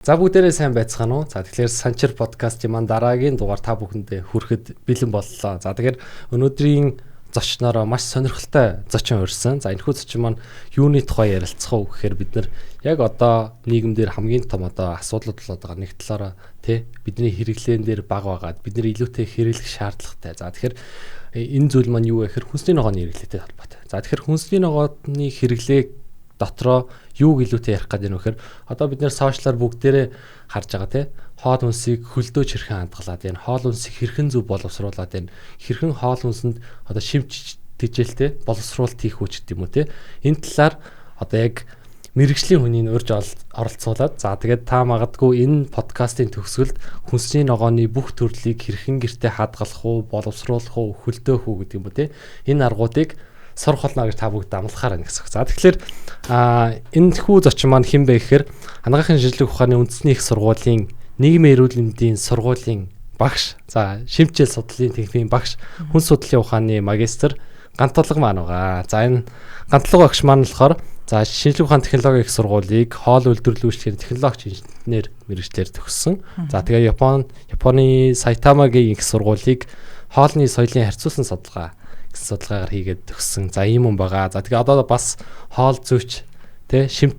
За бүгдээрээ сайн байцгаана уу? За тэгэхээр Санчир подкастын маань дараагийн дугаар та бүхэндээ хүрэхэд бэлэн боллоо. За тэгэхээр өнөөдрийн зочноороо маш сонирхолтой зочин урьсан. За энэхүү зочин маань юуны тухай ярилцах уу гэхээр бид нар яг одоо нийгэмдэр хамгийн том одоо асуудлууд болоод байгаа нэг талаараа тий бидний хэрэглээн дээр баг байгаад бид нар илүүтэй хэрэглэх шаардлагатай. За тэгэхээр энэ зүйл маань юу вэ гэхээр хүнсний ногооны хэрэглээтэй холбоотой. За тэгэхээр хүнсний ногооны хэрэглээ дотроо юуг илүүтэй ярих гэдэг нь вэхээр одоо бид нэр сошиалар бүгдээрээ харж байгаа тий хоол хүнсийг хөлдөөч хэрхэн хадгалаад байна, хоол хүнсийг хэрхэн зөв боловсруулад байна, хэрхэн хоол хүнсэнд одоо шимч тэжээлтэй боловсруулалт хийх үү гэдэг юм уу тий. Энэ талаар одоо яг мэрэгжлийн хүний урьж оролцуулаад за тэгээд та магадгүй энэ подкастын төгсгөлд хүнсний ногооны бүх төрлийг хэрхэн гэртээ хадгалах уу, боловсруулах уу, хөлдөөх үү гэдэг юм уу тий. Энэ аргуудыг сурах болно гэж та бүгд амлахаар байна гэсэн. За тэгэхээр энэ хүү зочин маань хэн бэ гэхээр Анагаахын шинжлэх ухааны үндэсний их сургуулийн нийгмийн эрүүл мэндийн сургуулийн багш, за шимтжил судлалын техникийн багш, хүн судлалын ухааны магистр Гантулга маань байгаа. За энэ Гантулга багш маань болохоор за шинжлэх ухааны технологийн их сургуулийг хоол үйлдвэрлэл үйлчилгээний технологич инженер мэргэжлээр төгссөн. За тэгээ Японы Сайтамагийн их сургуулийг хоолны соёлын харьцуулсан судалгаа гэсэн судалгаагаар хийгээд төгссөн. За ийм юм байгаа. За тэгээ одоо бас хоол зүйч тэ шимт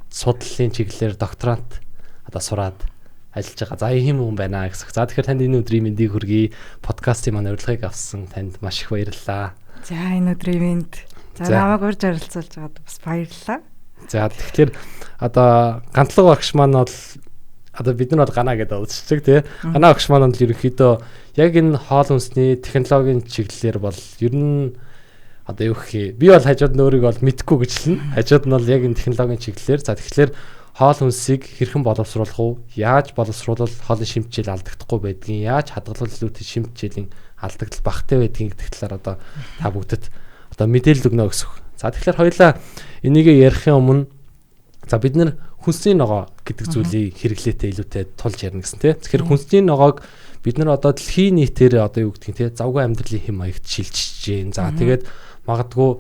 судлалын чиглэлээр докторант одоо сураад ажиллаж байгаа. За ийм юм байна гэсэн. За тэгэхээр танд энэ өдрийн мэндийг хүргэе. Подкастын маань урилгыг авсан танд маш их баярлалаа. За энэ өдрийн мэнд. За намайг урьж оролцуулж байгаад бас баярлалаа. За тэгэхээр одоо Гантлага багш маань бол одоо бид нар бол ганаа гэдэг уулзчих тий. Ганаа багш маань бол ерөнхийдөө яг энэ хоол хүнсний технологийн чиглэлээр бол ер нь одоо юу гэх юм би бол хажууд нь өөрийгөө бол мэдхгүй гэж хэлнэ. Хажууд нь бол яг энэ технологийн чиглэлээр за тэгэхээр хоол хүнсийг хэрхэн боловсруулах уу? Яаж боловсруулвал хоолны шимтжил алдагдахгүй байдгийг, яаж хадгалбал илүүтэй шимтжилийн алдагдал багатай байдгийг гэдэг талаар одоо та бүгдэд одоо мэдээлэл өгнө гэсэн үг. За тэгэхээр хоёлаа энийг ярихын өмнө за бид нар хүнсний ногоо гэдэг зүйлийг хэрэглээтэй илүүтэй тулж ярина гэсэн тий. Тэгэхээр хүнсний ногоог бид нар одоо дэлхийн нийтээр одоо юу гэдгийг тий завгүй амьдралын хэм маягт шилжиж гин. За тэгээд магадгүй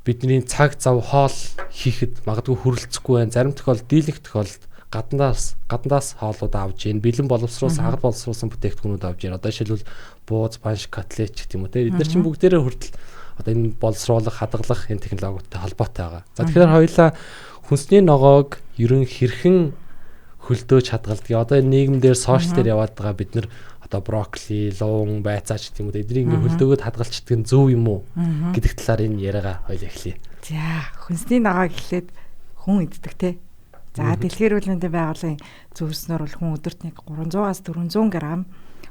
бидний цаг зав хоол хийхэд магадгүй хүрэлцэхгүй байна. Зарим тохиолдолд дийлэнх тохиолдолд гаднаас хоолууд авж гин. Бэлэн боловсруулсан, хагас боловсруулсан бүтээгдэхүүнүүд авж гин. Одоо жишээлбэл бууз, банш, котлет гэх юм уу тий. Эдгээр чинь бүгдээрээ хүртэл одоо энэ боловсруулах, хадгалах энэ технологиудтай холбоотой байгаа. За тэгэхээр хоёулаа хүнсний ногоог ерөн хэрхэн хөлдөөж хадгалдаг. Одоо энэ нийгэмдэр сошиал дээр яваад байгаа бид нар одоо брокколи, луун, байцаач гэх юм уу эднийг ингээ хөлдөөгөөд хадгалчихдаг нь зөв юм уу гэдэг талаар энэ яриагаа хоёул эхлэе. За хүнсний ногоо гэхлээр хүн иддэг те. За дэлхийн эрүүл мэндийн байгууллагын зөвлөснөөр бол хүн өдөрт нэг 300-аас 400 г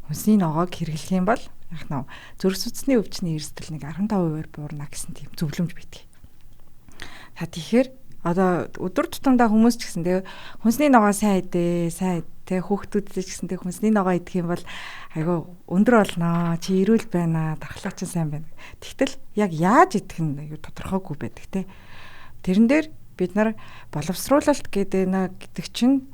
хүнсний ногоог хэрэглэх юм бол яг нь зүрх судасны өвчний эрсдэл нэг 15%-аар буурна гэсэн тийм зөвлөмж байдаг. За тэгэхээр одоо өдөр тутамдаа хүмүүс ч гэсэн тэгээ хүнсний ногоо сайн идээ, сайн тэ хүүхдүүдтэй ч гэсэн тэгээ хүнсний ногоо идэх юм бол айгүй өндөр болноо, чи эрүүл байна, дархлаа чинь сайн байна. Тэгтэл яг яаж идэх нь айгүй тодорхойгүй байдаг тэ. Тэрэн дээр бид нар боловсруулалт гэдэг нэ гэдэг чинь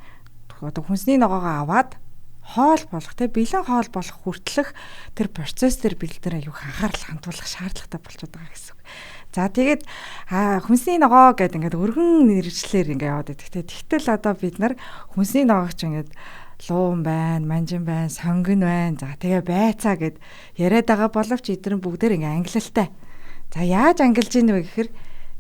одоо хүнсний ногоогоо аваад хоол болох тэ бэлэн хоол болох хүртэлх тэр процесс дээр бид нар айгүй анхаарал хандуулах шаардлагатай болчиход байгаа гэсэн үг. За тэгээд хүнсний ногоо гэдэг ингээд өргөн нэршлэр ингээд яваад байдаг те. Тэгтэл одоо бид нар хүнсний ногоог ч ингээд луун байна, манжин байна, сонгон байна. За тэгээ байцаа гэд яриад байгаа боловч эдгээр бүгдээр ингээд ангилалтай. За яаж ангилж ийн вэ гэхээр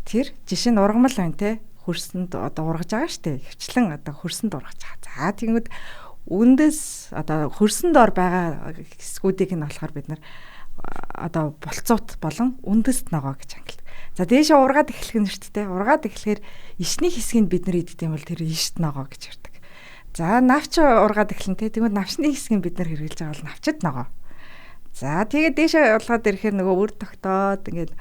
тэр жишээ нь ургамал байна те. Хөрсөнд одоо ургаж байгаа штэ. Хвчлэн одоо хөрсөнд ургаж байгаа. За тэгэнгүүт үндэс одоо хөрсөн дор байгаа хэсгүүдийг нь болохоор бид нар одоо болцуут болон үндэст ногоо гэж ангилдаг. За дээшээ ургаад эхлэх нь шүү дээ. Ургаад эхлэхээр ишний хэсгийг бид нар иддэг юм бол тэр ишт ногоо гэж ярьдаг. За навч ургаад эхлэн тэ. Тэгмэд навчны хэсгийг бид нар хэрэглэж байгаа бол навчд ногоо. За тэгээд дээшээ ургаад ирэхээр нөгөө үр тогтоод ингээд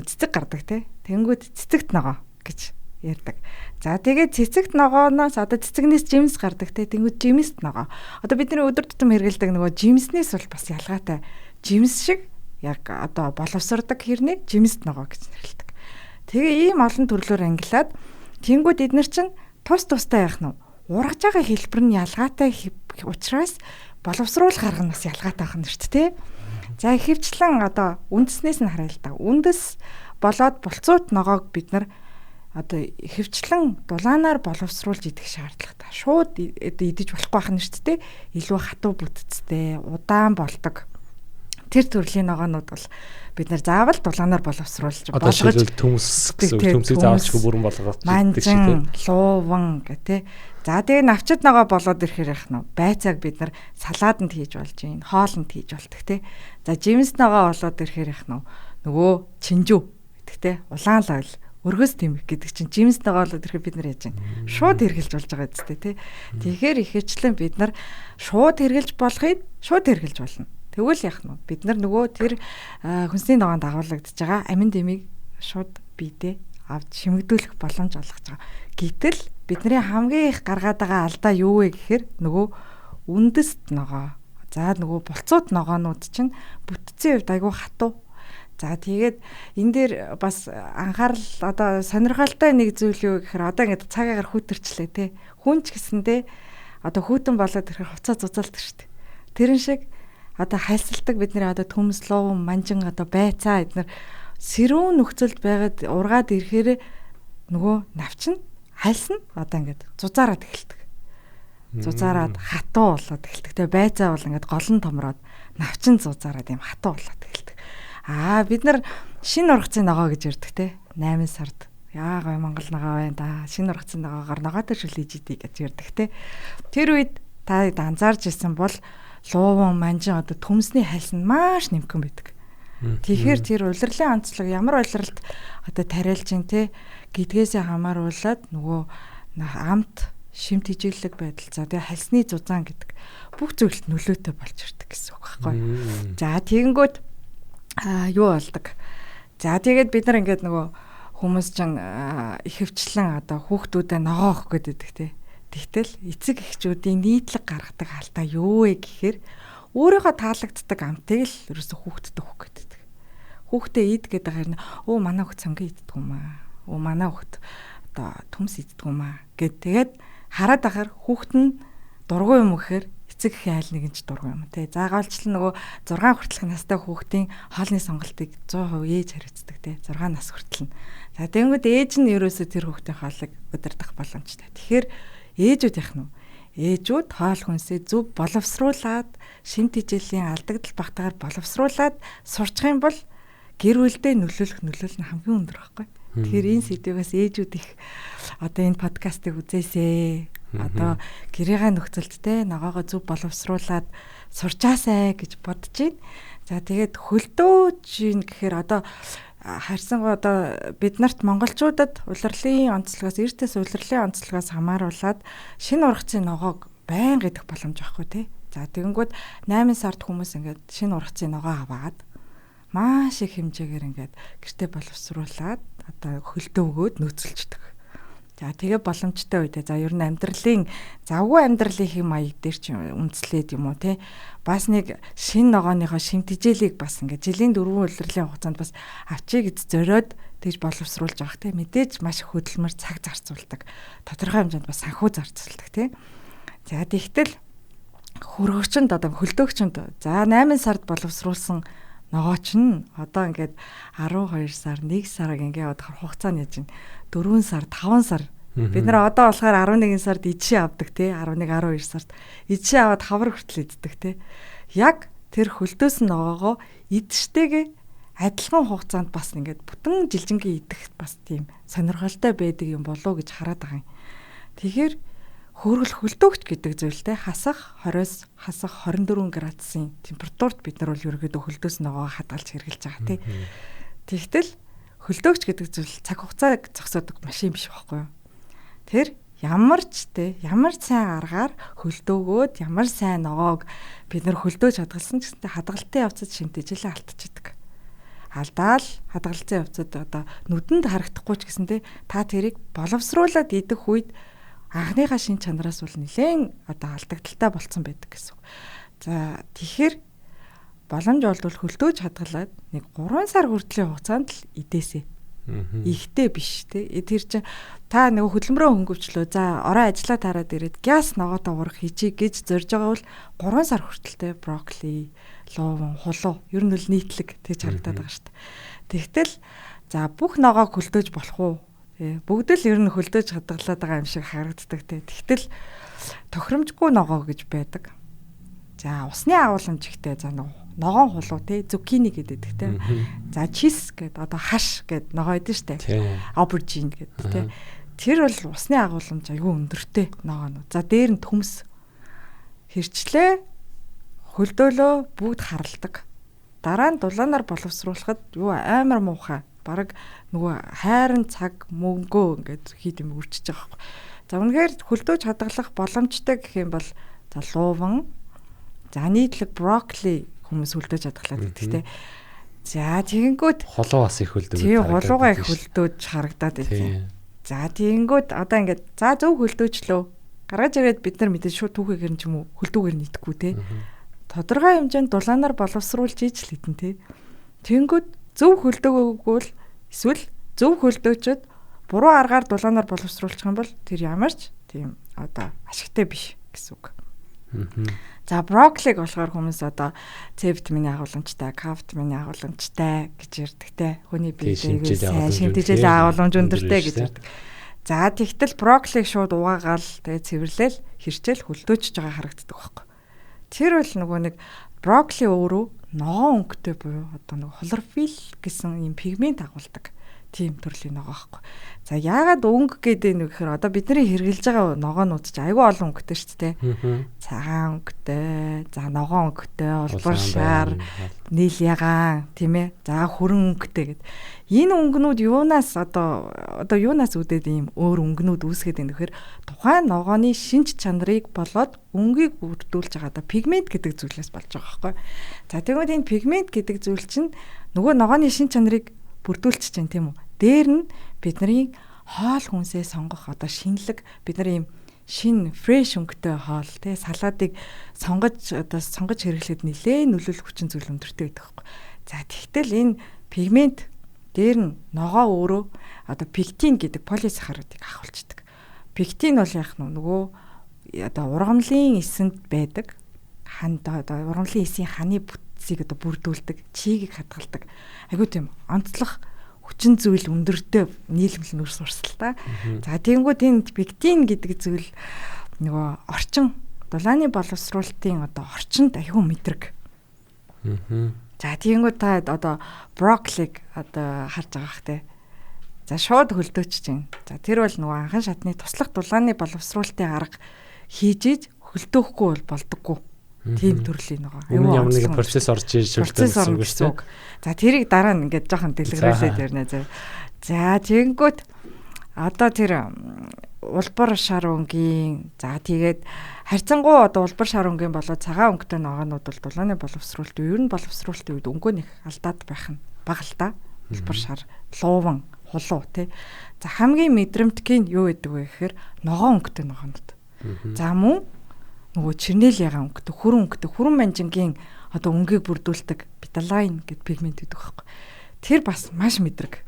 цэцэг гардаг тэ. Тэнгүүд цэцэгт ногоо гэж ярьдаг. За тэгээд цэцэгт ногооноос одоо цэцэгнээс жимс гардаг тэ. Тэнгүүд жимст ногоо. Одоо бидний өдөр тутам хэрэглэдэг нөгөө жимснээс бол бас ялгаатай. Жимс шиг яг одоо боловсрдог хэрнээ жимст ногоо гэж нэрлэдэг. Тэгээ ийм олон төрлөөр ангилаад тэнгүүд эднэр чинь тус тустай яах нь ургаж байгаа хэлбэр нь ялгаатай учраас боловсруулах арга нь бас ялгаатай байх нь шүү дээ. За ихэвчлэн одоо үндэснээс нь харъя л да. Үндэс болоод булцуут ногоог бид нар одоо ихэвчлэн дулаанаар боловсруулж идэх шаардлагатай. Шууд идэж болохгүй байх нь шүү дээ. Илүү хатуу бүтцтэй, удаан болдог. Тэр төрлийн ногоонууд бол бид нар заавал дулаанаар боловсруулж болгож төмс гэсэн төмсийг заавалчгүй бүрэн болгоод идэх шиг тийм. Лууван гэх тээ. За тэгээ навчид ногоо болоод ирэхээр яах нь байцааг бид нар салааданд хийж болж гин, хоолнд хийж болдог тээ. За жимс ногоо болоод ирэхээр яах нь нөгөө чинжүү гэдэг тээ. Улаан лойл өргөс тэмэг гэдэг чинь жимс ногоо болоод ирэхээр бид нар яаж гин шууд хэрглэж болж байгаа зү тээ. Тэгэхээр ихэвчлэн бид нар шууд хэрглэж болохыг шууд хэрглэж болно. Тэгвэл яах нь бид нар нөгөө тэр хүнсний ногоонд дагуулагдаж байгаа амин дэмийг шууд биедээ авч шимэгдүүлэх боломж олгож байгаа. Гэтэл бидний хамгийн их гаргаад байгаа алдаа юу вэ гэхээр нөгөө үндэст ногоо. За нөгөө булцууд ногоонууд чинь бүтцийн хувьд айгүй хатуу. За тэгээд энэ дээр бас анхаарал одоо сонирхолтой нэг зүйл юу гэхээр одоо ингээд цагаагаар хүүтэрчлээ те. Хүн ч гэсэндээ одоо хүүтэн болоод ирэхээр хувцас зузаалдаг шүү дээ. Тэрэн шиг одоо хальсалдаг бидний одоо төмс, лууван, манжин одоо байцаа эднэр сэрүүн нөхцөлд байгаад ургаад ирэхээр нөгөө навчин хальсна одоо ингээд зузаарад эхэлдэг. Зузаарад хатуу болоод эхэлдэг. Тэгээ байцаа бол ингээд гол нь томроод навчин зузаарад юм хатуу болоод эхэлдэг. Аа бид нар шинэ ургацын ногоо гэж ярьдаг те 8 сард. Яа гой Монгол ногоо байна да. Шинэ ургацын ногоогоор ногоотой шүлээж идэ гэж ярьдаг те. Тэр үед та анзаарч ирсэн бол лууван, манжин одоо төмсний хальс нь маш нэмхэн байдаг. Тэгэхээр тэр улирлын онцлог ямар улиралд одоо тариалж ин те гэдгээсээ хамааруулаад нөгөө амт шим тэжээглэг байдал за тэгээ хальсны зузаан гэдэг бүх зүйлд нөлөөтэй болж ирдэг гэсэн үг байхгүй. За тэгэнгүүт юу болдог. За тэгээд бид нар ингээд нөгөө хүмүүс чинь ихэвчлэн одоо хүүхдүүдэд ногоо өгөх гээд байдаг те. Тэгтэл эцэг эхчүүдийн нийтлэг гаргадаг алдаа юу вэ гэхээр өөрийнхөө таалагддаг амтыг л ерөөсө хүүхдэд өгөх гээд байдаг. Хүүхдээ ид гэдэг хэрнээ өө манай хүүхд цонгийн иддэг юм аа. Өө манай хүүхд одоо төмс иддэг юм аа гэд тэгээд хараад ахаар хүүхд нь дургүй юм гэхээр эцэг эхийн айл нэг нь ч дургүй юм те. За голчлон нөгөө 6 хүртэлх настай хүүхдийн хоолны сонголтыг 100% ээж хариуцдаг те. 6 нас хүртэл нь. За тэгэнгүүт ээж нь ерөөсө тэр хүүхдийн хоолыг удирдах боломжтой. Тэгэхээр ээжүүд яах нь вэ? Ээжүүд хоол хүнсээ зөв боловсруулад шим тэжээлийн алдагдал багтаагаар боловсруулад сурчих юм бол гэр бүлдээ нөлөөлөх нөлөөлөл нь хамгийн өндөр байхгүй. Тэгэхээр энэ сэдвээс ээжүүд их одоо энэ подкастыг үзээсэй. Одоо гэрээгээ нөхцөлд те ногоогоо зөв боловсруулад сурчаасай гэж бодож байна. За тэгээд хөлдөөж ийн гэхээр одоо харьсангуй одоо бид нарт монголчуудад улирлын онцлогоос эртээс улирлын онцлогоос хамааруулад шинэ ургацын ногоог байнга идэх боломж байхгүй тий. За тэгэнгүүт 8 сард хүмүүс ингээд шинэ ургацын ногоо аваад маш их хэмжээгээр ингээд гэртээ боловсруулад одоо хөлдөө өгөөд нөөцөлждөг. За тэгээ боломжтой үедээ за ер нь амьдралын завгүй амьдралын хэм маяг дээр чи үндэслээд юм уу те бас нэг шин ногооныхоо шим тэжээлийг бас ингээд жилийн 4 улирлын хугацаанд бас авчиг гэж зориод тэгж боловсруулж байгаа те мэдээж маш их хөдөлмөр цаг зарцуулдаг, тодорхой хэмжээнд бас санхүү зарцуулдаг те. За тэгтэл хөргөгчөнд одоо хөлдөөгчөнд за 8 сард боловсруулсан ногоо чинь одоо ингээд 12 сар 1 сарыг ингээд бодохоор хугацаа нь яаж байна 4 сар 5 сар бид нар одоо болохоор 11 сард идшээ авдаг тий 11 12 сард идшээ аваад хавар хүртэл иддэг тий. Яг тэр хөлдөөсөн ногоогоо идштэйгээ адилхан хугацаанд бас ингээд бүтэн жилжингийн идэх бас тийм сонирхолтой байдаг юм болов уу гэж хараад байгаа юм. Тэгэхээр хөргөл хөлдөөгч гэдэг зүйлтэй хасах 20-с хасах 24 градусын температурт бид нар бол ерөөдөө хөлдөөс ногоо хадгалж хэрглэж байгаа тий. Тэгтэл хөлдөөгч гэдэг зүйл цаг хугацааг зогсоодог машин биш байхгүй юу? Тэр ямар ч те ямар сайн аргаар хөлдөөгөөд ямар сайн ногоог бид нар хөлдөөж хадгалсан ч гэсэнтэй хадгалтын явцад шинтэжлээ алдчихдаг. Алдаал хадгалцсан явцад одоо нүдэнд харагдахгүй ч гэсэнтэй та тэрийг боловсруулад идэх үед анхныхаа шин чанараас бол нэлээд одоо алдагдaltaй болцсон байдаг гэсэн үг. За тэгэхээр боломж олдвол хөлдөөж хадгалаад нэг 3 сар хүртлийн хугацаанд л идээсэй. Ихтэй биш те. Тэр чинь та нэг хөдөлмөрөө хөнгөвчлөө. За орой ажиллаа тараад ирээд гяс ногоотоо урах хийчий гэж зорж байгаа бол 3 сар хүртэлтэй брокколи, лууван, хулуу ер нь л нийтлэг тэгж харагдаад байгаа шүү дээ. Тэгтэл за бүх ногоог хөлдөөж болох уу? Бүгд л ер нь хөлдөөж хадгалаад байгаа юм шиг харагддаг те. Тэгтэл тохиромжгүй ногоо гэж байдаг. За усны агуулмж ихтэй, за ногоон хулуу те, зукини гэдэг те. За чис гэдэг одоо хаш гэдэг ногоо идэв штэ. Aubergine гэдэг те. Тэр бол усны агуулмж айгүй өндөртэй ногоонууд. За дээр нь төмс хэрчлээ, хөлдөөлөө бүгд харалдаг. Дараа нь дулаанаар боловсруулахад юу амар муухай. Бараг нөгөө хайран цаг мөнгөө ингээд хийд юм үрчиж байгаа байхгүй. За үнэхээр хөлдөөж хадгалах боломжтой гэх юм бол за лууван, за нийтлэг брокколи хүмүүс хөлдөөж хадгалаад байдаг те. За тэгэнгүүт хулуу бас их хөлдөөж. Тийм, хулуугаа их хөлдөөж харагдаад байдаг. За тэгэнгүүт одоо ингээд за зөв хөлдөөчлөө. Гаргаж ирээд бид нар мэдээ шууд түүхээр нь ч юм уу хөлдүүгээр нь идэхгүй те. Тодорхой хэмжээнд дулаанаар боловсруулж иж л хитэн те. Тэгэнгүүт зөв хөлдөөгөөгүй л эсвэл зөв хөлдөөчөд буруу аргаар дулаанаар боловсруулчих юм бол тэр ямар ч тийм одоо ашигтай биш гэсэн үг. За брокколиг болохоор хүмүүс одоо С витамины агуулмжтай, К витамины агуулмжтай гэж ярьдаг те. Хүний биедээ сайн шимтгижээлийн агуулмж өндөртэй гэж ярьдаг. За тэгтэл брокколиг шууд угаагаал тэгээ цэвэрлээл хэрчээл хөлдөөчж байгаа харагддаг байхгүй. Тэр бол нөгөө нэг брокколи өөрөө ногоон өнгөтэй буюу одоо нэг хлорофилл гэсэн ийм пигмент агуулдаг тийм төрлийн ногоо байхгүй. За яагаад өнгө гэдэг нь гэхээр одоо бидний хэрэглэж байгаа ногоонууд ч айгүй олон өнгөтэй шүү дээ. Цагаан өнгөтэй, за ногоон өнгөтэй, улбар шар, нийл ягаан, тийм ээ. За хүрэн өнгөтэй гэд. Энэ өнгөнүүд юунаас одоо юунаас үүдээд ийм өөр өнгөнүүд үүсгээд байна гэхээр тухайн ногооны шинж чанарыг болоод өнгийг бүрдүүлж байгаа одоо пигмент гэдэг зүйлээс болж байгаа байхгүй. За тэгвэл энэ пигмент гэдэг зүйл чинь нөгөө ногооны шинж чанарыг бүрдүүлчих чинь тийм үү. Дээр нь бидний хоол хүнсээ сонгох одоо шинэлэг бид нар ийм шин фреш өнгөтэй хоол тий салаадыг сонгож одоо сонгож хэрэглэхэд нэлээд нөлөөлөх хүчин зүйл өндөртэй байдаг байхгүй. За тэгтэл энэ пигмент дээр нь ногоо өөрөө одоо пектин гэдэг полисахаридыг агуулцдаг. Пектин бол яах нь нөгөө одоо ургамлын эсэнд байдаг ханд одоо ургамлын эсийн ханы бүтцийг одоо бүрдүүлдэг, чигийг хадгалдаг. Айгуу тийм онцлог хүчин зүйл өндөртэй нийлэмэл нүүрс урсгал та. За тэгэнгүүт энэ пектин гэдэг зүйл нөгөө орчин дулааны боловсруулалтын одоо орчинд айгүй мэдрэг. За тэгэнгүүт та одоо брокколиг одоо харж байгаа бах те. За шууд хөлдөөч чинь. За тэр бол нөгөө анхан шатны туслах дулааны боловсруулалтын арга хийж иж хөлдөөхгүй бол болдоггүй. Тийм төрлийн нөгөө. Өмнө ямар нэгэн процесс орж ирж шүлтэн гэсэн үг. За тэрийг дараа нь ингээд жоохон дэлгэрүүлээд ярина зав. За тэгэнгүүт одоо тэр улбар шар өнгийн за тэгээд харьцангуй одоо улбар шар өнгийн болоод цагаан өнгөтэй ногоонууд бол дулааны боловсруулалт ер нь боловсруулалтын үед өнгөө нэг алдаад байх нь бага л та. Улбар шар, лууван, хулуу тий. За хамгийн мэдрэмтгий нь юу гэдэг вэ гэхээр ногоон өнгөтэй ногоонууд. За мөн нөгөө чернэл ягаан өнгөтэй, хүрэн өнгөтэй, хүрэн манжингийн одоо өнгийг бүрдүүлдэг беталайн гэдэг пигмент гэдэг байхгүй. Тэр бас маш мэдрэг.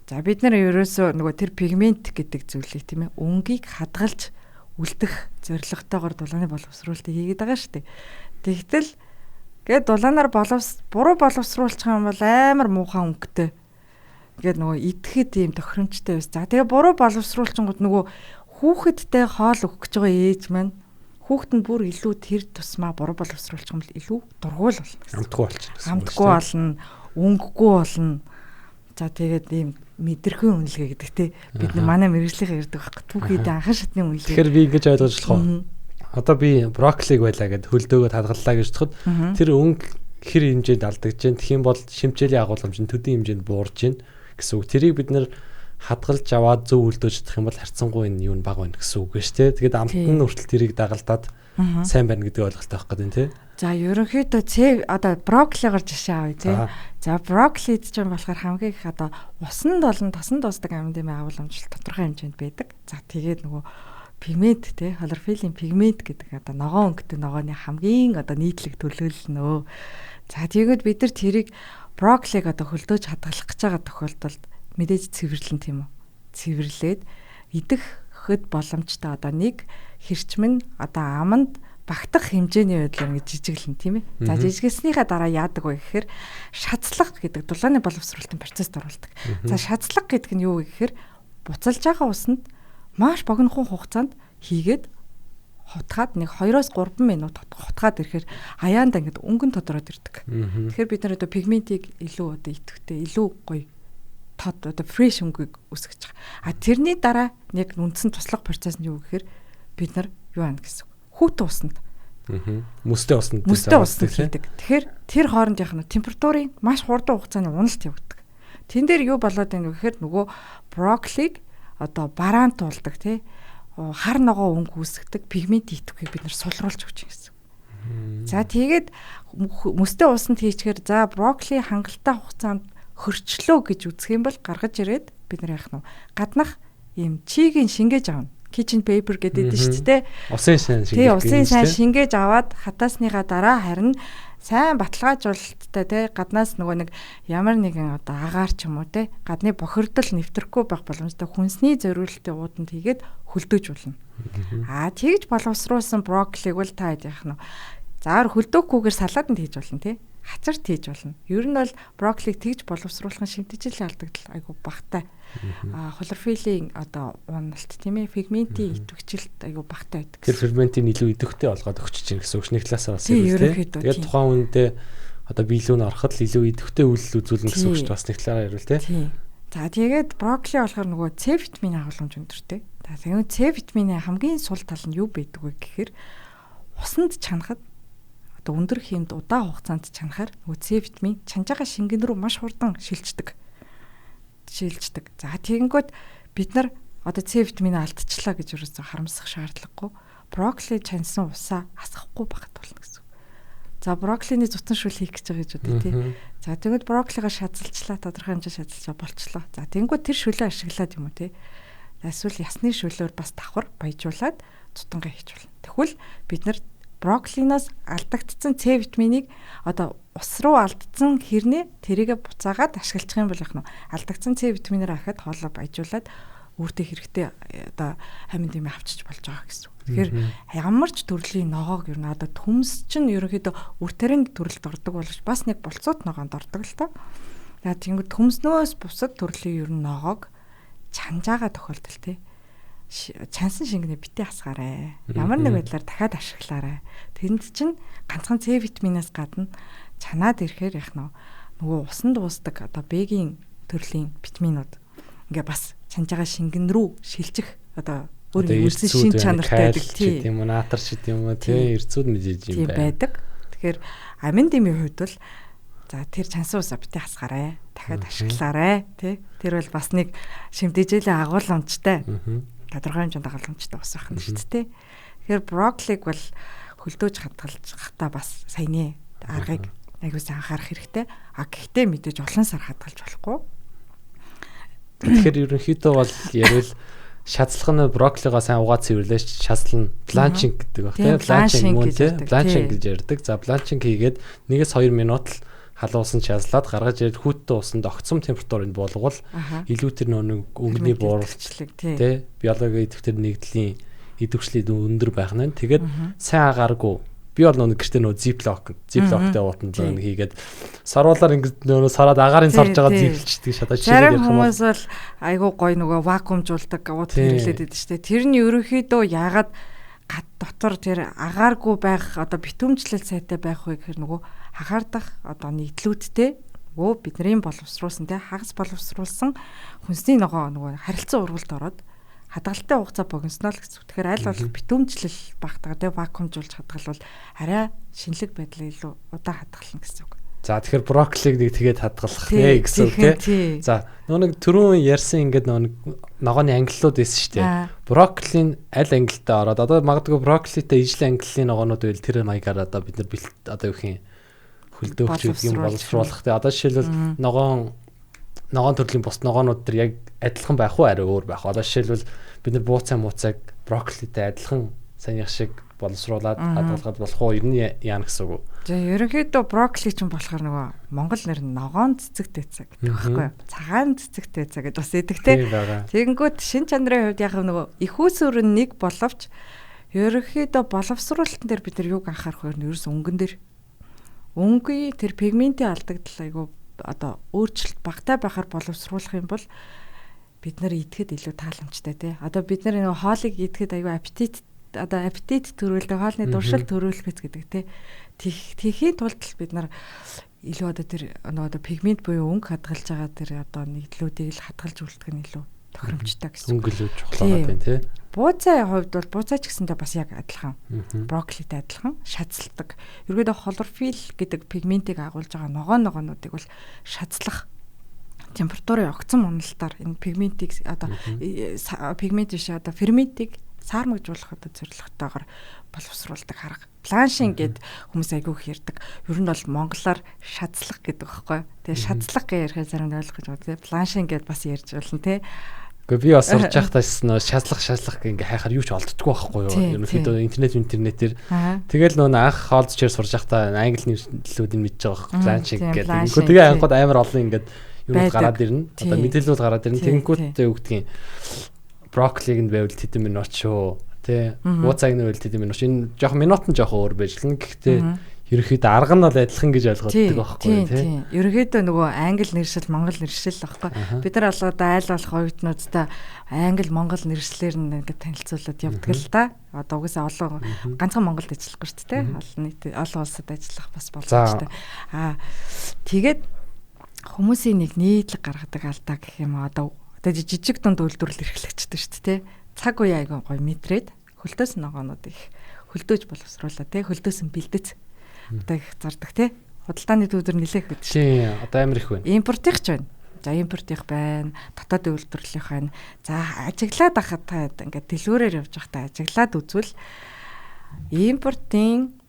За бид нар ерөөсөө нөгөө тэр пигмент гэдэг зүйлийг тийм ээ өнгийг хадгалж үлдэх зорилготойгоор дулааны боловсруулалтыг хийгээд байгаа шүү дээ. Тэгтэл гээд дулаанаар буруу боловсруулчих юм бол амар муухай өнгөтэй. Ингээд нөгөө идэхэд ийм тохиромжтой байс. За тэгээ буруу боловсруулчингууд нөгөө хүүхэдтэй хоол өгөх гэж байгаа ээж маань хүүхэд нь бүр илүү тэр тусмаа буруу боловсруулчих юм бол илүү дургуул болно гэсэн. Амтгүй болчихно. Амтгүй болно, өнгөгүй болно. За тэгээд ийм мэдрэхэн үнэлгээ гэдэг те. Бид нар манай мэргэжлийнхээ ярьдаг байхгүй. Түүхийд анхан шатны үнэлгээ. Тэгэхээр би ингэж ойлгож болох уу? Одоо би брокколиг байлаа гэд хөлдөөгөө хадгаллаа гэж бодоход тэр өнгө хэр хэмжээнд алдагдж जैन. Тэгэх юм бол шимчээлийн агуулмж нь төдий хэмжээнд буурж जैन гэсэн үг. Тэрийг бид нэр хадгалж аваад зөв хөлдөөж чадах юм бол харьцангуй энэ юу нь бага байна гэсэн үг шүү дээ. Тэгээд амт нь хүртэл тэрийг дагалдаад сайн байна гэдэг ойлголт авах гэдэг нь тий. За ерөнхийдөө С одоо брокколигаар жишээ авъя тий. За брокколид ч юм болохоор хамгийн их одоо усанд болон тосонд дуусдаг амьд юм агуулмжлал тодорхой хэмжээнд байдаг. За тэгээд нөгөө пигмент тий, хлорофиллийн пигмент гэдэг одоо ногоон өнгөтэй ногооны хамгийн одоо нийтлэг төлөөлөл нөө. За тэгээд бид нар тэрийг брокколиг одоо хөлдөөж хадгалах гэж байгаа тохиолдолд мэдээж цэвэрлэн тийм үү. Цэвэрлээд идэхэд боломжтой одоо нэг хэрчмэн одоо аманд Багтах хэмжээний байдлаар ингэ жижиглэн, тийм ээ. За жижиглэснийхаа дараа яадаг вэ гэхээр шацлага гэдэг дулааны боловсруулалтын процесст оруулдаг. За шацлага гэдэг нь юу вэ гэхээр буцалж байгаа усанд маш богинохон хугацаанд хийгээд хутгаад нэг 2-3 минут хутгаад ирэхээр аяанда ингээд өнгөн тодроод ирдэг. Тэгэхээр бид нар одоо пигментийг илүү одоо идэвхтэй, илүү гоё тод одоо фреш өнгийг үүсгэж байгаа. А тэрний дараа нэг үндсэн туслах процесс нь юу гэхээр бид нар юу аана гэсэн үг. Хүүтэн усанд. Мөстэй усанд. Мөстэй усанд хийдэг. Тэгэхээр тэр хооронд яг нь температурын маш хурдан хугацааны уналт явагддаг. Тэн дээр юу болоод байна вэ гэхээр нөгөө брокколиг одоо бараантуулдаг тий хар ногоо өнгө үүсгдэг пигмент идэвхийг бид нар сулруулж өгч юм гэсэн. За тэгээд мөстэй усанд хийчихээр за брокколи хангалттай хугацаанд хөрчлөө гэж үзэх юм бол гаргаж ирээд бид нар яах нь гаднах ийм чигийн шингээж авна. Kitchen paper гэдэг нь шүү дээ. Усын сайн шингээж. Тий, усын сайн шингээж аваад хатаасныхаа дараа харин сайн баталгаажуулалттай тий гаднаас нөгөө нэг ямар нэгэн одоо агаар ч юм уу тий гадны бохирдол нэвтрэхгүй байх боломжтой хүнсний зориултын ууданд хийгээд хөлдөөж болно. Аа тэгж боловсруулсан брокколиг бол та яах нь заавар хөлдөөхгүйгээр салаатанд хийж болно тий. Хацарт хийж болно. Ер нь бол брокколиг тэгж боловсруулах нь шимтгийлийн алдагдал айгу багтай. А хлорофилийн одоо уналт тийм ээ пигментийн идэвхжилт айгу багтай байдаг. Тэр ферментийг илүү идэвхтэй болгоод өгчөж чинь гэсэн үг нэг талаасаа бас тийм. Тэгээд тухайн үндэ одоо биелүүн ороход л илүү идэвхтэй үйлдэл үзүүлнэ гэсэн үг шүү дээ. Бас нэг талаараа ярил тий. За тэгээд брокколи болохоор нөгөө С витамины агуулмж өндөртэй. За тэгээд С витамины хамгийн сул тал нь юу байдаг вэ гэхээр усанд чанахад одоо өндөр хиймд удаан хугацаанд чанахаар нөгөө С витамин чанж байгаа шингэн рүү маш хурдан шилждэг. За тэгэнгүүт бид нар одоо С витамин алдчихлаа гэж ерөөсөө харамсах шаардлагагүй. Брокколи чансан усаа асгахгүй багт болно гэсэн. За брокколины зутан шүл хийх гэж байгаа гэж үү тий. За тэгвэл брокколигаа шазалчлаа, тодорхой хэмжээ шазалчаа болчлоо. За тэгэнгүүт тэр шүлээ ашиглаад юм уу тий. Эсвэл ясны шүлөөр бас давхар баяжуулаад зутангаа хийж болно. Тэгвэл бид нар брокколиноос алдагдсан С витаминыг одоо ус руу алдсан хэрнээ тэрийгэ буцаагаад ашиглах юм бол яах нь алдагдсан С витаминаар ахад хоолоо баяжуулаад өөртөө хэрэгтэй одоо амин дэмий авчиж болж байгаа гэсэн. Тэгэхээр ямар ч төрлийн ногоог ер нь одоо төмс чинь ерөнхийдөө үр тариан төрөлд ордог боловч бас нэг булцууд ногоонд ордог л тоо. За тэгвэл төмснөөс бусад төрлийн ер нь ногоог чанж байгаа тохиолдол тий чансан шингэнэ битээ хасгаарай. Ямар нэг байдлаар дахиад ашиглаарай. Тэнд чинь ганцхан С витаминаас гадна чанаад ирэхээр яах нь нөгөө усанд уусдаг одоо Б-гийн төрлийн витаминууд ингээ бас чанж байгаа шингэн рүү шилжих одоо өөр үндсэн шин чанартай байдаг тийм үү наатар ч тийм үү тий эрцүүд мэдээж юм байдаг. Тэгэхээр амин дэмий хувьд бол за тэр чансан усаа битээ хасгаарай. Дахиад ашиглаарай тий. Тэр бол бас нэг шимтгийжлийн агуулмжтай. Тодорхой хэмжээнд агуулмжтай ус байх нь шүү дээ. Тэгэхээр брокколиг бол хөлдөөж хадгалж хата бас саяны аргыг айгуу сайн анхаарах хэрэгтэй. А гэхдээ мэдээж олон сар хадгалж болохгүй. Тэгэхээр ерөнхийдөө бол ярил шазлах нь брокколигоо сайн угаад цэвэрлээж шазлан бланчинг гэдэг баг тийм бланчинг мөн тийм бланчинг гэж ярьдаг. За бланчинг хийгээд 1-2 минут л халуусан шазлаад гаргаж ирээд хүүтэн усанд огцом температурыг буулгавал илүү тэр нэг өнгөний бууралчлаг тий биологийн идэвхтэр нэгдлийн идэвхжлийг өндөр байх нь. Тэгээд сайн агааргүй би бол нөгөө гэртээ нөгөө зиплоктэй уутанд нэг хийгээд саруулаар ингэ нөгөө сараад агаарын сарж байгаа зиплчдэг шатаж чигээр ярих юм. Хүмүүс бол айгуу гой нөгөө вакуумжуулдаг уут хэрэглээд байдаг шүү дээ. Тэр нь ерөнхийдөө яагаад дотор тэр агааргүй байх одоо битүүмжлэл сайтай байх вэ гэхээр нөгөө агаардах одоо нийтлүүдтэй нөгөө бидний боловсруулсан тий хагас боловсруулсан хүнсний ногоо нөгөө харилцан ургалд ороод хадгалалтын хугацаа богиносноо л гэсэн. Тэгэхээр аль болох битүүмжлэл багтаа тий вакуумжуулж хадгалвал арай шинэлэг байдлаа илүү удаан хадгална гэсэн үг. За тэгэхээр брокколиг нэг тэгээд хадгалах нэ гэсэн үг тий. За нөгөө нэг түрүүн ярьсан ингээд нөгөө нэг ногооны ангиллууд байсан шүү дээ. Брокколийн аль ангилтай ороод одоо магадгүй брокколитэй ижил ангиллын ногоонууд байвал тэр маягаар одоо бид нар одоо юу гэх юм хөлдөөгч юм боловсруулах тий. Одоо жишээлбэл ногоон төрлийн бус ногоонууд төр яг адилхан байх уу арай өөр байх уу? Одоо жишээлбэл бид нар бууцаа мууцааг брокколитэй адилхан саяных шиг боловсруулад хадгалахад болох уу? Ер нь яана гэсэн үг үү? За ерөнхийдөө брокколи ч юм болохоор нөгөө монгол нэр нь ногоон цэцэгтэй цаг гэдэг байхгүй юу? Цагаан цэцэгтэй цаг гэдээ бас идэг те. Тэгэнгүүт шин чанарын хувьд яг нөгөө их усүр нь нэг боловч Ерөнхийдөө боловсруулалтын дээр бид нар юуг анхаарах вэ? Ерөөс өнгөн дээр. Өнгийн тэр пигментийн алдагдал айгүй одоо өөрчлөлт багатай байхаар боловсруулах юм бол бид нар идэхэд илүү тааламжтай тий. Одоо бид нар нөгөө хоолыг идэхэд айгүй аппетит одоо аппетит төрүүлдэг, хоолны дуршил төрүүлэх гэдэг тий. Тэхийн тулд бид нар илүү одоо тэр нөгөө одоо пигмент буюу өнгө хадгалж байгаа тэр одоо нийтлүүдийг л хадгалж үлдэх нь илүү тохиромжтой гэсэн. Өнгө илүү чухал байгаа тий. Бууцай хувьд бол бууцай ч гэсэндээ бас яг адилхан. Брокколитэй адилхан шазалдаг. Ерөөдөө хлорофил гэдэг пигментийг агуулж байгаа ногоонуудыг бол шазлах температурын огцон уналтаар энэ пигментийг одоо пигмент биш одоо ферментийг саармагжуулах одоо зорилготойгоор боловсруулдаг арга. Бланшин гэд хүмүүс айгүй их ярьдаг. Ер нь бол монголоор шазлах гэдэг байхгүй. Тэгээ шазлах гэж яриахаар зарим нь ойлгож байгаа тийм. Бланшин гэд бас ярьж болно тий. Гэхдээ би бас сурч байхдаа нөө шазлах гэх ингээ хайхаар юу ч олддоггүй байхгүй юу. Ерөнхийдөө интернетээр тэгэл нөө анх хоолзчээр сурч байхдаа англи нэрлэлүүдийг мэдж байгаа байхгүй. Бланшин гэдэг. Тэгэнгүүт тэгээ анхуд амар олон ингээд юмуд гараад ирнэ. Одоо мэдээлэлүүд гараад ирнэ. Тэгэнгүүт юу гэдгийг брокколиг нь байвал тэдэн минут шүү. Тэ. Бууцайг нь байвал тэдэн минут. Энэ жоохон минут нь жоохон өөр байж л. Гэхдээ ерөнхийдөө арга нь бол адилхан гэж ойлгодог байхгүй тий. Ерөнхийдөө нөгөө англи нэршил, монгол нэршил байхгүй. Бид нар бол одоо айл болох оюутнуудтай англи, монгол нэршлэр нь ингээд танилцуулаад явдаг л та. Одоо угаасаа олон ганцхан Монголд ажиллахгүй шүү дээ. Олон нийт олон улсад ажиллах бас боломжтой. Аа тэгээд хүмүүсийн нэг нийтлэг гаргадаг алдаа гэх юм одоо жижиг дунд үйлдвэрлэл эрхлэгчтэй шүү дээ. Цаг үе айгүй гоё мэдрээд хөлдөөс ногоонууд их хөлдөөж боловсруулаа тий. Хөлдөөсөн бэлдэц одоо их зардаг тий. Худалдааны төвдөр нэлээх гэдэг. Тийм, одоо амар их байна. Импортих ч байна. За импортих байна, дотоод үйлдвэрлэлийнх байна. За ажиглаад ахад та ингээд дэлгүүрээр явж байхдаа ажиглаад үзвэл импортын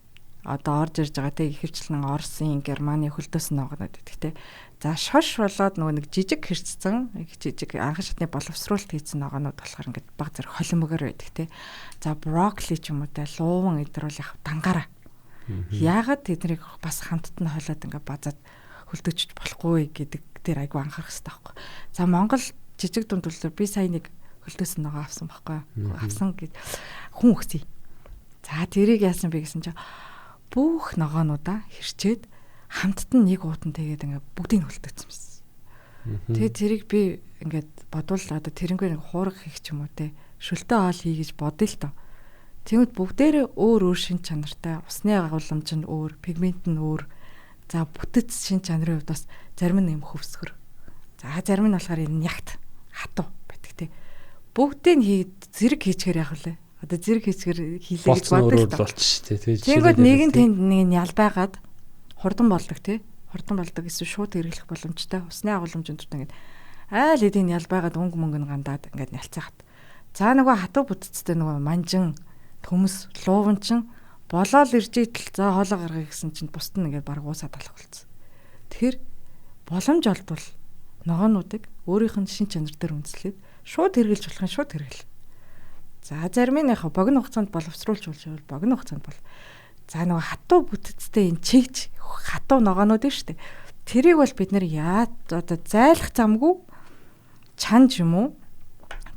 одоо орж ирж байгаа тий ихэвчлэн Оросын, Германы хөлдөөсөн ногоонууд гэдэг тий. За шош болоод нөгөө нэг жижиг хэрцсэн, их жижиг анхан шатны боловсруулалт хийсэн ногоонууд болохоор ингээд баг зэрэг холимогоор байдаг тий. За брокколи ч юм уу те лууван эдэр бол яг дангаараа. Яагаад тэднийг бас хамтд нь хойлоод ингээд базаад хөлдөөчж болохгүй гэдэг дээр айгүй анхаарах хэрэгтэй байхгүй. За Монгол жижиг дунд төлөөр би сая нэг хөлдөөсөн ногоо авсан байхгүй. Авсан гэж хүн өгсөн. За тэрийг яасан бэ гэсэн чинь бүх ногоонуудаа хэрчээд хамтд нь нэг уутан тэгээд ингээ бүгдийг нь хөлдөөцсөн байсан. Тэгээд тэрийг би ингээд бодвол одоо тэрнгүй нэг хуурга хийх ч юм уу те шөлтөө хоол хий гэж бодъё л доо. Тэгмэд бүгдээрээ өөр өөр шин чанартай, усны агуулмж нь өөр, пигмент нь өөр. За бүтэц шин чанарын хувьд бас зарим нь юм хөвсгөр. За зарим нь болохоор энэ ягт хатуу байдаг те. Бүгдийг нь зэрэг хийчихээр яах вэ? Одоо зэрэг хийчихээр хийлээ гэж бодъё л доо. Тэгэнгүүт нэг нь тэнд нэг нь ялбайгаад хурдан болдог тий. Хурдан болдог эсвэл шууд хэрэглэх боломжтой. Усны агуулмж өндөртэй ингээд айл эдийн ялбайгаад өнгө мөнгө нь гандаад ингээд нялцаахад. За нөгөө хатуу бүтцтэй нөгөө манжин төмөс лууван чин болоол ирж идэл за хоолоо гаргая гэсэн чинь бусд нь ингээд бараг уусаад алах болсон. Тэгэхээр боломж олдвол ногоонуудыг өөрийнх нь шин чанар дээр үндэслээд шууд хэрэглэж болох нь шууд хэрэглээ. За зарим нь яг богино хугацаанд боловсруулж болж богино хугацаанд бол за нөгөө хатуу бүтцтэй энэ чигж хатуу ногоонууд нь шүү дээ. Тэрийг бол бид нэр яа одоо зайлах замгүй чанж юм уу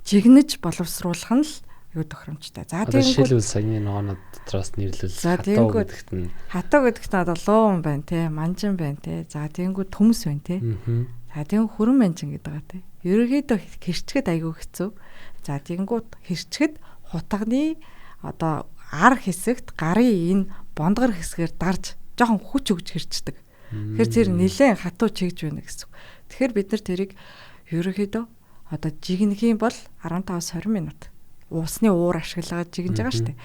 жигнэж боловсруулах нь л юу тохиромжтой. За тэгэнгүүт жишээлбэл саяны ногоонууд дотроос нэрлвэл хатуу гэдэгт нь хатуу гэдэгт нь одоо лууван байна те, манжин байна те. За тэгэнгүүт төмс байна те. За тэгэн хүрэн манжин гэдэг байгаа те. Ерөнхийдөө хэрчгэд айгүй хэцүү. За тэгэнгүүт хэрчгэд хутганы одоо ар хэсэгт гарын энэ бондгор хэсгээр дарж жоохон хүч өгж хэрчдэг. Тэгэхээр тэр нэлээд хатуу чигж байна гэсэн үг. Тэгэхээр бид нар тэрийг ерөнхийдөө одоо жигнэх юм бол 15-аас 20 минут усны уур ашиглаад жигнэж байгаа шүү дээ.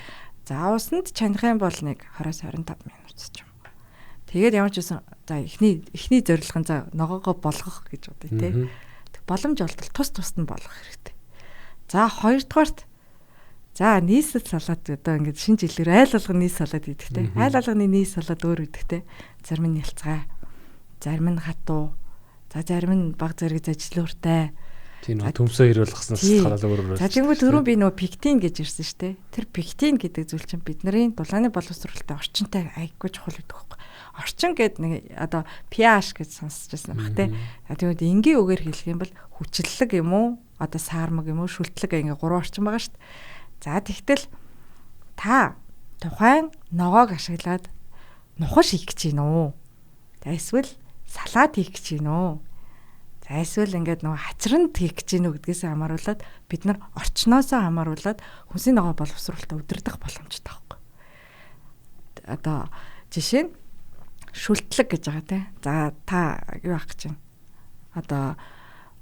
За усанд чанах юм бол нэг 20-25 минут ч юм. Тэгээд ямар ч байсан за эхний зорилго нь за ногоогоо болгох гэж бодъё те. Боломж олдол тус тусд нь болгох хэрэгтэй. За хоёрдугаарт за нийслэл салат одоо ингээд шинэ жилээр айл болгоны нийс салат идэх те. Айл болгоны нийс салат өөр идэх те. Зарим нь нялцгай, зарим нь хатуу, за зарим нь баг зэрэг зажлууртай. Тийм нөө төмсөө хэрүүлсэн сахалал өөр өөр. За тэгвэл түрүүн би нөгөө пектин гэж ирсэн шүү дээ. Тэр пектин гэдэг зүйл чинь бидний дулааны боловсролтой орчинтай айгүй чухал гэдэг байхгүй. Орчин гэдэг нэг одоо pH гэж сонсч байсан баг те. За тэгвэл энгийн үгээр хэлэх юм бол хүчлэлэг юм уу? Одоо саармаг юм уу? Шүлтлэг ингээ гурван орчин байгаа шүү дээ. За тэгтэл Та тухайн ногоог ашиглаад нухаш хийх гэж байна уу? За эсвэл салат хийх гэж байна уу? За эсвэл ингээд нөгөө хачранд хийх гэж байна уу гэдгээс хамааруулаад бид нар орчноосоо хамааруулаад хүнсний ногоо боловсруулалтаа удирдах боломжтой байхгүй. Одоо жишээ нь шүлтлэг гэж байгаа те. За та юу ах гэж байна? Одоо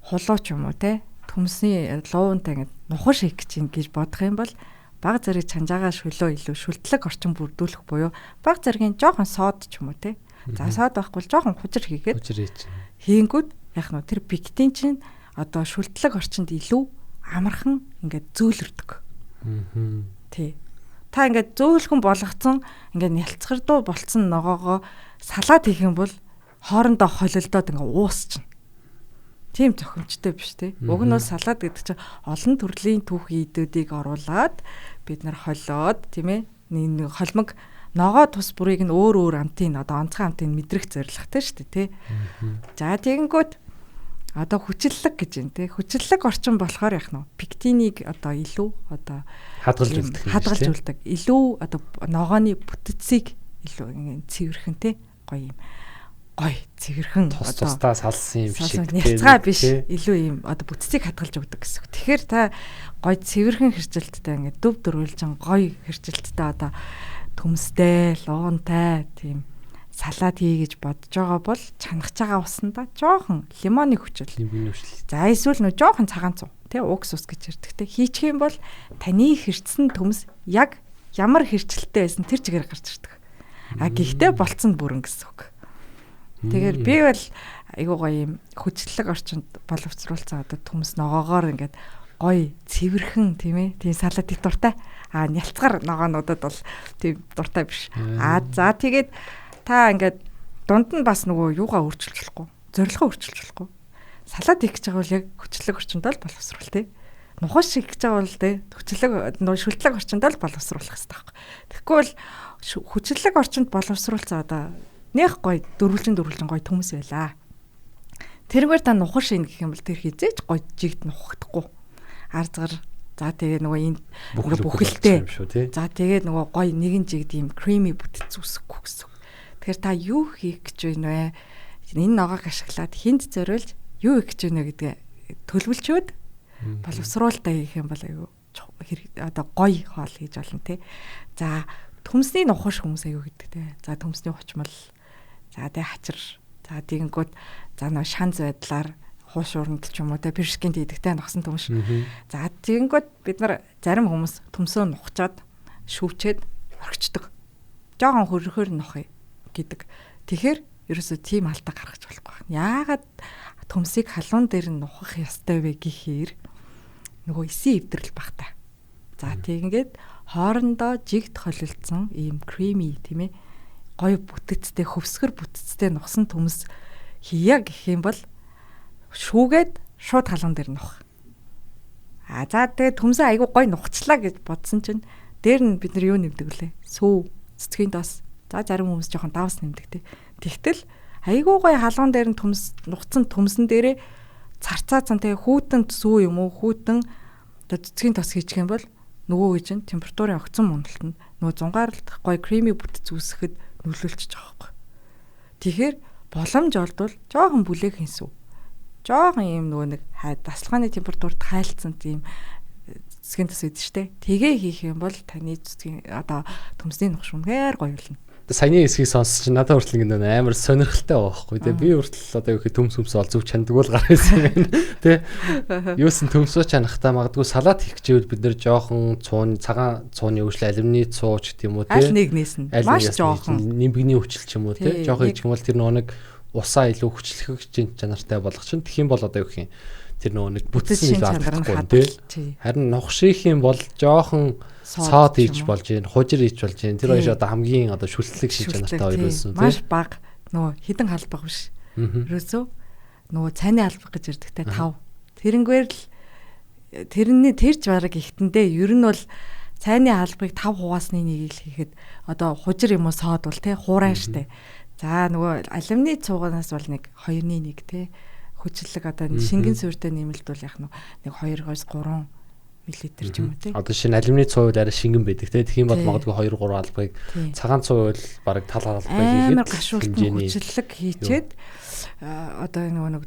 хулуу ч юм уу те. Төмсний луунтай ингээд нухаш хийх гэж байна гэж бодох юм бол баг зэрэг чанжаагаа шөлөө илүү шүлтлэг орчин бүрдүүлэх буюу баг зэргийн жоохон сод ч юм уу те. За сод байхгүй бол жоохон хужир хийгээд хийнгүүд яг нь тэр пектин чинь одоо шүлтлэг орчинд илүү амархан ингээд зөөлрдөг. Тий. Та ингээд зөөлхөн болгоцсон ингээд нялцгардуу болцсон ногоогоо салат хийх юм бол хоорондоо холилдоод ингээд уусчихна. Тийм зохимжтой биш те. Уг нь бол салат гэдэг чинь олон төрлийн түүхий идүүдийг оруулаад бид нар холиод тийм ээ. Нэг холимог ногоо тус бүрийг нь өөр өөр амтын одоо онцгой амтыг мэдрэх зорилготой шүү дээ тий. За тэгэнгүүт одоо хүчлэлэг гэж юм тий. Хүчлэлэг орчин болохоор яах нь пектинийг одоо илүү одоо хадгалж үлддэг. Илүү одоо ногооны бүтцийг илүү ингэ цэвэрхэн тий. Гоё юм. Гоё цэвэрхэн одоо тусдаа салсан юм шиг нялцгаа биш илүү юм одоо бүтцийг хадгалж өгдөг гэсэн үг. Тэгэхээр та гоё цэвэрхэн хэржилттэй ингэ дөв дөрвөлжин гоё хэржилттэй одоо төмстэй, луунтай тийм салат хий гэж бодож байгаа бол чанах байгаа усандаа жоохон лимоны хүчил. За эсвэл нөө жоохон цагаан цуу тий уксус гэж ярьдаг тий хийчих юм бол таны хэрцсэн төмс яг ямар хэрчлэлтэй байсан тэр чигээр гарч ирдэг. А гэхдээ болцсон бүрэн гэсэн үг. Тэгэхээр би бол айгуу гоё юм хүчлэг орчинд боловсруулсан одоо төмс ногоогоор ингээд гоё цэвэрхэн тийм ээ тийм салат их дуртай. А нялцгар ногоонуудад бол тийм дуртай биш. А за тэгээд та ингээд дунд нь бас нөгөө юугаа өөрчилж болохгүй. Зорилгоо өөрчилж болохгүй. Салат хийх гэж байгаа бол яг хүчлэг орчинд л боловсруул тий. Нухаш хийх гэж байгаа бол тий хүчлэг нөгөө шүлтлэг орчинд л боловсруулах хэрэгтэй байхгүй. Тэгэхгүй бол хүчлэг орчинд боловсруулсан одоо нэх гоё дөрвөлжин гоё төмс байлаа. Тэрнгээр та нухаш ийн гэх юм бол тэр хизээч гоё жигд нухагдахгүй. Арзгар за тэгээ нөгөө энэ бүхэлдээ за тэгээ нөгөө гоё нэгэн жигд ийм creamy бүтэц үүсэхгүй гэсэн. Тэгэхээр та юу хийх гэж байна вэ? Энэ ногоог ашиглаад хүнд зориулж юу хийх гэж байна гэдгээ төлөвлөчөөд боловсруулалтаа хийх юм бол айгүй одоо гоё хоол хийж болно тий. За төмсний нухаш хүмүүс айгүй гэдэг тий. За төмсний хучмал, за тэгээ хачир, за тэгэнгүүт за нөгөө шанз байдлаар хуушууранд ч юм уу те пиршкинд идэгтэй нохсон төмш. За тэгэнгүүт бид нар зарим хүмүүс төмсөө нухчаад шүүвчээд орхичдог. Жохон хөрөхөр нухъя гэдэг. Тэгэхээр ерөөсөө тийм алдаа гаргаж болохгүй байна. Яагаад төмсийг халуун дээр нь нухах ёстой вэ гэхээр нөгөө эсийн эвдрэл багтай. За тийгээд хоорондоо жигд холилдсон ийм creamy тийм ээ гоё бүтэцтэй хөвсгөр бүтэцтэй нухсан төмс хийя гэх юм бол шүүгээд шууд халуун дээр нухах. А за тэгээ төмсөө айгүй гоё нухчлаа гэж бодсон чинь дээр нь бид нар юу нэмдэг вүлээ? Сүү, цэцгийн дос. За зарим хүмүүс жоохон давс нэмдэг те. Тэгтэл айгүй гоё халуун дээр нь төмс нухцсан төмсөн дээрээ царцаацсан тэгээ хүүтэн сүү юм уу хүүтэн одоо цэцгийн тос хийчих юм бол нөгөө чинь температурын огцон муналтанд нөгөө зунгаарлах гоё creamy бүтэц үүсгэхэд нөлөөлчих жоох байхгүй. Тэгэхээр боломж олдвол жоохон бүлээх хинсүү. Жоохон ийм нөгөө нэг дасгалгааны температурт хайлтсан тийм цэцгийн тос өгдөө штэ. Тэгээ хийх юм бол таны цэцгийн одоо төмсний нухш үнэхээр гоё болно. Саяны хэсгийг сонсч надад хүртэл ингэ амар сонирхолтой байгаа байхгүй тий. Би хүртэл одоо юу гэх төмс төмс ол зөв чанддаг бол гараа ирсэн юм тий. Юусэн төмсөө чанахтаа магадгүй салат хийх гэвэл бид нэр жоохон цууны цагаан цууны өвчлөл алюминий цуу ч гэдэм үү тий. Аль нэгнээс нь маш жоохон нимбэгний өвчлөл ч юм уу тий. Жоохон хийчих юм бол тэр нөгөө нэг усаа илүү хүчлэх чин чанартай болгох чинь тэгэх юм бол одоо юу гэх юм тэр нөгөө нэг бүтсэн илүү алдахгүй тий. Харин нухших юм бол жоохон соод хийж болж гин, хужир хийж болж гин. Тэр хоёр одоо хамгийн одоо шүлтлэг шин чанартай хоёр байсан тий. Маш бага нөгөө хідэн халбаг биш. Ерөөсөө нөгөө цайны халбаг гэж ярьдаг те 5. Тэрнгээр л тэрний тэрч бараг ихтэндээ ер нь бол цайны халбыг 5 хуваасны нэгийг л хийхэд одоо хужир юм уу соод бол те хуурай штэ. За нөгөө алюминий цууганаас бол нэг 2-1 те хүчлэг одоо шингэн суурьтай нэмэлт бол яг нэг 2-3 мл ч юм уу тий. Одоо шинэ алюминий цувал арай шингэн байдаг тий. Тэгэх юм бол магадгүй 2 3 албыг цагаан цувал бараг тал албыг хийхэд амар гашуултан хүчлэг хийчээд одоо нөгөө нэг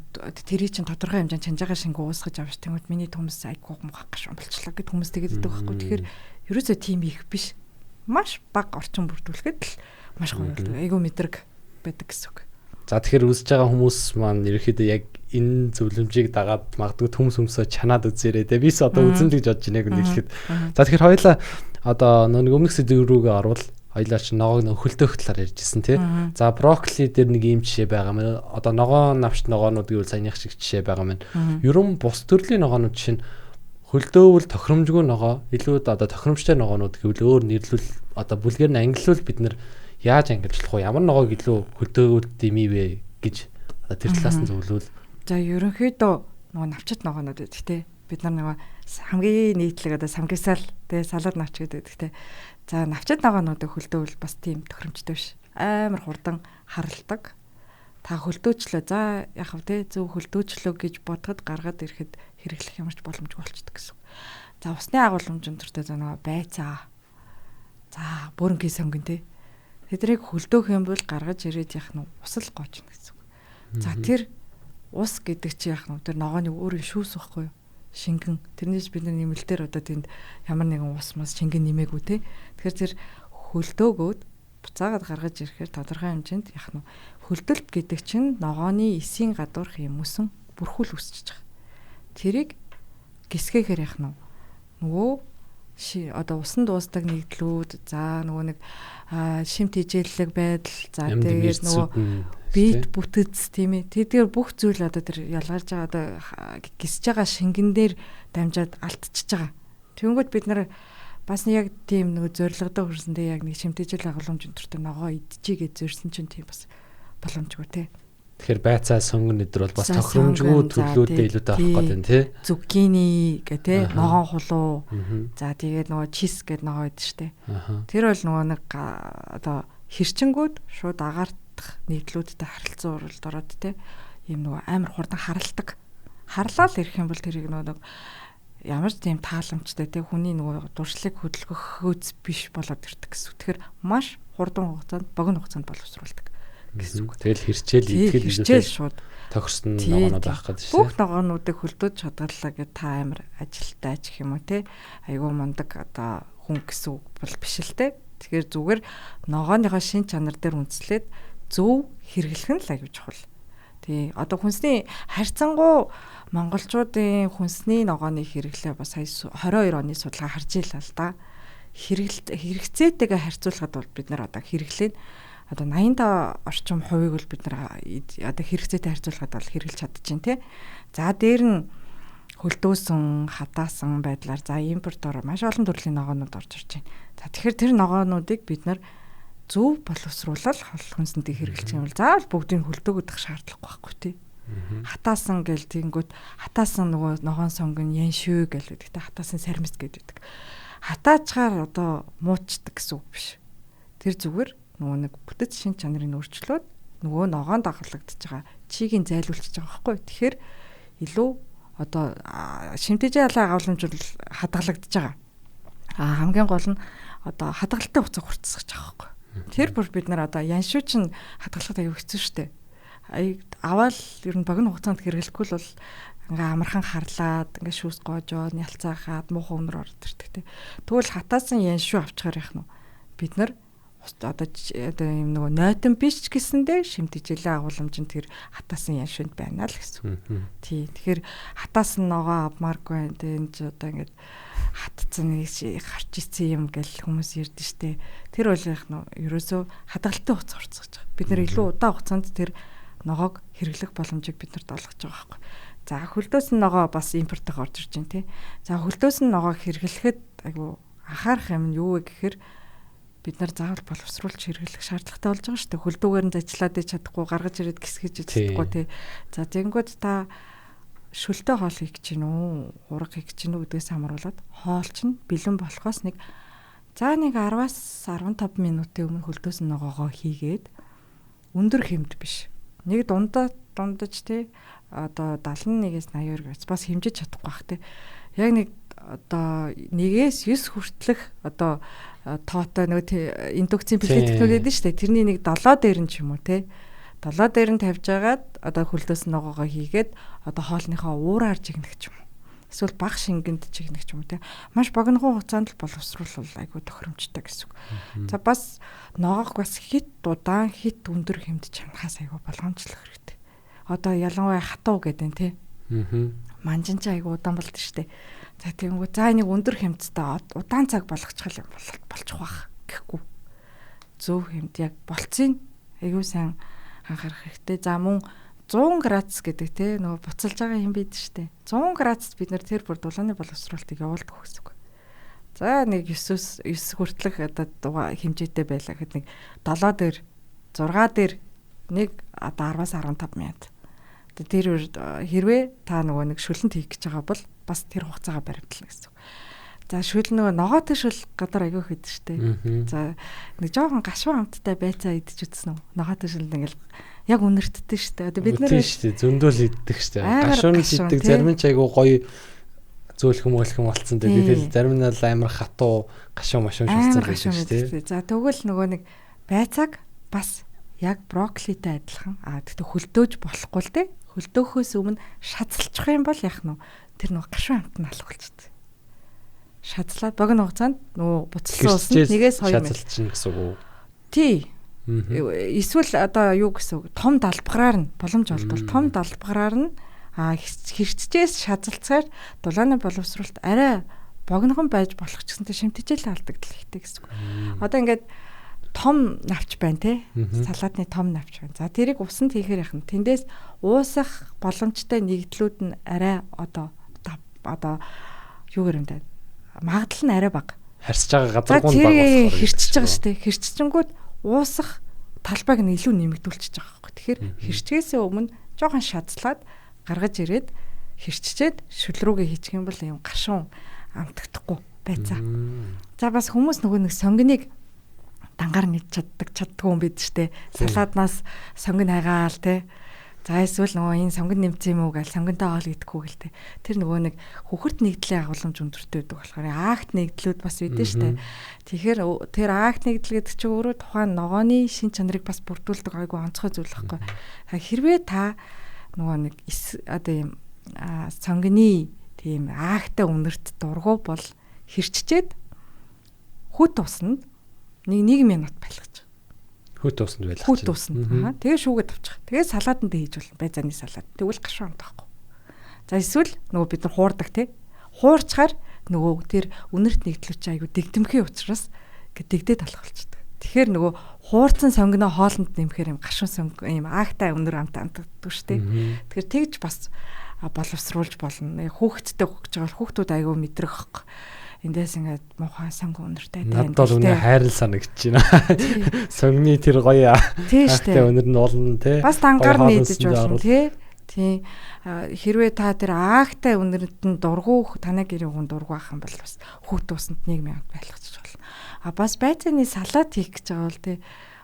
тэрий чинь тодорхой хэмжээнд чанж байгаа шингэн уусгаж авч тэнгүүд миний төмс айгуу муухай гашуун болчлоо гэд хүмүүс тэгээд идэх байхгүй. Тэгэхээр ерөөсөө тийм их биш. Маш бага орчин бүрдүүлэхэд л маш гоё болдог. Айгуу мэдрэг байдаг гэсэн үг. За тэгэхээр үзэж байгаа хүмүүс маань ерөөхдөө яг энэ зөвлөмжийг дагаад магадгүй төмс өмсөө чанаад үзээрэй те. Бис одоо үзэн л гэж бодож байна яг үнэхээр. За тэгэхээр хоёлаа одоо нэг өмнөх сэдв рүүгээ орвол хоёлаа чи ногоог нөх хөлдөөх талаар ярьжсэн тий. За брокколи дээр нэг ийм жишээ байгаа мэн. Одоо ногоон навч ногоонууд гэвэл саяных шиг жишээ байгаа мэн. Ерөн бус төрлийн ногоонууд жишээ нь хөлдөөвөл тохиромжгүй ногоо, илүү одоо тохиромжтой ногоонууд гэвэл өөр нэрлүүл одоо бүлгээр нь ангилвал бид нэр яаж ангилж болох вэ? Ямар ногоог илүү хөлдөөвөл дэмий вэ гэж одоо тэр талаас нь зөвлөвөл. За ерөнхийдөө нөгөө навчит ногоонууд байдаг те. Бид нар нөгөө хамгийн нийтлэг одоо самгисал те салад навч гэдэг те. За навчит ногоонуудыг хөлдөөвөл бас тийм тохиромжтой биш. Амар хурдан харалдаг. Та хөлдөөчлөө. За яг хав те зөв хөлдөөчлөө гэж бодоход гаргаад ирэхэд хэрэглэх ямарч боломжгүй болчдөг гэсэн. За усны агуулмж өндөртэй за нөгөө байцаа. За бүрэнгийн сонгон те. Тэднийг хөлдөөх юм бол гаргаж ирээд яах нь ус л гоочно гэсэн үг. За тэр ус гэдэг чи яах нь тэр ногооны өөрийн шүүс байхгүй юу? Шингэн. Тэрнээс бид нар нэмэлтээр одоо тэнд ямар нэгэн ус мас шингэн нэмээгүй те. Тэгэхээр тэр хөлдөөгөөд буцаагаад гаргаж ирэхээр тодорхой хэмжээнд яах нь хөлдөлт гэдэг чинь ногооны эсийн гадуурх юм мөсөн бүрхүүл үүсчихэж байгаа. Тэрийг гисгэхээр яах нь нөгөө одоо усан дуустдаг нэгдлүүд, за нөгөө нэг шим тэжээллэг байдал, за тэгээд нөгөө бит бүтэц тийм ээ. Тэдгээр бүх зүйл одоо тэр ялгарч байгаа одоо гисж байгаа шингэн дээр дамжаад алдчихж байгаа. Тэнгүүд бид нар бас яг тийм нөгөө зорилгодоо хүрсэндээ яг нэг шим тэжээл агуулмж өндөртэй ногоо идчихье гэж зорьсон чинь тийм бас боломжгүй те. Тэгэхээр байцаа сонгон өдр бол бас тохиромжгүй төрлүүдээ илүүтэй авах гэдэг нь тий. Зүккини гэ тий ногоон хулуу. За тэгээд нөгөө чис гэд ногоо идэв штэ. Тэр бол нөгөө нэг одоо хэрчэнгүүд шууд агаартах нийтлүүдтэй харилцан уралд ороод тий ийм нөгөө амар хурдан харалдаг. Харлаад ирэх юм бол тэрийг нөгөө нэг ямар ч тийм тааламжтай тий хүний нөгөө дуршлыг хөдөлгөхөөц биш болоод ирдэг гэсэн. Тэгэхээр маш хурдан хугацаанд богино хугацаанд боловсруулдаг гэсэн үг. Тэгэл хэрчээл итгэл хэрчээл шууд тохирсон ногоонууд авах гэдэг шээ. Бүх ногоонуудыг хөлдөөж хадгаллаа гэд та амар ажилтай ч гэх юм уу те. Айгуу мундаг одоо хүн гэсэн үг бол биш л те. Тэгэхээр зүгээр ногооныхоо шин чанар дээр үндэслээд зөв хэрэглэх нь л аюул чухал. Тий. Одоо хүнсний харьцангуй монголчуудын хүнсний ногооны хэрэглээ бас сая 22 оны судалгаа харж ийлээ л да. Хэрэгэлт хэрэгцээтэйгээ харьцуулахад бол бид нар одоо хэрэглээ одоо 85 орчим хувийг бол бид нар одоо хэрэгцээтэй харьцуулахад бол хэрэглэж чадчихээн тий. За дээр нь хөлдөөсөн, хатаасан байдлаар за импортоор маш олон төрлийн ногоонууд орж ирж байна. За тэгэхээр тэр ногоонуудыг бид нар зөв боловсруулал хол хүнсэндээ хэрэглэж юм бол заавал бүгдийг хөлдөөгдөх шаардлагагүй байхгүй тий. Хатаасан гэл тэгэнгүүт хатаасан нөгөө ногоон сонгон яншүү гэл гэдэг те хатаасан сармис гэдэг. Хатаачгаар одоо муучдаг гэсэн үг биш. Тэр зүгээр нөгөө нэг бүтэц шин чанарыг өөрчлөөд нөгөө ногоон дагуулагдаж байгаа чигийн зайлуулчихж байгаа байхгүй. Тэгэхээр илүү одоо шимтэжээ алаа агуулмж бол хадгалагдаж байгаа. А хамгийн гол нь одоо хадгалалтын хугацаа хурцсаж байгаа байхгүй. Тэр бүр бид нар одоо яншуу чинь хадгалахад аюу хэцүү шттэ. Аваал ер нь богино хугацаанд хэрэглэхгүй л бол ингээ амархан харлаад ингээ шүүс гоожоод нялцаахаад муухай өнөр ороод ирдэг те. Тэгвэл хатаасан яншуу авчгаар яах нь бид нар одоо юм нөгөө нойтон биш ч гэсэндээ шимтэжлээ агуулмж нь тэр хатаасан яншуунд байна л гэсэн. Тий. Тэгэхээр хатаасан ногоо авмааргүй байна. Тэ энэ ч одоо ингээд хатцсан нэг харч ицсэн юм гэл хүмүүс ярьдэн штэ. Тэр бол яг нь ерөөсөө хадгалтын хугацаа хурцсаж байгаа. Бид нэр илүү удаан хугацаанд тэр ногоог хэрэглэх боломжийг бид нарт олгож байгаа байхгүй. За хөлдөөсөн ногоо бас импортог орж ирж байна тий. За хөлдөөсөн ногоог хэрэглэхэд айгу анхаарах юм нь юу вэ гэхээр бид нар заавал боловсруулж хэрэглэх шаардлагатай болж байгаа шүү дээ. Хөлдүүгээр нь зажлаад иж чадахгүй, гаргаж ирээд гисгэж чадахгүй тий. За тэгэнгүүт та шөлтөө хоол хийх гэж гин үү, хураг хийх гэж гин үү гэдгээс хамруулад хоол чинь бэлэн болохоос нэг за нэг 10-аас 15 минутын өмнө хөлдөөсөн ногоогоо хийгээд өндөр хэмт биш. Нэг дундаж тий одоо 71-ээс 82 гэж бас хэмжиж чадахгүй бах тий. Яг нэг одоо 1-ээс 9 хүртэлх одоо тоотой нөгөө индукцийн плит технологи гэдэг нь шүү дээ. Тэрний нэг 7 дээр нь ч юм уу те. 7 дээр нь тавьж агаад одоо хөлдөөс ногоогоо хийгээд одоо хоолныхоо уураар жигнэх ч юм уу. Эсвэл баг шингэнд жигнэх ч юм уу те. Маш богинохон хугацаанд л боловсруул айгүй тохиромжтой гэсэн үг. За бас ногоог бас хит удаан хит өндөр хэмдэж ханахаас айгүй болгоомжлох хэрэгтэй. Одоо ялангуяа хатуу гэдэг нь те. Манжин ч айгүй удаан болд шүү дээ. За тэгэнгүүт за энийг өндөр хэмттэй удаан цаг болгочих юм болчих واخ гэхгүй. Зөв хэмт яг болцсон айгүй сайн анхаарах хэрэгтэй. За мөн 100 градус гэдэг те нөгөө буцалж байгаа юм бид штэ. 100 градусд бид нэр тэр бүр дулааны боловсруулалтыг явуулдаг гэсэн үг. За нэг 9-9 хүртэлх одоо хэмжээтэй байлаа гэхэд нэг 7 дээр 6 дээр нэг одоо 10-аас 15 минут. Тэр хэрвээ та нөгөө нэг шүлэнт хийх гэж байгаа бол бас тэр хугацаагаа баримтлана гэсэн үг. За шүл нөгөө ногоотой шүл гадар айгүй хэд штэ. За нэг жоохон гашуун амттай байцаа идэж үзсэн үү? Ногоотой шүл ингээл яг үнэртдэг штэ. Одоо бид нар штэ зөндөөл иддэг штэ. Гашуун иддэг зарим нь ч айгүй гоё зөөлхөн мөөлхөн болцсон дээ. Тэгэл зарим нь л амар хатуу гашуун машуун шулцсан байдаг штэ. За тэгвэл нөгөө нэг байцааг бас яг брокколитай адилхан. А тэгтээ хөлдөөж болохгүй л дээ. Хөлдөөхөөс өмнө шазалчих юм бол яах нь вэ? Тэр нөгөө гашуун амт нь алах болчихдог. Шазлаад богино хугацаанд нөгөө буцалсан усанд 1-2 минут шазалчихна гэсэн үг үү? Тий. Эсвэл одоо юу гэсэн үг? Том далбгараар нь боломж олдвол том далбгараар нь хэрчжээс шазалцгаар дулааны боловсролт арай богинохон байж болох ч гэсэнтэй шимтжэл алдагдал ихтэй гэсэн үг. Одоо ингээд том навч байна те. Салаатны том навч байна. За тэрийг усанд хийхээр яах нь? Тэндээс уусах боломжтой нэгдлүүд нь арай одоо юу гэр юм бэ? Магадлал нь арай бага. Харьцаж байгаа газаргуу нь бага болохоор хэрчиж байгаа шүү дээ. Хэрччихэнгүүд уусах талбайг нь илүү нэмэгдүүлчихэж байгаа байхгүй. Тэгэхээр хэрчгээсээ өмнө жоохон шазлаад гаргаж ирээд хэрччээд шүл рүүгээ хийчих юм бол юм гашуун амтагдахгүй байцаа. За бас хүмүүс нөгөө нэг сонгиныг дангаар нэгж чаддаггүй юм бид штэ. Салааднаас сонгон хайгаал те. За эсвэл нөгөө энэ сонгон нэмсэн юм уу гал сонгонтой хоол идэхгүй гэл те. Тэр нөгөө нэг хөхөрт нэгдлийн агуулмж өндөртэй байдаг болохоор аагт нэгдлүүд бас байдэн штэ. Тэгэхээр тэр аагт нэгдэл гэдэг чинь өөрөө тухайн ногооны шин чанарыг бас бүрдүүлдэг айгүй онцгой зүйл байхгүй. Хэрвээ та нөгөө нэг одоо юм сонгоны тийм аагтай үнэрт дургу бол хэрччээд хүт усанд 1 минут байлгаж. Хүт усанд байлгаж. Хүт усанд. Аа. Тэгээ шүүгээ тавчих. Тэгээ салаатанд хийж болно. Байцааны салаат. Тэгвэл гашуун амт байхгүй. За эсвэл нөгөө бид нар хуурдаг тий. Хуурчаар нөгөө тэр үнэрт нэгдлүүч айгу дэгдэмхий учраас дэгдээд алах болчихдог. Тэгэхээр нөгөө хуурцсан сонгиноо хоолнд нэмэхээр юм гашуун сонг юм аагтай өнөр амт амтдаггүй шүү дээ. Тэгэхээр тэгж бас боловсруулж болно. Хүүхэдтэй өгч байгаа бол хүүхдүүд айгу мэдрэх. Эндээс ингээд муухай сонгон үнэртэй байна. Надад бол үнэ хайрл санагдаж байна. Сонгоны тэр гоё аагтай өнөр нь болно тий. Бас дангаар нийдэж болно тий. Тий. Хэрвээ та тэр аагтай үнэрэнд нь дургу танай гэрийн хүн дургу байх юм бол бас хүүт усанд 1 минут байлгачих болно. А бас байцааны салаат хийх гэж байгаа бол тий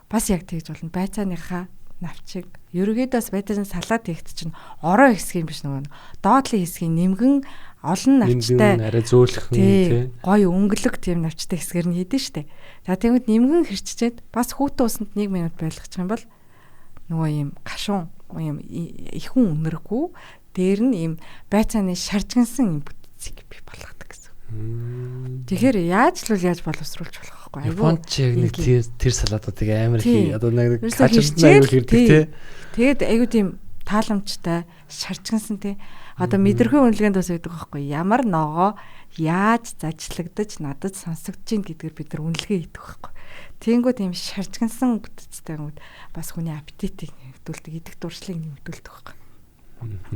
бас яг тэгж болно. Байцааныхаа навчиг ерөөдөө бас байцааны салаат хийхэд чинь орой хэсэг юм биш нөгөө доотлын хэсгийн нэмгэн олон навчтай арай зөөлхөн тий гоё өнгөлөг тийм навчтай хэсгээр нь хийдэн штэ. За тэгмэд нэмгэн хэрччээд бас хүүтэн усанд 1 минут байлгачих юм бол нөгөө юм гашуун юм ихэн үнэргүй дээр нь юм байцааны шаржгансан юм бүтцийг бий болгодог гэсэн. Тэгэхээр яаж л яаж боловсруулж болох вэ? Японд ч яг нэг тэр салаатуудыг амар хий. Одоо нэг качирсан аюул хэрдэг тий. Тэгээд айгуу тийм тааламжтай шаржгансан тий. Одоо мэдрэхүй үнэлгээнд бас байдаг байхгүй ямар ногоо яаж зажлагдаж надад сонсогдож гин гэдгээр бид нар үнэлгээ хийдэг байхгүй. Тэнгүү тийм шаржгансан бүтцтэй юмуд бас хүний аппетитийг нэмэгдүүлдэг, идэх дуршлыг нэмэгдүүлдэг байхгүй.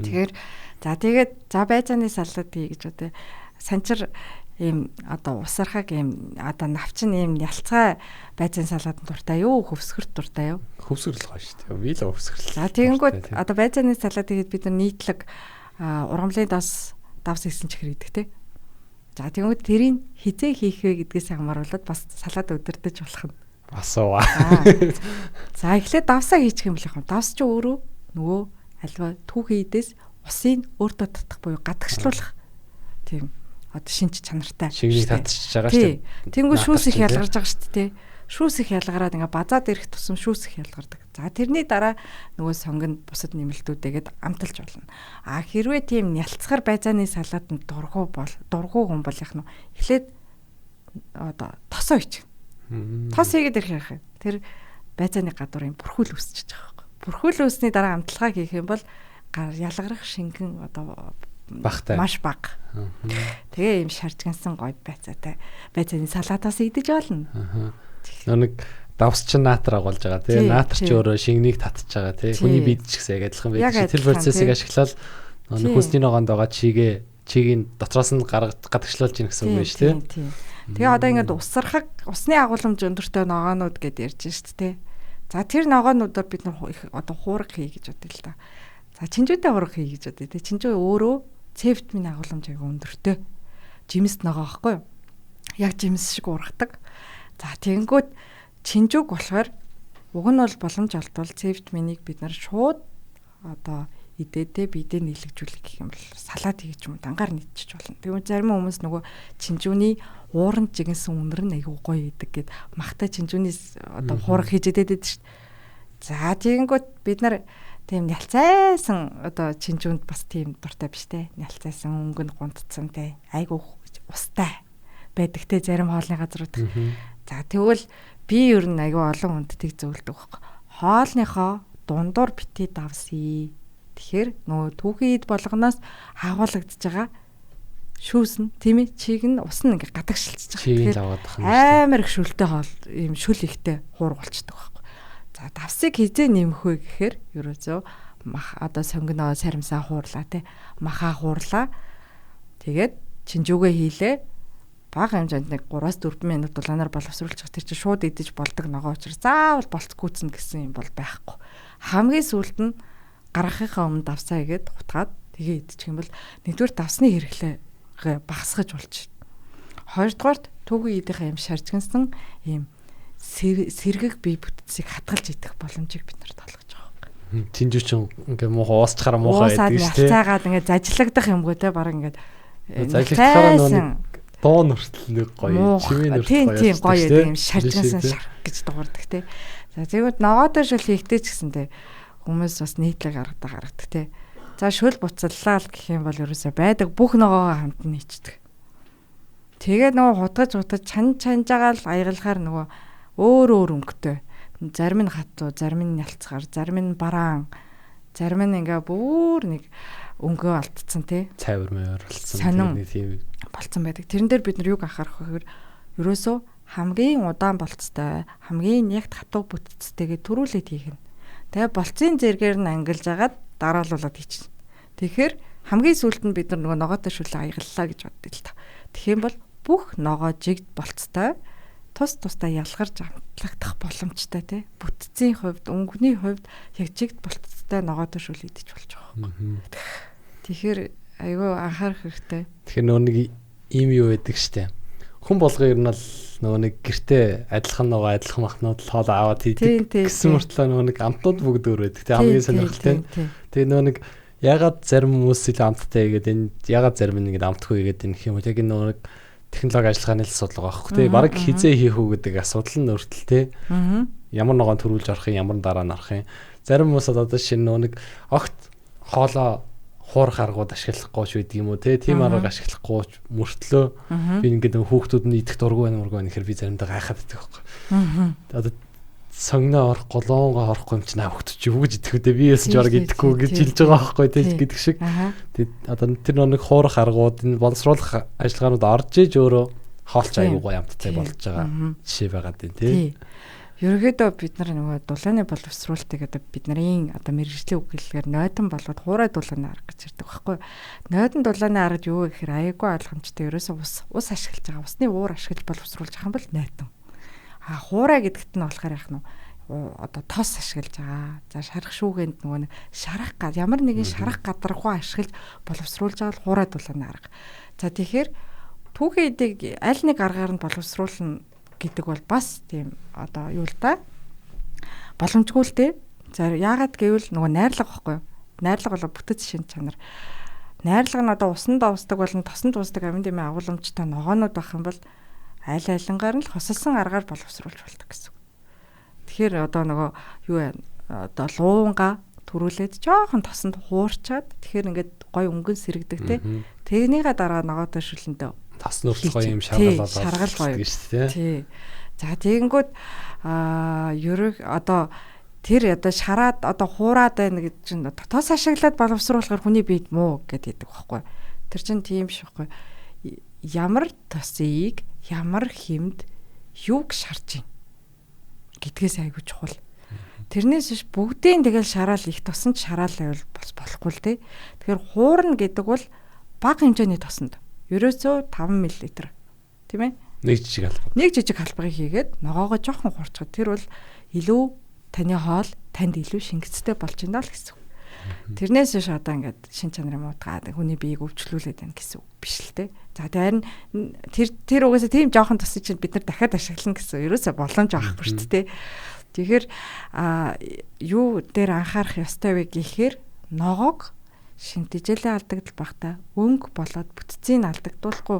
Тэгэхээр за тэгээд за байцааны салаад хий гэж одоо санчир ийм одоо усархаг ийм одоо навчин ийм ялцгай байцааны салаатанд дуртай юу, хөвсгөрт дуртай юу? Хөвсгөрл гоё шүү дээ. Би л хөвсгөрл. За тэгэнгүүт одоо байцааны салаат хийгээд бид нар нийтлэг ургамлын давс хийсэн чихэр идэх те. За тэгвэл тэрийг хизээ хийх вэ гэдгээс хамааруулаад бас салаад өдөрдөж болох нь. Асууа. За эхлээд давсаа хийчих юм бол яг давс ч өөрөө нөгөө альва түүхий идээс усыг өөртөө татах буюу гадагшлуулах тийм одоо шинж чанартай. Шингэнийг татчихж байгаа шүү дээ. Тэнгүү шүүс их ялгарч байгаа шүү дээ. Шүүс их ялгараад ингээ базаад ирэх тусам шүүс их ялгардаг. За тэрний дараа нөгөө сонгонд бусад нэмэлтүүдээгээд амталж болно. А хэрвээ тийм нялцгар байзааны салаатанд дургу бол дургу хүн бол яг нь эхлээд одоо тосоо ичих. Тос хийгээд ирэх юм. Тэр байзааны гадуур юм бүрхүүл үүсчихэж байгаа байхгүй. Бүрхүүл үүсний дараа амталгаа хийх юм бол ялгарах шингэн одоо багтай. Маш бага. Тэгээ ийм шаржгансан гоё байцаатай. Байцааны салаатаас идэж болно. Нэг давс чинь наатар агуулж байгаа тий. Наатар чи өөрөө шингэнийг татж байгаа тий. Хүний бид ч гэсэн яг адилхан байдаг. Тэр процессыг ашиглаад нэг хүнсний ногоонд байгаа чигийн дотроос нь гадагшлуулж ийн гэсэн үг байна шүү тий. Тэгээ одоо ингээд усархаг усны агуулмж өндөртэй ногоонууд гэд ярьж шүү дээ. За тэр ногоонуудаар бид нар их одоо хуурга хий гэж бодъё л да. За чинжүүтэй хуурга хий гэж бодъё. Тэ чинжүү өөрөө С витамины агуулмж аягүй өндөртэй. Жимс ногоо байхгүй юу? Яг жимс шиг ургадаг. За тэгэнгүүт чинжүүг болохоор уг нь бол боломж олдвол С витаминыг бид нар шууд одоо идээдээ биедээ нийлэгжүүлэх гэх юм бол салат хийж юм дангаар нийтчих болно. Тэгвэл зарим хүмүүс нөгөө чинжүүний ууранд жигэнсэн үнэр нь айгүй гоё идэг гэд махтай чинжүүний одоо хуурга хийж идээд байдаг шүү дээ. За тэгэнгүүт бид нар тийм нялцайсан одоо чинжүүнд бас тийм дуртай биш те. Нялцайсан өнгө нь гунтцсан те. Айгүй устай байдаг те зарим хоолны газрууд. За тэгвэл би ер нь айгүй олон хүнд тийг зөвлөдөг байхгүй. Хоолныхоо дундуур бити давсъя. Тэгэхээр нөгөө түүхийн эд болгоноос агуулгадж байгаа шүүс нь тийм ээ чиг нь ус нь ингээ гадагшилчихж байгаа. Тэгэхээр амар их шүлтэй хоол ийм шүл ихтэй хуурга болчдөг байхгүй. За давсыг хизээ нэмэх вэ гэхээр ерөөсөө мах одоо сонгиноо саримсаа хуурлаа те махаа хуурлаа. Тэгээд чинжүүгээ хийлээ. Бага хэмжээнд нэг 3-4 минут дулаанаар боловсруулчих. Тэр чинь шууд идэж болдог ногоо учраас заавал болцгүйцэн гэсэн юм бол байхгүй. Хамгийн сүүлд нь гаргахынхаа өмнө давсаа игээд хутгаад тэгээ идчих юм бол нэгдүгээр давсны хэрэглээ багасгаж болж. Хоёрдугаарт түүхий идийнхээ юм шаржигнсан ийм сэргэг бие бүтцийг хатгалж идэх боломжийг бид нарт олгож байгаа юм. Чинжүү чинь ингээ муухай уусчхаараа муухай байдаг шүү дээ. Уусаад ингээ зажлагдах юмгүй те баг ингээ зажлагдахаараа нөгөө дуу нүртэл нэг гоё чимээ нүртэл гоё. Тийм гоё юм шаржигнсан шарх гэж дуурдаг те. За тэгвэл ногоотой шөл хийхдээ ч гэсэн те хүмүүс бас нийтлэг гаргадаг те. За шөл буцаллаа л гэх юм бол ерөөсөө байдаг бүх ногоогоо хамт нь хийчдэг. Тэгээд нөгөө хутгаж чан чанжаагаа л аягалахаар нөгөө өөр өөр өнгөтэй. Зарим нь хатуу, зарим нь нялцгар, зарим нь бараан, зарим нь ингээ бүр нэг өнгөө алдсан тий. Цайвар маяар болсон нэг тийм болцсон байдаг. Тэрэн дээр бид нар юг анхаарах вэ гэхээр ерөөсөө хамгийн удаан болцтой, хамгийн нягт хатуу бүтцтэйгээ төрүүлээд хийх нь. Тэгээ болцын зэргээр нь ангилж агаад дараалуулад хийчихнэ. Тэгэхээр хамгийн сүүлд нь бид нар нөгөө ногоотой шүлээ аягаллаа гэж боддог л та. Тэгэх юм бол бүх ногоо жигд болцтой тус тусдаа ялгарч амтлагдах боломжтой тий. Бүтцийн хувьд, өнгөний хувьд яг жигд болцтой ногоотой шүл идэж болж байгаа байхгүй. Тэгэхээр айгүй анхаарах хэрэгтэй. Тэгэхээр нөгөө нэг ийм юу байдаг штэ. Хүн болго ер нь бол нөгөө нэг гэртээ адилхан нөгөө адилхан махнууд л хоол аваад хийдэг гэсэн мөртлөө нөгөө нэг амтнууд бүгд өөр байдаг. Тэг хамгийн сонирхолтой. Тэгээ нөгөө нэг ягаад зарим хүмүүс илүү амттай хийгээд энэ ягаад зарим нь ингэж амтгүй хийгээд энэ гэх юм уу. Яг энэ нөгөө нэг технологи ажиллагааны л асуудал байгаа байхгүй тий. Бараг хизээ хийх үү гэдэг асуудал нь өөртөл тий. Ямар ногоон төрүүлж орох юм, ямар дараа нь орох юм. Зарим хүмүүс одоо шинэ нөгөө нэг огт хоолоо хуурах аргууд ашиглахгүй ч байдаг юм уу те, тийм арга ашиглахгүй мөртлөө би ингээд хүүхдүүд нь идэх дургүй байна мургүй байна гэхээр би заримдаа гайхаад байдаг байхгүй. Одоо сонгиноо орохгүй, лонгоо орохгүй юм чинь хүүхдүүд чи юу гэж идэх вэ? Би яасан ч бараг идэхгүй гэж хэлж байгаа байхгүй те гэдэг шиг. Тэгээд одоо тэр нэг хуурах аргууд, энэ боловсруулах ажиллагаанууд орж иж өөрөө хоолч аягүй гоё амттай болж байгаа жишээ байгаад байна те. Ерөнхийдөө бид нар нөгөө дулааны боловсруулалтыг одоо бид нарын одоо мэргэжлийн үг хэллэгээр нойтон болгоод хуурай дулааны арга гэж ярьдаг байхгүй юу. Нойтон дулааны арга юу вэ гэхээр аягүй ойлгомжтой. Ерөөсөө ус ашиглаж байгаа. Усны уур ашиглаж боловсруулж байгаа юм бол нойтон. А хуурай гэдэгт нь болохоор яах нь одоо тос ашиглаж байгаа. За шарах шүүгээнд нөгөө шарах ямар нэгэн шарах гадаргуу ашиглаж боловсруулж байгаа бол хуурай дулааны арга. За тэгэхээр түүхийн эдийг аль нэг аргаар нь боловсруулна гэдэг бол бас тийм одоо юу л да боломжгүй л дээ. За яагаад гэвэл нөгөө найрлага байхгүй юу? Найрлага бол бүтэц шин чанар. Найрлага нь одоо усанд овсдог болон тосонд уусдаг амин дэмий агуулмжтай ногоонууд байх юм бол аль алингаар нь л хосолсон аргаар боловсруулж болдог гэсэн. Тэгэхээр одоо нөгөө юу вэ? Одоо луунга түрүүлээд жоохон тосонд хуурчаад тэгэхээр ингээд гой өнгөн сэрэгдэг те. Тэгнийгээ дараа ногоотой шүлэндээ тос нүртэл гоё юм шаргал болоод шаргал гоё шүү дээ. Тий. За тэгэнгүүт ерөг одоо тэр одоо шараад одоо хуураад байна гэж чинь тос ашиглаад боловсруулахаар хүний биед муу гэдэг байхгүй. Тэр чинь тийм биш байхгүй. Ямар тосыг ямар хэмд юуг шарж байна гэдгээс айгүй чухал. Тэрнээс биш бүгдийн тэгэл шараал их тосон ч шараал байвал бас болохгүй л дээ. Тэгэхээр хуурна гэдэг бол бага хэмжээний тосонд. Ерөөсөө 5 мл. Тийм ээ? Нэг жижиг халбаг. Нэг жижиг халбагийг хийгээд ногоогоо жоохон хуурчихад тэр бол илүү таны хоол танд илүү шингэцтэй болж байна л гэсэн үг. Тэрнээс биш одоо ингээд шин чанарын муутгаад хүний биеийг өвчлүүлээд байна гэсэн үг биш л дээ. За харин тэр угаасаа тийм жоохон тосыг чинь бид нар дахиад ашиглана гэсэн ерөөсөө боломж авахгүй шүү дээ. Тэгэхээр юу дээр анхаарах ёстой вэ гэхээр ногоог шинтэжээлээ алдагдал багтаа өнгө болоод бүтцийг алдагдуулахгүй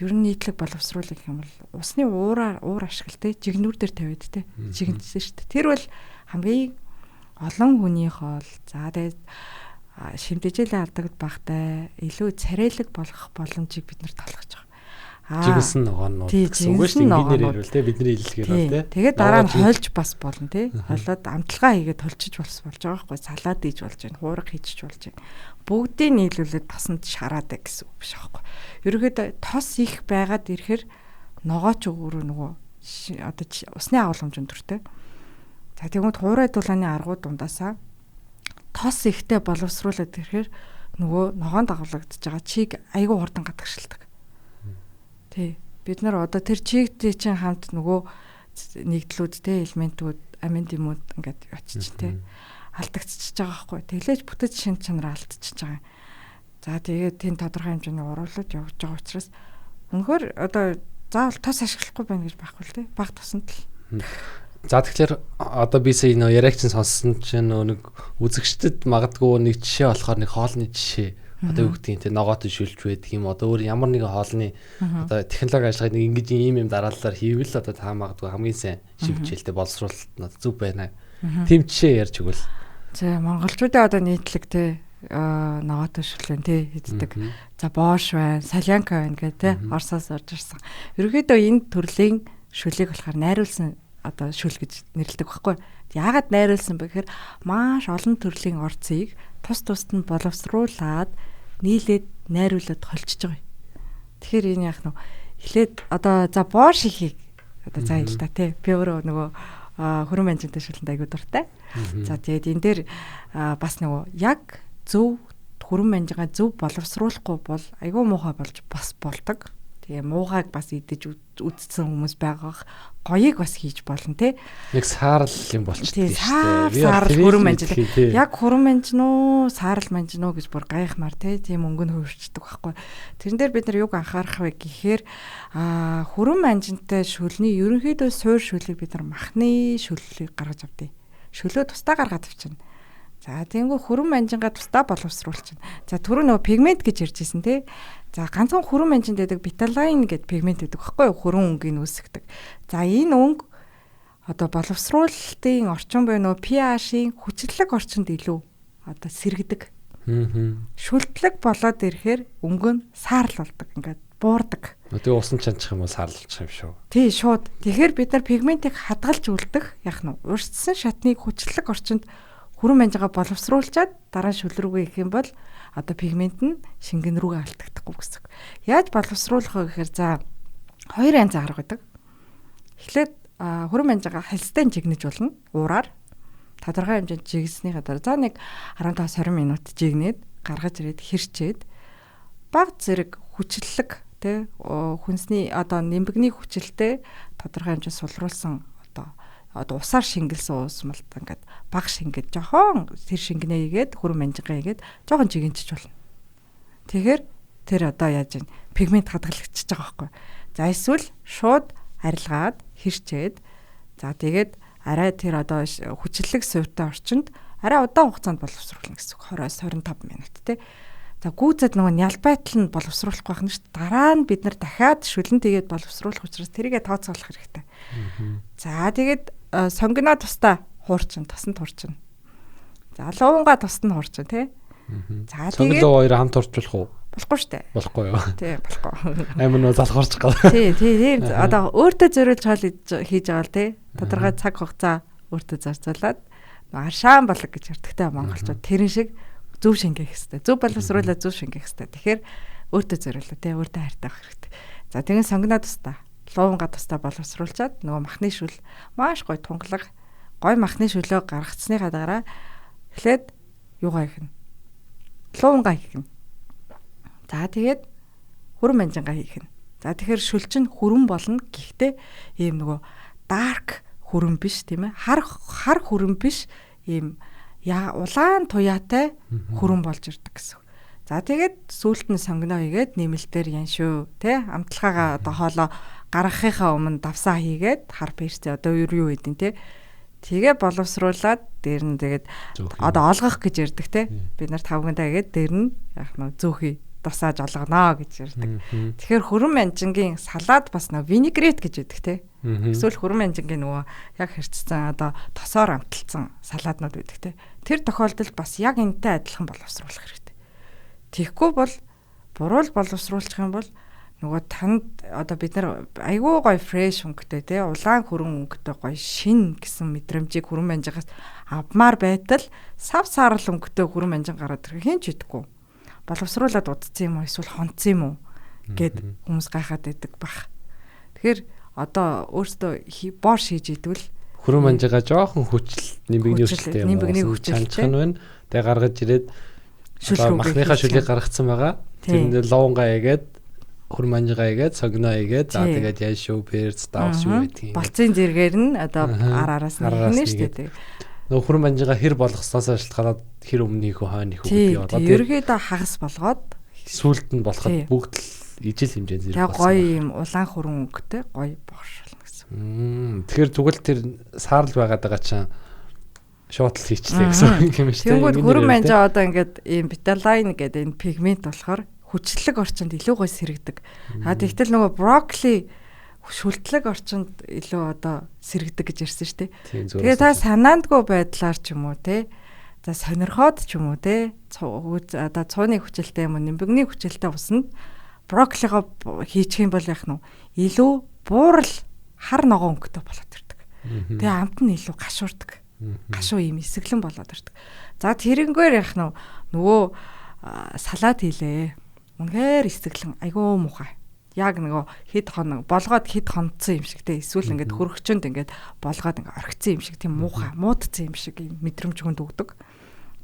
ер нь нийтлэг боловсруулах юм бол усны уураар уур ашигла те жигнүүр дээр тавиад те жигнэсэн шүү дээ. Тэр бол хамгийн олон хүний хоол. За тэгээд шимтэжээлээ алдагд багтай илүү царайлаг болгох боломжийг бид нар толгож байгаа. Жигнэсэн ногоонууд гэсэн үг шүү дээ. Энгийнээр ярил те бидний хэллэгээр бол те. Тэгээд дараа нь хойлж бас болно те. Хойлоод амталгаа хийгээд холчиж болж байгаа байхгүй. Салаад ийж болж байна. Хуурга хийчих болж байна. Бүгдийг нийлүүлээд тосонд шараад бай гэсэн үг биш байхгүй. Ерөнхийдөө тос их байгаад ирэхэр ногооч өөрөө нөгөө одоо усны агуулмж өндөртэй. За тэгмэд хуурай дулааны аргууд дундаасаа тос ихтэй боловсруулад ирэхэр нөгөө ногоон дагуулгадж байгаа чиг айгүй хурдан гадагшилдаг. Тий. Бид нар одоо тэр чигтэй чинь хамт нөгөө нэгдлүүд те элементүүд амин дэмүүд ингээд очиж те алдагдчихж байгаа байхгүй. Тэглээж бүтэж шин чанар алдчихж байгаа. За тэгээд тэн тодорхой хэмжээний уруулаад явж байгаа учраас өнөхөр одоо заавал тос ашиглахгүй байна гэж байхгүй л те. Баг тосонд л. За тэгэхээр одоо би сая нөө яриаг чинь сонссон чинь нэг үзэгчдэд магадгүй нэг жишээ болохоор нэг хоолны жишээ одоо юу гэдгийг те ногоотой шүлж байдаг юм одоо өөр ямар нэгэн хоолны одоо технологи ажиллагааг нэг ингэж ийм юм дараалалаар хийвэл одоо та магадгүй хамгийн сайн шивжээлтэй боловсруулалт нь зөв байна. Тийм жишээ ярьж өгвөл. За монголчуудын одоо нийтлэг те ногоотой шүлэн те хийддэг. За боош байна, солянка байна гэх те Оросоос орж ирсэн. Ерөнхийдөө энэ төрлийн шүлийг болохоор найруулсан одоо шүл гэж нэрлэдэг байхгүй. Яагаад найруулсан бэ гэхээр маш олон төрлийн орцыг тус тусад нь боловсруулад нийлээд найруулад холчиж байгаа юм. Тэгэхээр энэ яах нь эхлээд одоо за боош ихийг одоо за хэл та тий. Би өөрөө нөгөө хөрөн манжинтай шүлэнд айгуу дуртай. За тэгээд энэ дээр бас нөгөө яг зөв хөрөн манжигаа зөв боловсруулахгүй бол айгуу муухай болж бас болдог. Тэгээ муухайг бас идэж үзсэн хүмүүс байгаах гоёг бас хийж болно те. Нэг саарл юм болчихдог шүү дээ. Саарл хөрөн манжин. Яг хөрөн манжин уу, саарл манжин уу гэж бүр гайхмаар те. Тийм өнгө нь хувирчдаг байхгүй. Тэрэн дээр бид нар юг анхаарах вэ гэхээр хөрөн манжинтай шүлний ерөнхийдөө суур шүлийг бид нар махны шүллийг гаргаж авдیں۔ Шөлөө тусдаа гаргаад авчина. За тэгэнгүү хөрөн манжингаа тусдаа боловсруулчихна. За түрүү нөгөө пигмент гэж ярьж ирсэн те. За ганцхан хөрөн манжинд байдаг беталайн гэдэг пигмент байдаг байхгүй юу? Хөрөн өнгийг үүсгэдэг. За энэ өнгө одоо боловсруулалтын орчин буюу нөгөө pH-ийн хүчлэг орчинд илүү одоо сэргэдэг. Шүлтлэг болоод ирэхээр өнгө нь саарл болдог. Ингээд буурдаг. Тэгээ усан чанчих юм уу саарлчих юм шүү. Тий, шууд. Тэгэхээр бид нар пигментийг хадгалж үлдэх яг нь урьдчилсан шатныг хүчлэг орчинд хөрөн манжигаа боловсруулчаад дараа шүл рүүгээ их юм бол одоо пигмент нь шингэн рүүгээ алдагдахгүй гэсэн. Яаж боловсруулах вэ гэхээр за хоёр янз арга байдаг. Эхлээд хөрөн манжигаа хальстай жигнэж болно. Уураар тодорхой хэмжээнд жигснийхаа дараа за нэг 15-20 минут жигнээд гаргаж ирээд хэрчээд баг зэрэг хүчлэг тэ хүнсний одоо нэмбэгний хүчлэлтэй тодорхой хэмжээнд сулруулсан одоо усаар шингэлсэн уусмалт ингээд баг шингээд жохон тэр шингэнэ хийгээд хөрөн манжигаа хийгээд жохон жигэнчиж болно. Тэгэхээр тэр одоо яаж вэ? Пигмент хадгалагдчихж байгаа байхгүй. За эсвэл шууд арилгаад хэрчээд за тэгээд арай тэр одоо хүчлэг суйртай орчинд арай удаан хугацаанд боловсруулна гэсэн үг. 20-25 минут те. За гүйцэд нөгөө нялбайтал нь боловсруулахгүй байх нь шүү дээ. Дараа нь бид нар дахиад шүлэн тэгээд боловсруулах учраас тэрийгэ тооцоолох хэрэгтэй. За тэгээд сонгиноо тусдаа хуурчин, тосонд хуурчин. За луунгаа тусад нь хуурчин тий. За тэгээд сонгилоо хоёр хамт хуурчулах уу? Болохгүй шүү дээ. Болохгүй юу? Тий, болохгүй. Амар нөө залхуурч гал. Тий, тий, тийм. Одоо өөртөө зориулж хоол хийж байгаа л тий. Тодорхой цаг хугацаа өөртөө зарцуулаад аршаан болог гэж ярьдагтай монголчууд тэрэн шиг зөв шингээх хэвээр. Зөв боловсруулаад зөв шингээх хэвээр. Тэгэхээр өөртөө зориулаа тий, өөртөө хайртай байх хэрэгтэй. За тэгэн сонгиноо тусдаа, луунгаа тусдаа боловсруулчаад нөгөө махны шүл маш гоё тунгалаг гоё махны шүлөө гаргацсныхаа дараа эхлээд юугаа хийх нь? Луунгаа хийх нь. За тэгээд хүрэн манжингаа хийх нь. За тэгэхээр шүл чинь хүрэн болно. Гэхдээ ийм нөгөө dark хүрэн биш тийм ээ. Хар хар хүрэн биш ийм улаан туяатай хүрэн болж ирдэг гэсэн. За тэгээд сүүлд нь сонгино хийгээд нэмэлтээр яншуу тий амтлагаагаа одоо хоолоо гаргахынхаа өмнө давсаа хийгээд хар перцээ одоо юу гэдэг тий. Тэгээ боловсруулад дээр нь тэгээд одоо олгох гэж ярьдаг тий. Бид нар тавгандаа хийгээд дээр нь яг нэг зөөхий тусааж олгоно гэж ярьдаг. Тэгэхээр хүрэн манжингийн салаад бас нөгөө винегрет гэж байдаг те. Эсвэл хүрэн манжингийн нөгөө яг хэрцсэн одоо тосоор амталсан салааднууд байдаг те. Тэр тохиолдолд бас яг энэтэй адилхан боловсруулах хэрэгтэй. Тэгэхгүй бол буруу боловсруулчих юм бол нөгөө танд одоо бид нар айгүй гоё фреш өнгөтэй те улаан хүрэн өнгөтэй гоё шин гэсэн мэдрэмжийг хүрэн манжингаас авмаар байтал сав саарл өнгөтэй хүрэн манжин гараад ирэх хэн ч идэхгүй. Боловсруулад удцсан юм уу эсвэл хонцсон юм уу гэд хүмүүс гайхаад байдаг бах. Тэгэхээр одоо өөртөө боор шийж идвэл хүрэн манжигаа жоохон хүчил нэмбэгний хүчлээ чанчих нь байна. Тэгээ гаргаж ирээд махныхаа шүлийг гаргацсан байгаа. Тэр луунгаа игээд хүрэн манжигаа игээд согноо игээд за тэгээд яшүү перц давс юу гэдэг юм. Болцын зэргээр нь одоо ар араас нь хийнэ шүү дээ. Нөгөө хүрэн манжигаа хэр болгосноос шалтгаалаад хэр өмнө хийх үү хойно хийх үү гэдэг юм. Ерөнхийдөө хагас болгоод сүүлд нь болоход бүгд л ижил хэмжээнд зэрэг болсон. Гоё юм улаан хүрэн өнгөтэй гоё борш болно гэсэн. Тэгэхээр зүгээр л тэр саарл байгаад байгаа чинь шууд л хийчлээ гэсэн юм шүү дээ. Тэнгүүд хүрэн манжаа одоо ингээд ийм беталайн гэдэг энэ пигмент болохоор хүчлэг орчинд илүү гоё сэргэдэг. А тэгтэл нөгөө брокколи шүлтлэг орчинд илүү одоо сэргэдэг гэж ярьсан шүү дээ. Тэгээ та санаандгүй байдлаар ч юм уу те. За сонирхоод ч юм уу те. Одоо цууны хүчилтэй юм уу нэмбэгний хүчилтэй усанд брокколигоо хийчих юм бол яах нь илүү буурал хар ногоон өнгөтэй болоод ирдэг. Тэгээ амт нь илүү гашуурдаг. Гашуу ийм эсэглэн болоод ирдэг. За тэрнгээр яах нь нөгөө салат хийлээ. Үнэхээр эсэглэн айгүй муухай. Яг нөгөө хэд хоног болгоод хэд хонцсон юм шиг те эсвэл ингээд хөрөгчөнд ингээд болгоод ингээд орхицсан юм шиг тийм муухай муудцсан юм шиг юм мэдрэмж хүнд өгдөг.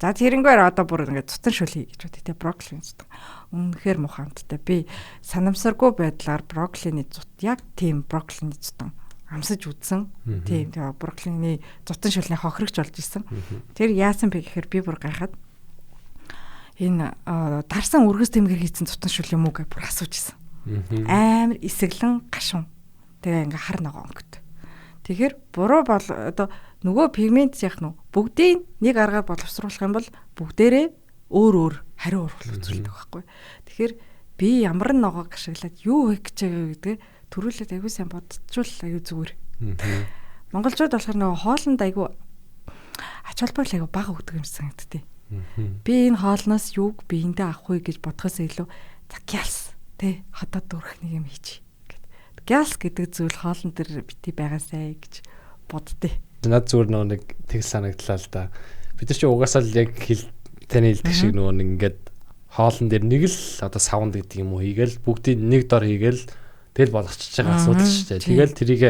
За тэрнгээр одоо бүр ингээд цутан шүл хий гэж бодъё те брокколиний цутан. Үнэхээр муухай амттай. Би санамсаргүй байдлаар брокколиний цут яг тийм брокколиний цутан амсаж үзсэн. Тийм тэгээ брокколиний цутан шүлний хохирогч болж исэн. Тэр яасан бэ гэхээр би бүр гайхаад энэ дарсан өргөс тэмгээр хийсэн цутан шүл юм уу гэж бүр асууж исэн. Амар эсэглэн гашуун. Тэгээ ингээ хар ногоон өнгөт. Тэгэхээр буруу бол одоо нөгөө пигмент яах нь бүгдийг нэг аргаар боловсруулах юм бол бүгдээрээ өөр өөр хариу урвал үзүүлдэг байхгүй. Тэгэхээр би ямар ногоог ашиглаад юу хийх гэж байгаа гэдгээ төрүүлээд аягүй сайн бодчихвол аягүй зүгээр. Монголчууд болохоор нөгөө хоолнд аягүй ач холбогдол аягүй бага өгдөг юм санагдтыг. Би энэ хоолноос юуг биендээ авах вэ гэж бодохоос илүү за гялс тэ хотод дөрөх нэг юм хийчих гэд. Гялс гэдэг зүйл хоолн дээр бити байгаасай гэж боддээ. Над зүгээр нөгөө нэг тэг санагдлаа л да. Бид нар чи угаасаа л яг хэл таны хэлдэг шиг нөгөө нэг ингээд хоолн дээр нэг л одоо савнд гэдэг юм уу хийгээл бүгдийг нэг дор хийгээл тэгэл болгочихж байгаа асуудал шүү дээ. Тэгэл тэрийг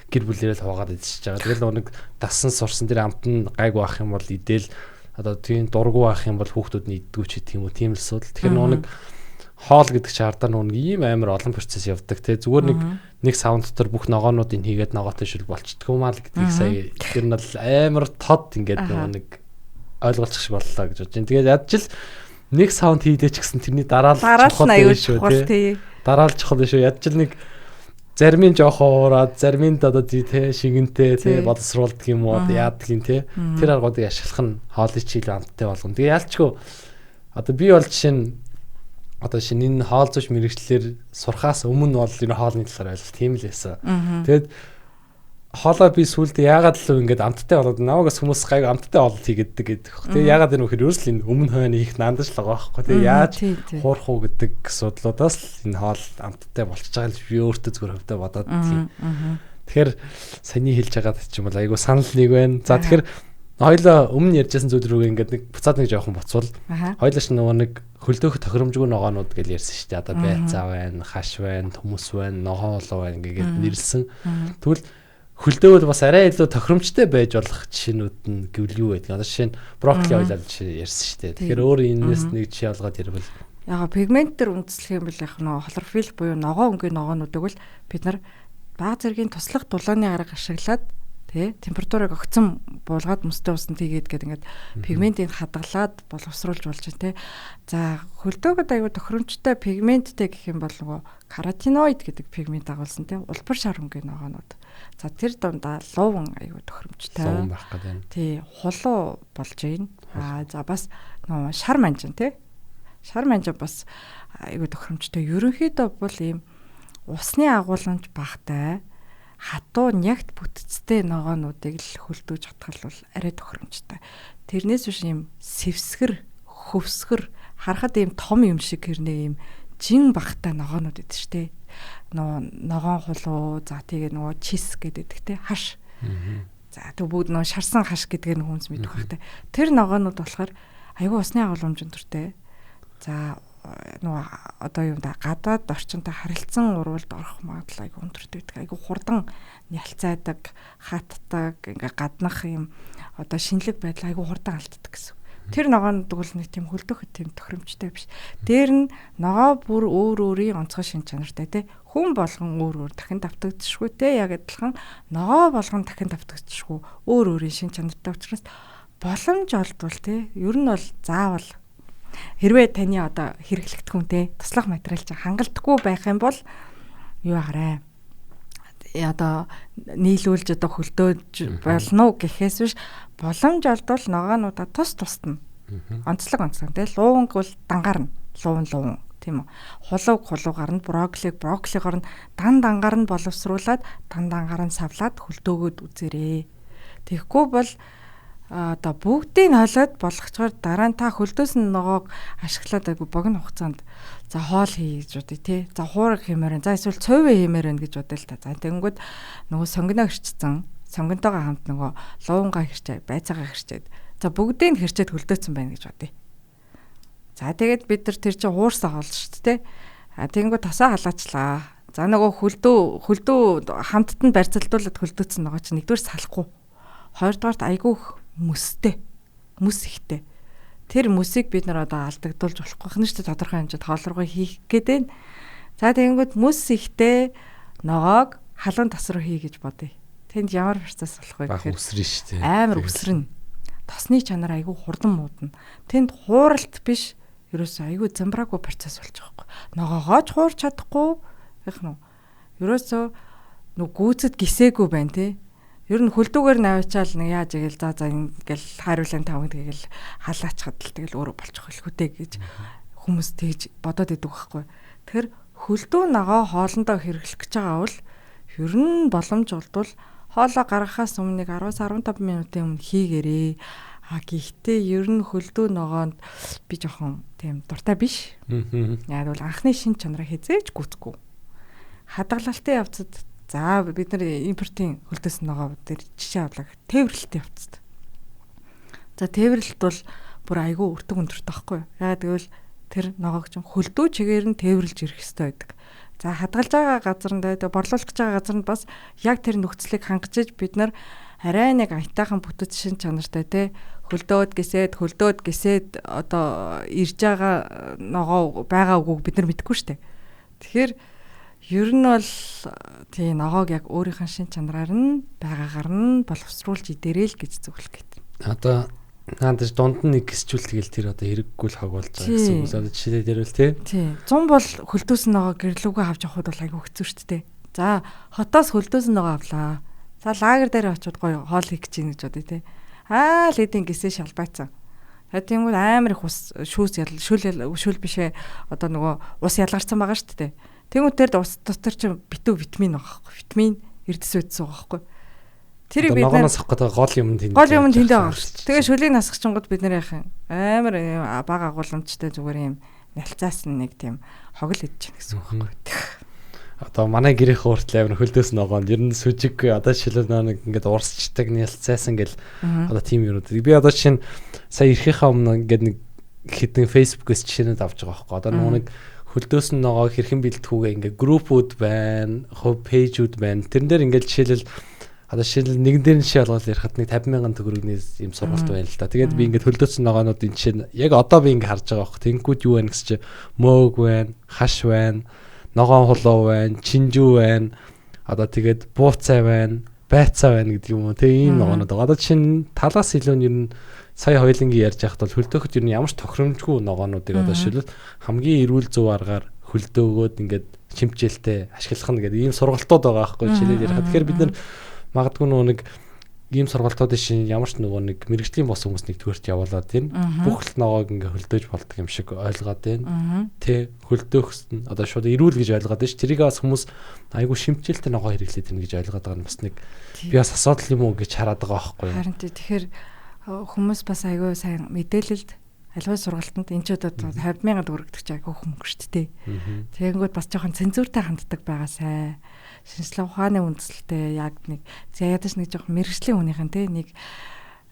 гэр бүлээрээ л хуваагаад идчихэж байгаа. Тэгэл нөгөө нэг дасан сурсан тэр амт нь гайгүй байх юм бол идэл одоо тийм дургу байх юм бол хүүхдүүд нь иддгүү ч гэх юм уу тийм л асуудал. Тэгэхээр нөгөө нэг хоол гэдэг чинь ардаа нөгөө нэг ийм амар олон процесс явдаг те. Зүгээр нэг нэг савн дотор бүх ногоонуудыг хийгээд ногоотой шүл болчдөг юм аа л гэдгийг сая тэр нь бол амар тод ингээд нөгөө нэг ойлголцох шиг боллоо гэж бодож байна. Тэгээд ядч л нэг саунд хийлээ ч гэсэн тэрний дараа л чухал шүү те. Дараа л чухал шүү. Ядч л нэг зарим нь жоохон уураад, зарим нь одоо тий шигэнтэй тий боловсруулдаг юм уу яадаг юм тий. Тэр аргуудыг ашиглах нь хоолыг чи илүү амттай болгоно. Тэгээ ялчгүй одоо би бол жишээ нь Одоо шинэ энэ хоол зүйч мэрэгчлэр сурхаас өмнө бол энэ хоолны талаар ойлголт тийм л байсан. Тэгээд хоолоо би сүүлдээ яагаад л ингээд амттай болоод намайг бас хүмүүс гайг амттай хоолт хийгээддэг гэдэг. Тэгээ яагаад энэ вэхээр ерөөсөл энэ өмнө хойно их нандаж л байгаа байхгүй. Тэгээ яаж хуурах уу гэдэг асуудлуудаас л энэ хоол амттай болчихж байгаа л би өөртөө зүгээр хөвдөө бодоод тийм. Тэгэхээр саяны хэлж байгаад ч юм бол айгу санал нэг байна. За тэгэхээр хоёлоо өмнө ярьжсэн зүйл рүүгээ ингээд нэг буцаад нэг жоохон буцвал хоёлоо ш нөгөө нэг хөлдөөх тохиромжгүй ногоонууд гэж ярьсан шүү дээ. Одоо байцаа байна, хаш байна, төмөс байна, ногоон улуу байна ингээд нэрлсэн. Тэгвэл хөлдөөвөл бас арай илүү тохиромжтой байж болох жишээнүүд нь гэвэл юу байдаг? Одоо жишээ нь брокколи ойлоо жишээ ярьсан шүү дээ. Тэгэхээр өөр энэс нэг жишээ олгоод ярил яга пигмент төр үндэслэх юм бол яг нөгөө хлорофилл буюу ногоон өнгийн ногоонуудыг бол бид нар баг зэргийн туслах дулааны арга ашиглаад тий температурыг огцом буулгаад мөстэй усанд хийгээд гэдэг ингээд пигментийг хадгалаад боловсруулж болж байна тий. За хөлдөөгд аюу тохиромжтой пигменттэй гэх юм бол нөгөө каротиноид гэдэг пигмент агуулсан тий улбар шар өнгийн ногоонууд. За тэр дундаа лууван аюу тохиромжтой. Лууван байх гэдэг юм. Тий хулуу болж байна. Аа за бас нөгөө шар манжин тий. Шар манжин бас аюу тохиромжтой. Ерөнхийдөө бол ийм усны агуулмж багтай хатуу нягт бүтцтэй ногоонуудыг л хөлдөөж хатгал бол арай тохиромжтой. Тэрнээс биш ийм сэвсгэр, хөвсгөр харахад ийм том юм шиг хэрнээ ийм жин багтай ногоонууд идэв штэ. Нөө ногоон хулуу, за тэгээ нөгөө чис гэдэг те хаш. За тэг бүгд нөгөө шарсан хаш гэдгээр нь хүмүүс мэдэх байх те. Тэр ногоонууд болохоор айгүй усны агуулмж өндөртэй. За нөгөө одоо юм да гадаад орчинтой харилцан урвалд орох магадлал айгүй өндөртэй байдаг. Айгүй хурдан нялцайдаг, хатдаг, ингээ гаднах юм одоо шинэлэг байдал айгүй хурдан алддаг гэсэн. Тэр ногоонууд бол нэг тийм хөлдөх тийм тохиромжтой биш. Дээр нь ногоо бүр өөр өөрийн онцгой шин чанартай те. Хүн болгон өөр өөр дахин давтагдшгүй те. Яг адилхан ногоо болгон дахин давтагдшгүй өөр өөрийн шин чанартай учраас боломж олдвол те. Ер нь бол заавал хэрвээ таны одоо хэрэглэгдэхүүн те туслах материал чинь хангалтгүй байх юм бол юу агарай одоо нийлүүлж одоо хөлдөөж болно уу гэхээс биш боломж олдвол ногоонуудаа тус тусна. Онцлог онцлог те луунг бол дангаар нь луун луун тийм үү. Хулууг хулуугаар нь брокколиг брокколигоор нь дан дангаар нь боловсруулад дан дангаар нь савлаад хөлдөөгөөд үзээрэй. Тэгэхгүй бол одоо бүгдийг нь холиод болгочоор дараа нь та хөлдөөсөн ногоог ашиглаад айгу богино хугацаанд за хоол хий гэж бодъё те. За хуураг хиймээр байна. За эсвэл цовь хиймээр байна гэж бодъё л та. За тэгэнгүүт нөгөө сонгино хэрчсэн. Сонгинтойгоо хамт нөгөө луунгаа хэрчээ, байцаагаа хэрчээд. За бүгдийг нь хэрчээд хөлдөөцөн байна гэж бодъё. За тэгээд бид нар тэр чинь хуурсан хоол шүү дээ те. А тэгэнгүүт тосоо халаачлаа. За нөгөө хөлдөө хамтд нь барьцалдуулаад хөлдөөцсөн ногоо чинь нэгдүгээр салахгүй. Хоёрдугаарт айгүйх мөстэй. Мөс ихтэй. Тэр мөсийг бид нар одоо алдагдуулж болохгүй хнэ шүү дээ тодорхой хэмжээд хоол руугаа хийх гээд байна. За тэгэнгүүт мөс ихтэй ногоог халуун тас руу хий гэж бодъё. Тэнд ямар процесс болох вэ гэхээр үсрэн шүү дээ. Амар үсрэн. Тосны чанар айгүй хурдан муудна. Тэнд хууралт биш ерөөсөө айгүй замбраагүй процесс болж байгаа байхгүй. Ногоогооч хуурч чадахгүй яг нь ерөөсөө нүг гүйцэд гисээгүй байна те. Ер нь хөлдүүгээр навчаал нэг яаж игээл за за ингээл хариулан тавна тэгэл халаачхад л тэгэл өөрөө болчих хэлхүүтэй гэж хүмүүс тэгж бодоод идэг байхгүй. Тэгэхээр хөлдүү ногоо хоолндоо хэрэглэх гэж байгаа бол ер нь боломж олдвол хоолоо гаргахаас өмнө нэг 10-15 минутын өмнө хийгээрээ. А гэхдээ ер нь хөлдүү ногоонд би жоохон тийм дуртай биш. Яг бол анхны шин чанараа хязээж гүцэхгүй. Хадгалалтын явцад за бид нар импортын хөлдөөс ногоо дээр жишээ авлаа. Тээвэрлэлтийн явцад. За тээвэрлэлт бол бүр айгүй өртөг өндөртэй байхгүй юу? Яагаад гэвэл тэр ногоог чинь хөлдөө чигээр нь тээвэрлж ирэх ёстой байдаг. За хадгалж байгаа газар нь тэгээ борлуулах гэж байгаа газар нь бас яг тэр нөхцөлийг хангаж иж бид нар арай нэг аятайхан бүтэц шин чанартай те хөлдөөд гисээд одоо ирж байгаа ногоо байгаа үгүйг бид нар мэдэхгүй шүү дээ. Тэгэхээр ер нь бол тий ногоог яг өөрийнх нь шин чанараар нь байгаагаар нь боловсруулж идэрэй л гэж зөвлөх гээд. Одоо наадаж дунд нь нэг гисчүүл тэгэл тэр одоо хэрэггүй л хог болж байгаа гэсэн үг л одоо жишээ дээр үл тий. Тий. 100 бол хөлдөөсөн ногоо гэрлүүгээ авч явахад бол айгүй хэцүү шүү дээ. За хотоос хөлдөөсөн ногоо авлаа. За лагер дээр очиод гоё хоол хийх гэж байна гэж бодъё тий. Аа л эдийн гисээ шалбаацсан. Тэгэнгүүт амар их ус шүүс шүл шүл бишээ одоо нөгөө ус ялгарсан байгаа шүү дээ. Тэнгүүт тэр ус дотор чинь битүү витамин байгаа байхгүй. Витамин эрдэс үдс байгаа байхгүй. Тэрийг бид ногооноос авах гэдэг гол юм тэнд. Гол юм тэндээ байгаа шүү дээ. Тэгээ шүлийг насгачингууд бид нэр яах юм? Амар бага агуулмжтай зүгээр юм нялцаас нэг тийм хогл идэж гэсэн үг байхгүй. Одоо манай гэрийнх хүртэл амар хөлдөөс ногоонд ер нь сүжиггүй одоо жишээлбэл нэг ингээд урсчдаг нялцаасан гэл одоо тийм юмнууд. Би одоо жишээ нь сая ирэхийнхаа өмнө ингээд нэг хэдэн Facebook-ээс жишээнүүд авч байгаа байхгүй. Одоо нөгөө нэг хөлдөөс нь ногоо хэрхэн бэлтгэхүүгээ ингээд группүүд байна, хувь пэйжүүд байна. Тэрэн дээр ингээд жишээлбэл одоо жишээлбэл нэгэн дээр нь жишээ болгоод ярихад нэг 50,000 төгрөгийн юм сургалт байна л да. Тэгээд би ингээд хөлдөөсөн ногоонуудын жишээ нь яг одоо би ингээд харж байгаа байхгүй. Тэнгүүд юу байна гэсэн чи мөөг байна, хаш байна, ногоон хулуу байна, чинжүү байна. Одоо тэгээд бууцай байна, байцаа байна гэдэг юм уу. Тэгээ ийм ногоонууд байгаа. Одоо жишээ нь талаас илүү нь ер нь сая хоёулангийн ярьж байхад бол хөлдөөхөд ер нь ямар ч тохиромжгүй ногоонуудыг одоо жишээлбэл хамгийн эрүүл зөв аргаар хөлдөөгөөд ингээд чимчээлтэй ашиглах нь гэдэг ийм сургалтууд байгаа байхгүй жишээлбэл ярихад. Тэгэхээр бид нар магадгүй нөгөө нэг ийм сургалтуудын шин ямар ч нөгөө нэг мэрэгжлийн бос хүмүүс нэг төрт явуулаад тийм бүх л ногоог ингээ хөлдөөж болдог юм шиг ойлгоод байна. Тэ хөлдөөхс нь одоо шууд эрүүл гэж ойлгоод байна ш. Тэрийг бас хүмүүс айгүй шимтгэлтэй ногоо хэрэглээд байна гэж ойлгоод байгаа нь бас нэг би бас асуудал юм уу гэж хараад байгаа байхгүй юу. Харин тэгэхээр хүмүүс бас айгүй сайн мэдээлэлд альва сургалтанд энэ ч одоо 50,000 төгрөг гэдэг чинь айгүй хөнгө шүү дээ. Тэгэнгүүт бас жоохон цензуртай ханддаг байгаасай. Шинжлэх ухааны үндсэлтэй яг нэг ядаж нэг жоохон мэрэгжлийн хүнийхэн те нэг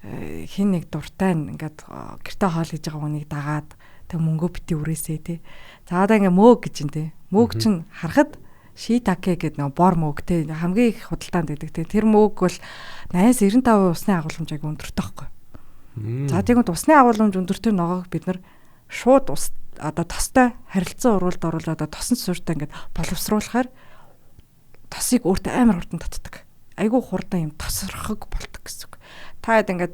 хин нэг дуртай ингээд гэртээ хоол хийж байгаа хүнийг дагаад тэг мөнгөө бити үрээсэй те. За одоо ингээд мөөг гэж юм те. Мөөг чинь харахад шиитаке гэдэг нэг бор мөөг те хамгийн их худалдаанд байдаг те. Тэр мөөг бол 80-95% усны агуулмж айгүй өндөртэй байхгүй. За тэгвэл усны агуулмж өндөртэй ногоог бид нар шууд ус одоо тостой харилцан уруулд оруулаад одоо тосон суурьтай ингээд боловсруулахаар тосыг өөртөө амар хурдан татдаг. Айгүй хурдан юм тосрохог болдог гэсэн үг. Та хэд ингээд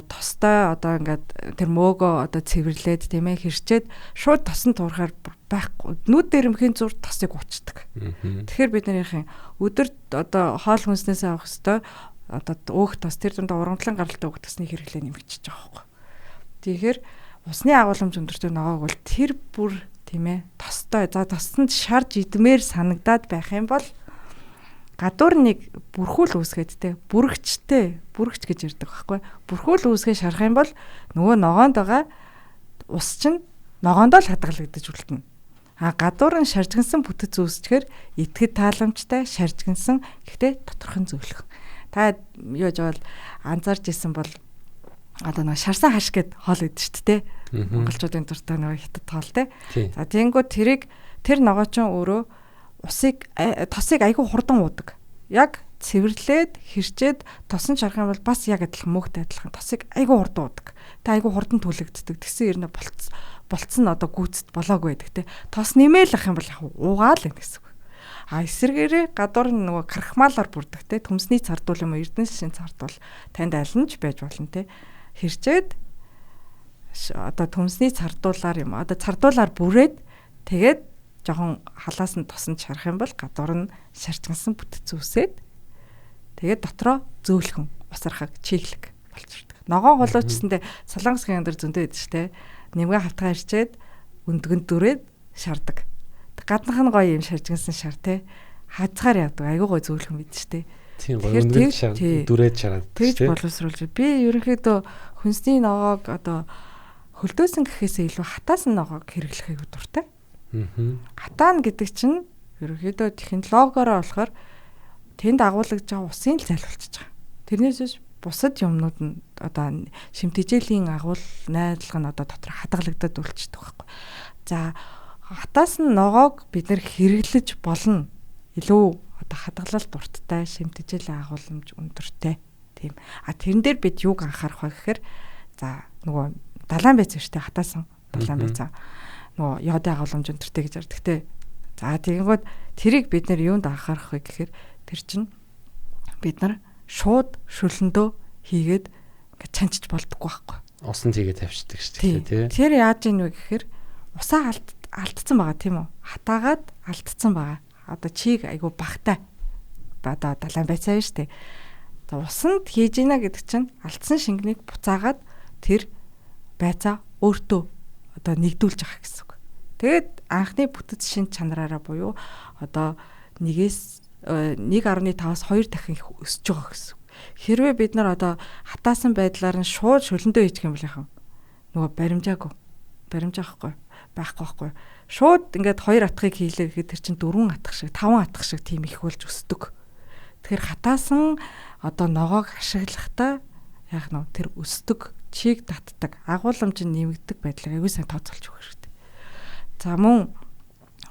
тостой одоо ингээд тэр мөөгөө одоо цэвэрлээд тийм ээ хэрчээд шууд тосон туурахаар байхгүй. Нүд дэрэмхийн зур тосыг уучдаг. Тэгэхээр бид нарийн өдөрт одоо хоол хүнснээс авах ёстой одоо өөх тос тэр дундаа урамтлан гаралтай өөх тосны хэрэглээ нэмэгдчихэж байгаа байхгүй. Тэгэхээр усны агуулмж өндөртэй ногоог бол тэр бүр тийм ээ тостой. За тосонд шарж идмээр санагдаад байх юм бол гадуур нэг бүрхүүл үүсгээд те бүрэгчтэй бүрэгч гэж ярьдаг байхгүй. Бүрхүүл үүсгээ шарах юм бол нөгөө ногоонд байгаа ус чинь ногоондоо л хадгалагдаж үлдэнэ. А гадуур нь шаржигнсан бүтэц үүсчээр итгэд тааламжтай шаржигнсан гэхдээ доторхон зөвлөх. Та юу гэж бол анзаарч исэн бол одоо нөгөө шарсан хаш гэд хоол идэв шүү дээ. Монголчуудын дуртай нөгөө хятад хоол те. За тэгэнгүүт тэрийг тэр ногоочин өөрөө усыг тосыг айгүй хурдан уудаг. Яг цэвэрлээд хэрчээд тосон шарах юм бол бас яг адилхан мөөгтэй адилхан тосыг айгүй хурдан уудаг. Тэ айгүй хурдан түлэгддэг. Тэгсэн ирнэ болцсон нь одоо гүйцэд болоогүй байдаг те. Тос нэмээл ах юм бол яг уугаал энэ гэсэн үг. А эсрэгээрээ гадуур нь нөгөө крахмалаар бүрдэг те. Төмсний цардуул юм уу эрдэнэс шин цардуул танд аль нь ч байж болно те. Хэрчээд одоо төмсний цардуулаар юм одоо цардуулаар бүрээд тэгээд жоохон халаас нь тосон чарах юм бол гадуур нь шарчгансан бүтэц үүсээд тэгээд дотроо зөөлхөн усархаг чиглэг болж ирдэг. Ногоон хулуучсандээ Солонгос гэн дээр зөндөө идэв штэ. Нэмгээ хавтгаа ирчээд өндгөнд дүрээд шардаг. Гаднах нь гоё юм шаржгансан шар те. Хазгаар явдаг. Айгуу гоё зөөлхөн бид штэ. Тийм гоё өндгөнд шар дүрээд шараад. Тэгж боловсруулж би ерөнхийдөө хүнсний ногоог одоо хөлдөөсөн гэхээсээ илүү хатаасан ногоог хэрэглэх айгуу дуртай. Хатаана гэдэг чинь ерөнхийдөө технологиороо болохоор тэнд агуулгаж байгаа усын л залхуулчихж байгаа. Тэрнээс биш бусад юмнууд нь одоо шимтгижээлийн агуул найдлага нь одоо дотор хадгалагдаад үлчдэг байхгүй. За хатаасан ногоог бид нэр хэрэглэж болно. Илүү одоо хадгалалт дурттай, шимтгижээлийн агуулмж өндөртэй тийм. А тэрэн дээр бид юуг анхаарах вэ гэхээр за нөгөө далайн байц шүү дээ хатаасан далайн байцаа. Нөгөө йодын агуулмж өндөртэй гэж ярьдаг те. За тэгэнгүүт тэрийг бид нэр юунд анхаарах вэ гэхээр тэр чинь бид нар шууд шүлэндөө хийгээд ингээд чанчиж болдоггүй байхгүй. Усанд хийгээд тавьчихдаг шүү дээ тий. Тэр яаж ийн вэ гэхээр усаа алдсан байгаа тийм үү? Хатаагаад алдсан байгаа. Одоо чиг айгу багтай. Одоо далайн байцаа шүү дээ. За усанд хийж ийна гэдэг чинь алдсан шингэнийг буцаагаад тэр байцаа өөртөө одоо нэгдүүлж байгаа гэсэн үг. Тэгээд анхны бүтэц шин чанараараа буюу одоо 1.5-аас 2 дахин их өсөж байгаа гэсэн. Хэрвээ бид нар одоо хатаасан байдлаар нь шууд шөлөндөө хийчих юм бол яах вэ? Нөгөө баримжаагүй. Баримжаахгүй байхгүй байхгүй. Шууд ингээд 2 атгыг хийлээ гэхэд тэр чинь 4 атгах шиг, 5 атгах шиг тийм их болж өсдөг. Тэгэхээр хатаасан одоо ногоог ашиглахдаа яах нь тэр өсдөг, чийг татдаг, агуулмж нь нэмэгддэг байдлыг аягүй сайн тооцоолж өгөх хэрэгтэй. За мөн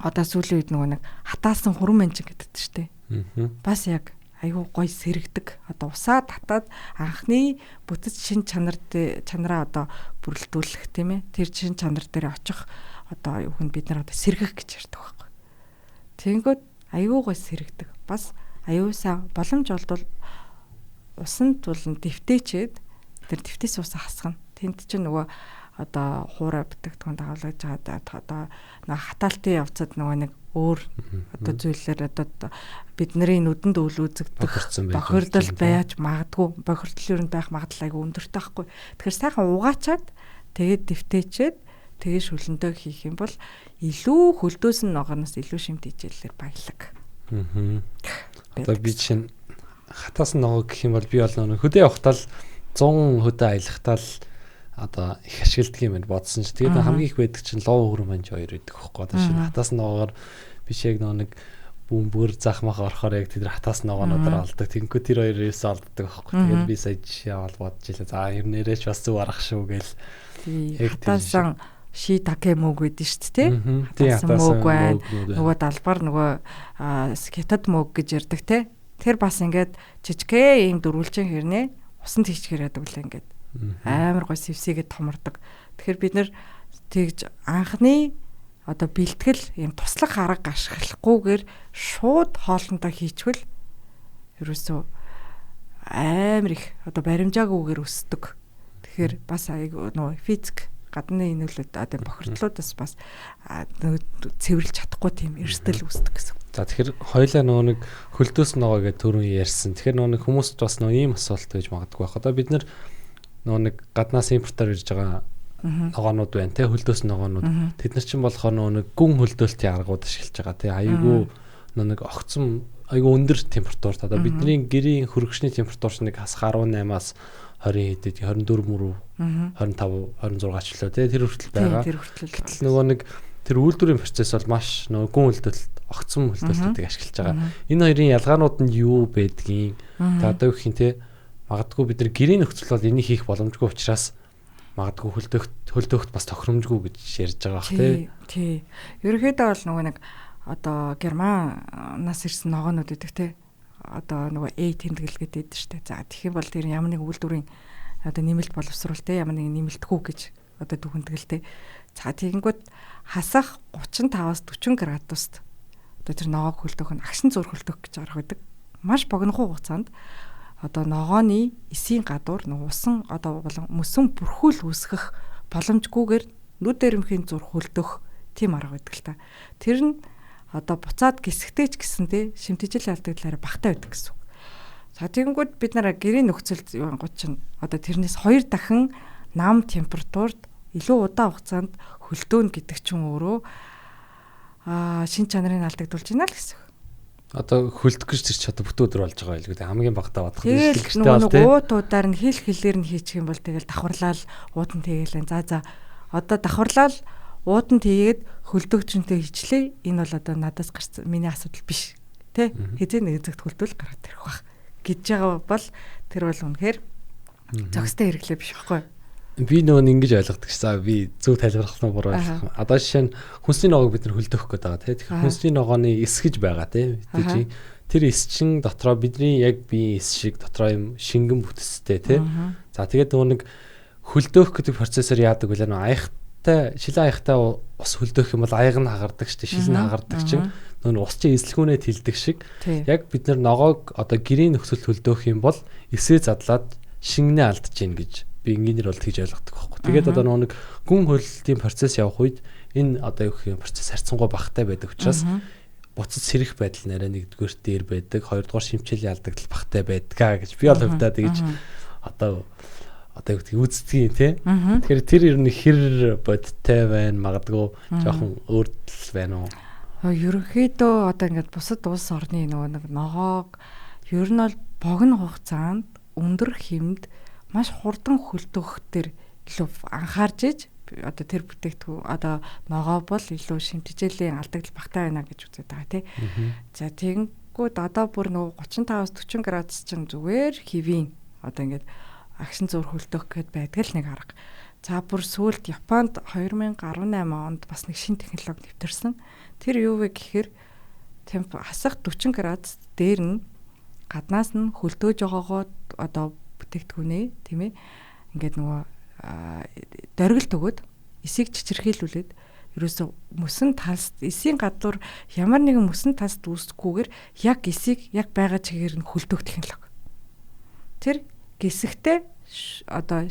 одоо сүүлийн үед нөгөө нэг хатаасан хүрэн манжин гэдэг чинь дээ. Бас яг аюу гой сэрэгдэг. Одоо усаа татаад анхны бүтэц шин чанар чанараа одоо бүрэлдүүлэх тийм ээ. Тэр шин чанар дээр очих одоо юу хүн бид нар одоо сэргэх гэж ярьдаг байхгүй. Тэнгүүд аюу гой сэрэгдэг. Бас аюу сайн боломж олдвол усан тулан дэвтээчээд тэр дэвтээс усаа хасгана. Тэнд чинь нөгөө одоо хуурай бүтээгдэхүүн дагуулж байгаа одоо нэг хатаалтын явцад нөгөө нэг өөр одоо зүйлээр одоо бидний нүдэнд үл үзэгдэх бохирдол байж магадгүй, бохирдол ер нь байх магадлал айгүй өндөртэй байхгүй. Тэгэхээр сайхан угаачаад тэгээд дэвтээчээд тэгээд шүлэндөө хийх юм бол илүү хөлдөөсөн ногооноос илүү шимт ижээллээр баялаг. Одоо би чинь хатаасан ногоо гэх юм бол би бол нөгөө хөдөө явахтаа л 100 хөдөө аялахтаа л одоо их ашигладаг юм байна бодсон чи. Тэгээд хамгийн их байдаг чинь лов хөрөн манж хоёр байдаг хөхгүй. Одоо шинэ хатаас ногоогоор биш яг нэг бөмбөр зах мах орохоор яг тэр хатаас ногоонуудаар олдог. Тэнгүү тэр хоёр юусаа олддог хөхгүй. Тэгээд би сая жишээ аваад бодож илээ. За ер нэрээч бас зөв арах шүү гээл. Хатаасан ши таке мөг гэдэг шүү дээ. Хатаасан мөг байна. Нөгөө далбар нөгөө хятад мөг гэж ярьдаг те. Тэр бас ингээд жижигхээ ийм дөрвөлжин хэрнээ усанд хийчихээр яадаг л ингээд амар гой сэвсийгээд томордог. Тэгэхээр бид нэр тэгж анхны одоо бэлтгэл ийм туслах арга ашиглахгүйгээр шууд хоолндоо хийчихвэл ерөөсөө амар их одоо баримжаагүйгээр өсдөг. Тэгэхээр бас айгүй нөгөө физик гадны нөлөөд одоо бохирдлуудаас бас цэвэрлж чадахгүй тийм эрсдэл үүсдэг гэсэн. За тэгэхээр хоёлаа нөгөө нэг хөлдөөс ногоо гэж түрүүн ярьсан. Тэгэхээр нөгөө нэг хүмүүст бас нөгөө ийм асуулт байж магадгүй байх. Одоо бид нар нөгөө нэг гаднаас импортоор ирж байгаа ногоонууд байна те, хөлдөөс ногоонууд. Тэд нар чинь болохоор нөгөө нэг гүн хөлдөөлтийн аргууд ашиглаж байгаа те. Айгүй нөгөө нэг огцом айгүй өндөр температурт одоо бидний гэрийн хөргөчний температур чинь нэг хасах 18-аас 20 хэдэд 24 мөрөв 25 26 ч лөө те, тэр хүртэл байгаа. Гэтэл нөгөө нэг тэр үйлдвэрийн процесс бол маш нөгөө гүн хөлдөөлт, огцом хөлдөөлтүүдийг ашиглаж байгаа. Энэ хоёрын ялгаанууд нь юу байдгийг та одоо гэх юм те, магадгүй бид нар гэрийн нөхцөл бол энийг хийх боломжгүй учраас магадгүй хөлдөөхт бас тохиромжгүй гэж ярьж байгаа бах тий. Тий. Ерөнхийдөө бол нөгөө нэг одоо Германаас ирсэн ногоонууд гэдэг те. Одоо нөгөө A тэмдэглэл гэдэг шүү дээ. За тэгэх юм бол тэр ямар нэг үйлдвэрийн одоо нэмэлт боловсруул те, ямар нэг нэмэлтгүй гэж одоо дүгнэтгэл те. За тэгэнгүүт хасах 35-аас 40 градуст одоо тэр ногоог хөлдөөх нь агшин зур хөлдөөх гэж арга байдаг. Маш богино хугацаанд одоо ногооны эсийн гадуур нэг усан одоо болон мөсөн бүрхүүл үүсгэх боломжгүйгээр нүд дээрэмхийн зур хөлдөх тийм арга байдаг л та. Тэр нь одоо буцаад гисгтэй ч гэсэн те шимтгижил алдагдлаараа багтаа байдаг гэсэн үг. За тэгэнгүүт бид нараа гэрийн нөхцөлд юунгууд чинь одоо тэрнээс 2 дахин нам температурт илүү удаан хугацаанд хөлдөөнө гэдэг чинь өөрөө шин чанарын алдагдуулж байна л гэсэн үг. Одоо хөлдөх гэж тэр чи одоо бүтэн өдөр болж байгаа байлгүй дээ. Хамгийн багтаа бодох нь нөгөө нэг уутуудаар нь хил хилээр нь хийчих юм бол тэгэл давхарлаал уут нь тэгээл. За одоо давхарлаал уут нь тэгээд хөлдөгчөнтэй хийчлээ. Энэ бол одоо надаас гарсан миний асуудал биш. Тэ? Хизээ нэг зэгт хөлдөл гараад ирэх бах гэж байгаа бол тэр бол үнэхээр зохистой хэрэглээ биш байхгүй. Би нөгөө ингэж ойлгодог ш. За би зөв тайлбарлах нь буруу ойлгох. Одоо жишээ нь хүнсний ногоог бид нар хөлдөөх гээд байгаа тий. Тэгэхээр хүнсний ногооны эс гэж байгаа тий. Тэр эс чин дотроо бидний яг биеийн эс шиг дотроо юм шингэн бүтэцтэй тий. За тэгээд нөгөө нэг хөлдөөх гэдэг процессор яадаг вэ? Нөгөө аяхтай шилэн аяхтай ус хөлдөөх юм бол аяг нь хагардаг шүү дээ. Шил нь хагардаг чинь нөгөө ус чинь эзлэхүүнээ тэлдэг шиг. Яг бид нар ногоог одоо гэрийн нөхцөлд хөлдөөх юм бол эсээ задлаад шингэнээ алдаж гин гэж би энгийнээр бол тэгж ойлгодог байхгүй. Тэгээд одоо нөгөө нэг гүн хөлөлтийн процесс явах үед энэ одоо юу гэх юм процесс харьцангуй багатай байдаг учраас буцаж сэрэх байдал нэрээ нэгдүгээр дээр байдаг, хоёрдугаар шимтгилийн алдагдал багатай байдгаа гэж би бол хувьдаа тэгж одоо одоо юу гэдэг үздгийг тий. Тэгэхээр тэр ер нь хэр бодиттой байна, магадгүй жоохон өөрдөл байна уу? Ерөнхийдөө одоо ингээд бусад улс орны нөгөө нэг ногоог ер нь бол богино хугацаанд өндөр хэмд маш хурдан хөлдөөх төр илүү анхаарч иж одоо тэр бүтээгдэхүүн одоо ногоо бол илүү шимтжээлийн алдагдал багтаа байна гэж үзээд байгаа тий. За тэгэнгүүт одоо бүр нөгөө 35-аас 40 градус чинь зүгээр хэвийн одоо ингээд агшин зур хөлдөөх гээд байдаг л нэг арга. За бүр сүүлд Японд 2018 онд бас нэг шинэ технологи нэвтэрсэн. Тэр юу вэ гэхээр темп хасах 40 градус дээр нь гаднаас нь хөлдөөж байгаагаа одоо бүтээгдэхүүнээ тийм ээ ингээд нөгөө дөргилт өгөөд эсийг чичирхийлүүлээд ерөөсө мөсөн талст эсийн гадуур ямар нэгэн мөсөн талст үүсэхгүйгээр яг эсийг яг байгаа чигээр нь хөлдөөх технологи. Тэр гисэгтээ одоо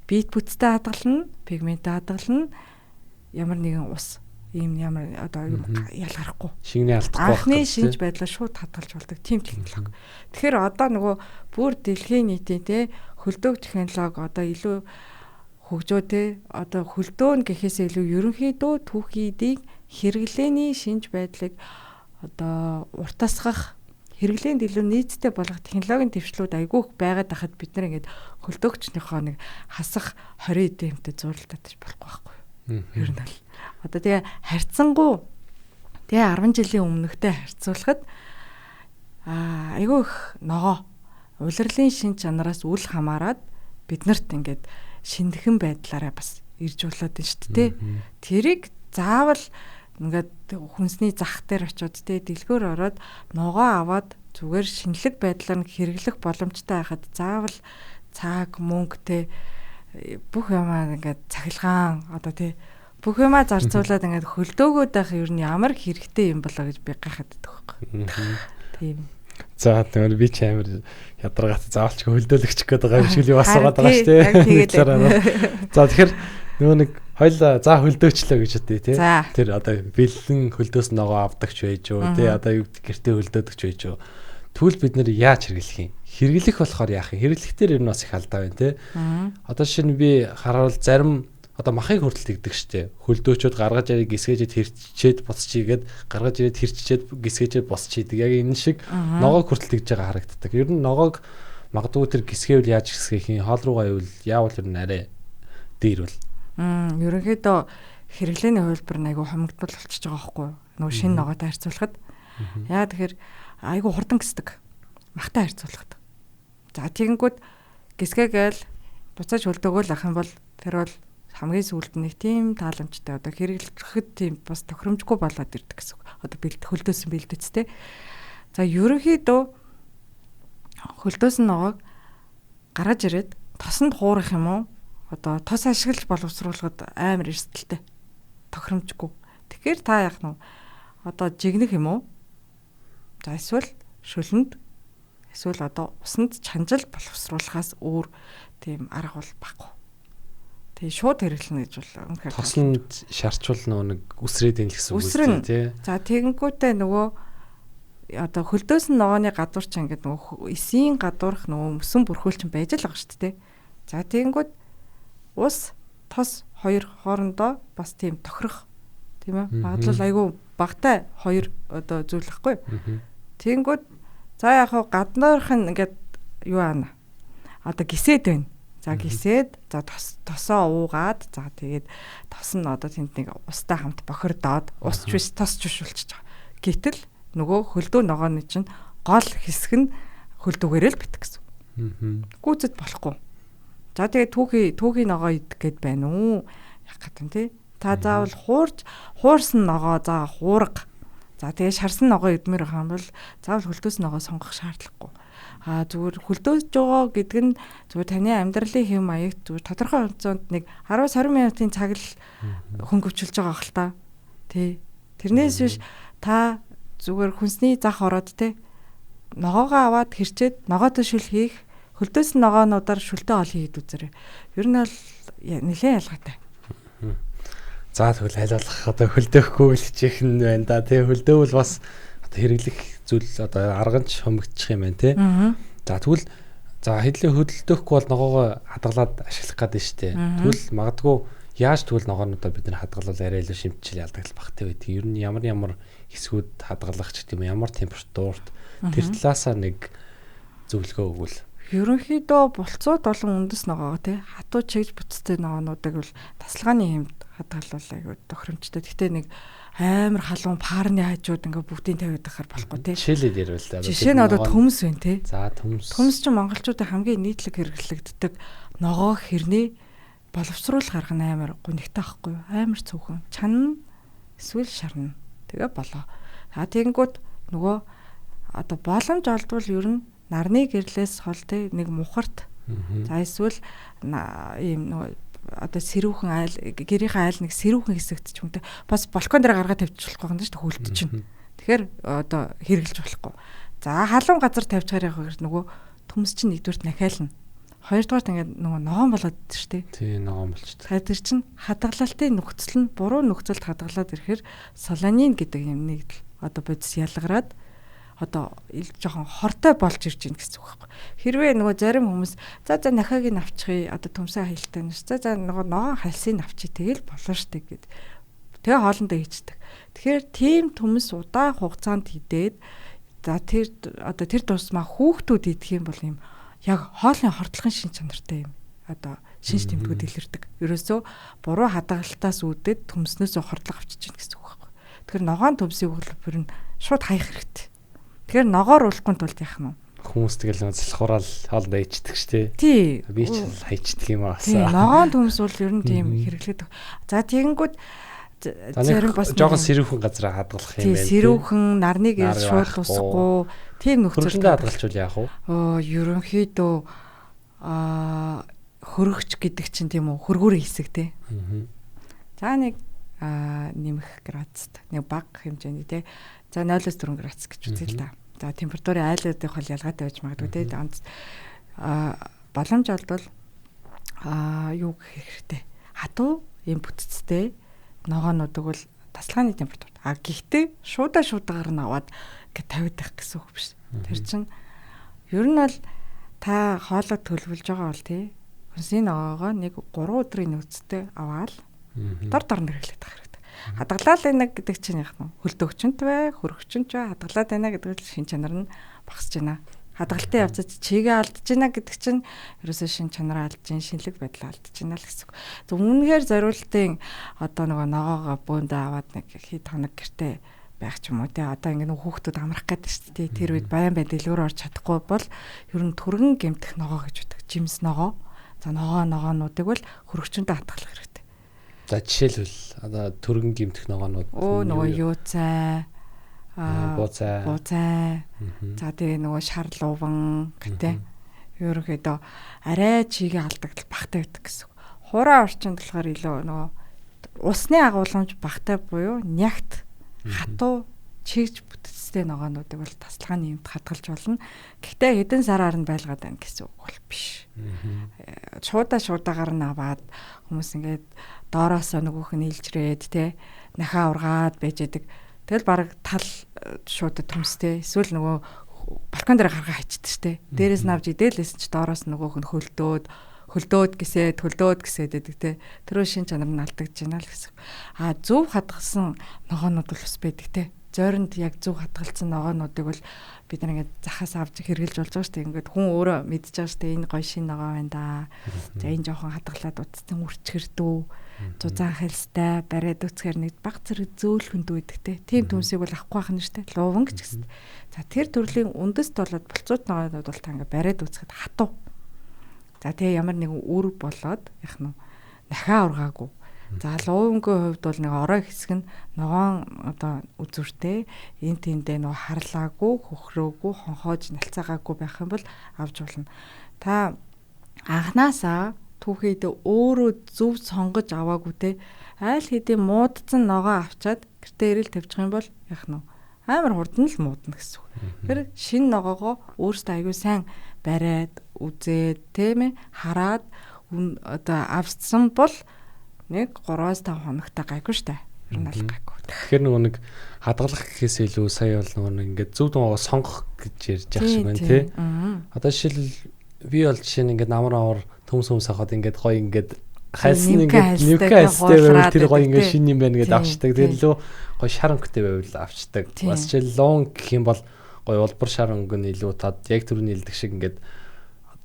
бит бүтцтэй хадгална, пигменттэй хадгална, ямар нэгэн ус ийм ямар одоо юм ялгархгүй. Шингэнээ алдахгүй. Анхны шинж байдлаа шууд хадгалж болдог тийм технологи. Тэгэхээр одоо нөгөө бүр дэлхийн нийтийн те хөлдөөх технологи одоо илүү хөгжөө те одоо хөлдөөн гэхээсээ илүү ерөнхийдөө түүхийдийн хэрэглээний шинж байдлыг одоо уртасгах хэрэглээнд илүү нийцтэй болгох технологийн дэвшлүүд айгүйх байгаад байхад бид нар ингээд хөлдөөгчнийхөө нэг хасах 20 эдийн юмтай зурлалтаж болохгүй байхгүй юу. Ер нь бол одоо тэгээ харьцангуй тэгээ 10 жилийн өмнөхтэй харьцуулахад айгүй их ногоо улирлын шин чанараас үл хамааран биднэрт ингээд шинэхэн байдлаараа бас ирж болоод байна шүү дээ. Тэрийг заавал ингээд хүнсний зах дээр очиод те дэлгүүр ороод ногоо аваад зүгээр шинэлэг байдлаар нь хэрэглэх боломжтой байхад заавал цаг мөнгө те бүх юмаа ингээд цахилгаан одоо те бүх юмаа зарцуулаад ингээд хөлдөөгөөд байх ер нь ямар хэрэгтэй юм болоо гэж би гайхаад байдаг байхгүй. Тийм. За тэгмэр би ч амар ядаргаат заавалч хөлдөөлөгч гээд байгаа юм шиг л юу асуугаад байгаа шүү дээ. За тэгэхээр нөгөө нэг хоёлаа за хөлдөөчлөө гэж үтэй тий. Тэр одоо бэлэн хөлдөөс ногоо авдагч байж юу тий одоо юу гэртээ хөлдөөдөгч байж юу. Тэгвэл бид нэр яаж хэрэглэх юм? Хэрэглэх болохоор яах юм? Хэрэглэх дээр ер нь бас их алдаа байна тий. Одоо жишээ нь би харуул зарим одоо махыг хүртэл тэгдэг штэ. Хөлдөөчөд гаргаж ирээд гисгээжээд хэрчээд буцчихийгээд гаргаж ирээд хэрчээд гисгээжээд босчихийдэг. Яг энэ шиг ногоог хүртэл тэгж байгаа харагддаг. Ер нь ногоог магадгүй тэр гисгээвэл яаж гисгээх юм? Хоол руугаа ивэл яавал ер нь арай дээр бол. Ерөнхийдөө хэрэглээний хувилбар нь айгүй хомигдмал болчихж байгаа байхгүй юу? Нөгөө шинэ ногоотой харьцуулахад. Яа тэгэхээр айгүй хурдан гисдэг. Махтай харьцуулахад. За тэгэнгүүт гисгээгээл буцааж хөлдөөгөөл ах юм бол тэр бол хамгийн сүүлд нэг тийм тааламжтай одоо хэрэглэхэд тийм бас тохиромжгүй болоод ирдэг гэсэн үг. Одоо бэлт хөлдөөсөн бэлдэцтэй. За ерөнхийдөө хөлдөөсөн ногоог гаргаж ирээд тосонд хуурах юм уу? Одоо тос ашиглаж боловсруулахад амар эрсдэлтэй. Тохиромжгүй. Тэгэхээр та яах нь одоо жигнэх юм уу? За эсвэл шөлөнд эсвэл одоо усанд чанжил боловсруулахаас өөр тийм арга бол байхгүй. Тэгээ шууд хэрэглэнэ гэж бол үнэхээр тосонд шарчвал нөгөө нэг үсрээд ийн л гэсэн үг үү тий. За тэгэнгүүтээ нөгөө одоо хөлдөөсөн ногооны гадуур чинь ингээд нөгөө эсийн гадуурх нөгөө мөсөн бүрхүүл чинь байж л байгаа шүү дээ. За тэгэнгүүт ус тос хоёр хоорондоо бас тийм тохирох тийм ээ. Магадлал айгүй багтай хоёр одоо зүйл байхгүй. Тэгэнгүүт за яг хав гаднаарх нь ингээд юу аана. Одоо гисээд байна. За гисээд за тосоо уугаад за тэгээд тос нь одоо тэнд нэг устай хамт бохирдоод ус ч биш тос ч биш болчихж байгаа. Гэтэл нөгөө хөлдөө ногооны чинь гол хэсэг нь хөлдөөгөөрэй л битэх гэсэн. Гүйцэд болохгүй. За тэгээд түүхий ногоо идэх гээд байна уу? Яг гэдэг тий. Та заавал хуурсан ногоо за хуурга. За тэгээд шарсан ногоо идмээр байгаа юм бол заавал хөлдөөс ногоо сонгох шаардлагагүй. А зүгээр хөлдөөж байгаа гэдэг нь зүгээр таны амьдралын хэв маягт зүгээр тодорхой хугацаанд нэг 10-20 минутын цаг л хөнгөвчлж байгаа хэл та. Тий. Тэрнээс биш та зүгээр хүнсний зах ороод тий ногоогоо аваад хэрчээд ногоотой шүл хийх хөлдөөсөн ногоонуудаар шүлтээ ол хийгээд үзээрэй. Ер нь бол нэлээд ялгаатай. За тэгвэл аль болох одоо хөлдөөхгүй л хичээх нь байна да. Тий хөлдөөвөл бас одоо хэрэглэх зүйл одоо арганч хомигдчих юм байна тий. За тэгвэл За хэдлийн хөдөлдөхгүй бол ногоогоо хадгалаад ашиглах гэдэг нь шүү дээ. Тэгвэл магадгүй яаж тэгвэл ногоонуудаа бид нар хадгалвал арай илүү шимтчил ялдагдал багтай байдаг. Ер нь ямар ямар хэсгүүд хадгалах ч гэдэг юм ямар температурт тэр талаасаа нэг зөвлөгөө өгвөл. Ерөнхийдөө булцууд болон үндэс ногоогоо тий хатуу чигж бүтцтэй ногоонуудыг бол тасалгааны хэмт хадгалвал айгүй тохиромжтой. Гэхдээ нэг амар халуун паарны хажууд ингээ бүгдийг тавиад байхаар болохгүй тий. Жишээлээд ярил л да. Жишээ нь одоо төмс байна тий. За төмс. Төмс чинь монголчуудын хамгийн нийтлэг хэрэглэгддэг ногоо хэрнээ боловсруулах арга нь амар гунигтай байхгүй юу? Амар цөөхөн. Чанна эсвэл шарна. Тэгээ болоо. А тэгэнгүүт нөгөө одоо боломж олдвол ер нь нарны гэрлээс хол тий нэг мухарт за эсвэл ийм нөгөө одоо сэрүүхэн айл гэрийнхээ айл нэг сэрүүхэн хэсэгт ч юм те бас балкон дээр гаргаад тавьчих болохгүй юм шүү дээ хөлт чинь. Тэгэхээр одоо хэрэглэж болохгүй. За халуун газар тавьчихаар яг нөгөө төмс чинь нэгдүгürt нахиална. Хоёрдугаарт ингээд нөгөө ногоон болоод идэв шүү дээ. Тий, ногоон болчтой. Тэр чинь хадгалалтын нөхцөл нь буруу нөхцөлд хадгалаад ирэхээр солонин гэдэг юм нэг одоо бодис ялгараад одоо жоохон хортой болж ирж байна гэсэн үг байхгүй. Хэрвээ нөгөө зарим хүмүүс за за нахааг нь авчихъя одоо төмсөө хайлттай нэш. За за нөгөө ногоон хальсыг авчи тэгэл болно штэ гэд. Тэгээ хоолндоо хийчдэг. Тэгэхээр тийм төмс удаан хугацаанд хидээд за тэр одоо тэр тусмаа хүүхдүүд идэх юм бол юм яг хоолны хордлохын шин чанартай юм одоо шинж тэмдгүүд илэрдэг. Ерөөсөө буруу хадгалтаас үүдээд төмснөөсөө хордлого авчиж байна гэсэн үг байхгүй. Тэгэхээр ногоон төмсийг бол нь шууд хаях хэрэгтэй. Тэгэхээр ногоор уулахгүй тулд яах нь вэ? Хүмүүс тэгэл нэг залхуурал хоолндоо ичдэг ш тий. Тий. Би ч хайчдаг юм аа. Тий, ногоон төмс бол ер нь тийм хэрэглэдэг. За тэгэнгүүт зарим бас жоохон сэрүүхэн газараа хадгалах юм байна. Сэрүүхэн нарны гэрэл шууд усахгүй тийм нөхцөлд хадгалчвал яах вэ? Ерөнхийдөө хөрөгч гэдэг чинь тийм үү хөргүүрийн хэсэг тий. За нэг нэмэх градуст нэг бага хэмжээний тий. За 0-4 градус гэж үзье л да. За температурын айлуудын хол ялгаатай байж магадгүй тий. Боломж олдвол юу гэх хэрэгтэй. Хатуу юм бүтцтэй ногоонуудыг бол тасалгааны температурт. А гэхдээ шуудагаар нь аваад ингэ тавиад байх гэсэн үг биш. Тэр чинь ер нь бол та хоолой төлөвлөж байгаа бол тий хүнсний ногоогоо нэг 3 өдрийн нөөцтэй аваад дор дор нь хэрэглэх хэрэгтэй. Хадгалаад байна гэдэг чинь яг нь хөлдөгчөнт бай, хөрөгчөнт бай, хадгалаад байна гэдэг нь шин чанар нь багасж байна. Хадгалтын явцад чигээ алдаж байна гэдэг чинь ерөөсөө шин чанараа алдаж байна, шинэлэг байдлаа алдаж байна л гэсэн үг. Зөв үнэхээр зориултын одоо нөгөө ногоогоо бөөндөө аваад нэг хэд хоног гэртээ байх ч юм уу те. Одоо ингэ нөгөө хүүхдүүд амрах гэдэг шүү дээ. Тэр үед баян бай дэлгүүр орж чадахгүй бол ер нь түргэн гэмтэх ногоо гэж үүдэг. Жимс ногоо. За ногоонуудыг бол хөрөгчөндөө хадгалах хэрэгтэй. За жишээлбэл одоо түргэн гэмтэх ногоонууд нөгөө юу цай бууцай. За тэгээ нөгөө шар луван гэдэг. Ерөнхийдөө арай чигээ алдагдал багтай байдаг гэсэн үг. Хураа орчинд болохоор илүү нөгөө усны агуулмж багтай буюу нягт хатуу чигж бүтцтэй ногоонуудыг бол тасалгааны юмд хадгалж болно. Гэхдээ хэдэн сараар нь байлгаад байна гэсэн үг бол биш. Шуудагаар нь аваад хүмүүс ингээд доороосоо нөгөөх нь илжрээд те нахаа ургаад байж яадаг. Тэгэл бараг тал шууд төмстэй эсвэл нөгөө балкон дээр гаргаа хайчдаг штэ. Дээрээс нь авч идээлсэн чи доороос нөгөөх нь хөлдөөд гисээд гэдэг те. Тэрөө шин чанар нь алдагдж байна л гэсэн. А зөв хадгалсан ногоонууд бол бас байдаг те. Зоринд яг зөв хадгалсан ногоонуудыг бол бид нар ингээд захаас авч хэрглэж болж байгаа штэ. Ингээд хүн өөрөө мэдж байгаа штэ энэ гоё шин ногоо байна да. За энэ жоохон хадгалаад утсан үрчгэрдүү. Зузаан хальстай бариад үцхээр нэг баг зэрэг зөөлхөнд байдаг те. Тийм төмсийг бол авахгүй байх нь штэ. Луван гэж гэсэн. За тэр төрлийн үндэст болоод булцууд ногоонууд бол та ингээд бариад үцхэд хатуу. За тэгээ ямар нэгэн үр болоод яах нь нахаа ургаагүй. За луувангийн хувьд бол нэг орой хэсэг нь ногоон одоо үзүүртэй энэ тэндээ нөгөө харлаагүй, хөхрөөгүй, хонхоож налцаагаагүй байх юм бол авч болно. Та анханасаа түүхийдээ өөрөө зөв сонгож аваагүй те айл хэдийн муудсан ногоо авчаад гэртээ ирэл тавьчих юм бол яах нь амар хурдан л муудна гэсэн үг. Тэгэхээр шинэ ногоогоо өөрөөсөө аягүй сайн бариад үзээд тийм ээ хараад одоо авсан бол нэг 3-5 хоногтой гайгүй штэ. Ер нь бол гайгүй. Тэгэхээр нөгөө нэг хадгалах гэхээс илүү сая бол нөгөө нэг ингээд зөв ногоо сонгох гэж ярьж байгаа шиг байна тий. Одоо жишээлбэл Би бол жишээ нь ингээд намар авар төмс хөмс авахад ингээд гоё ингээд хальсан ингээд нэмхэн хальстай байвал тэр гоё ингээд шинэ юм байна гэдээ авчдаг. Тэгээд лөө гоё шар өнгөтэй байвал авчдаг. Бас жишээ лон гэх юм бол гоё улбар шар өнгө нь илүү тод яг түрүүний хэлдэг шиг ингээд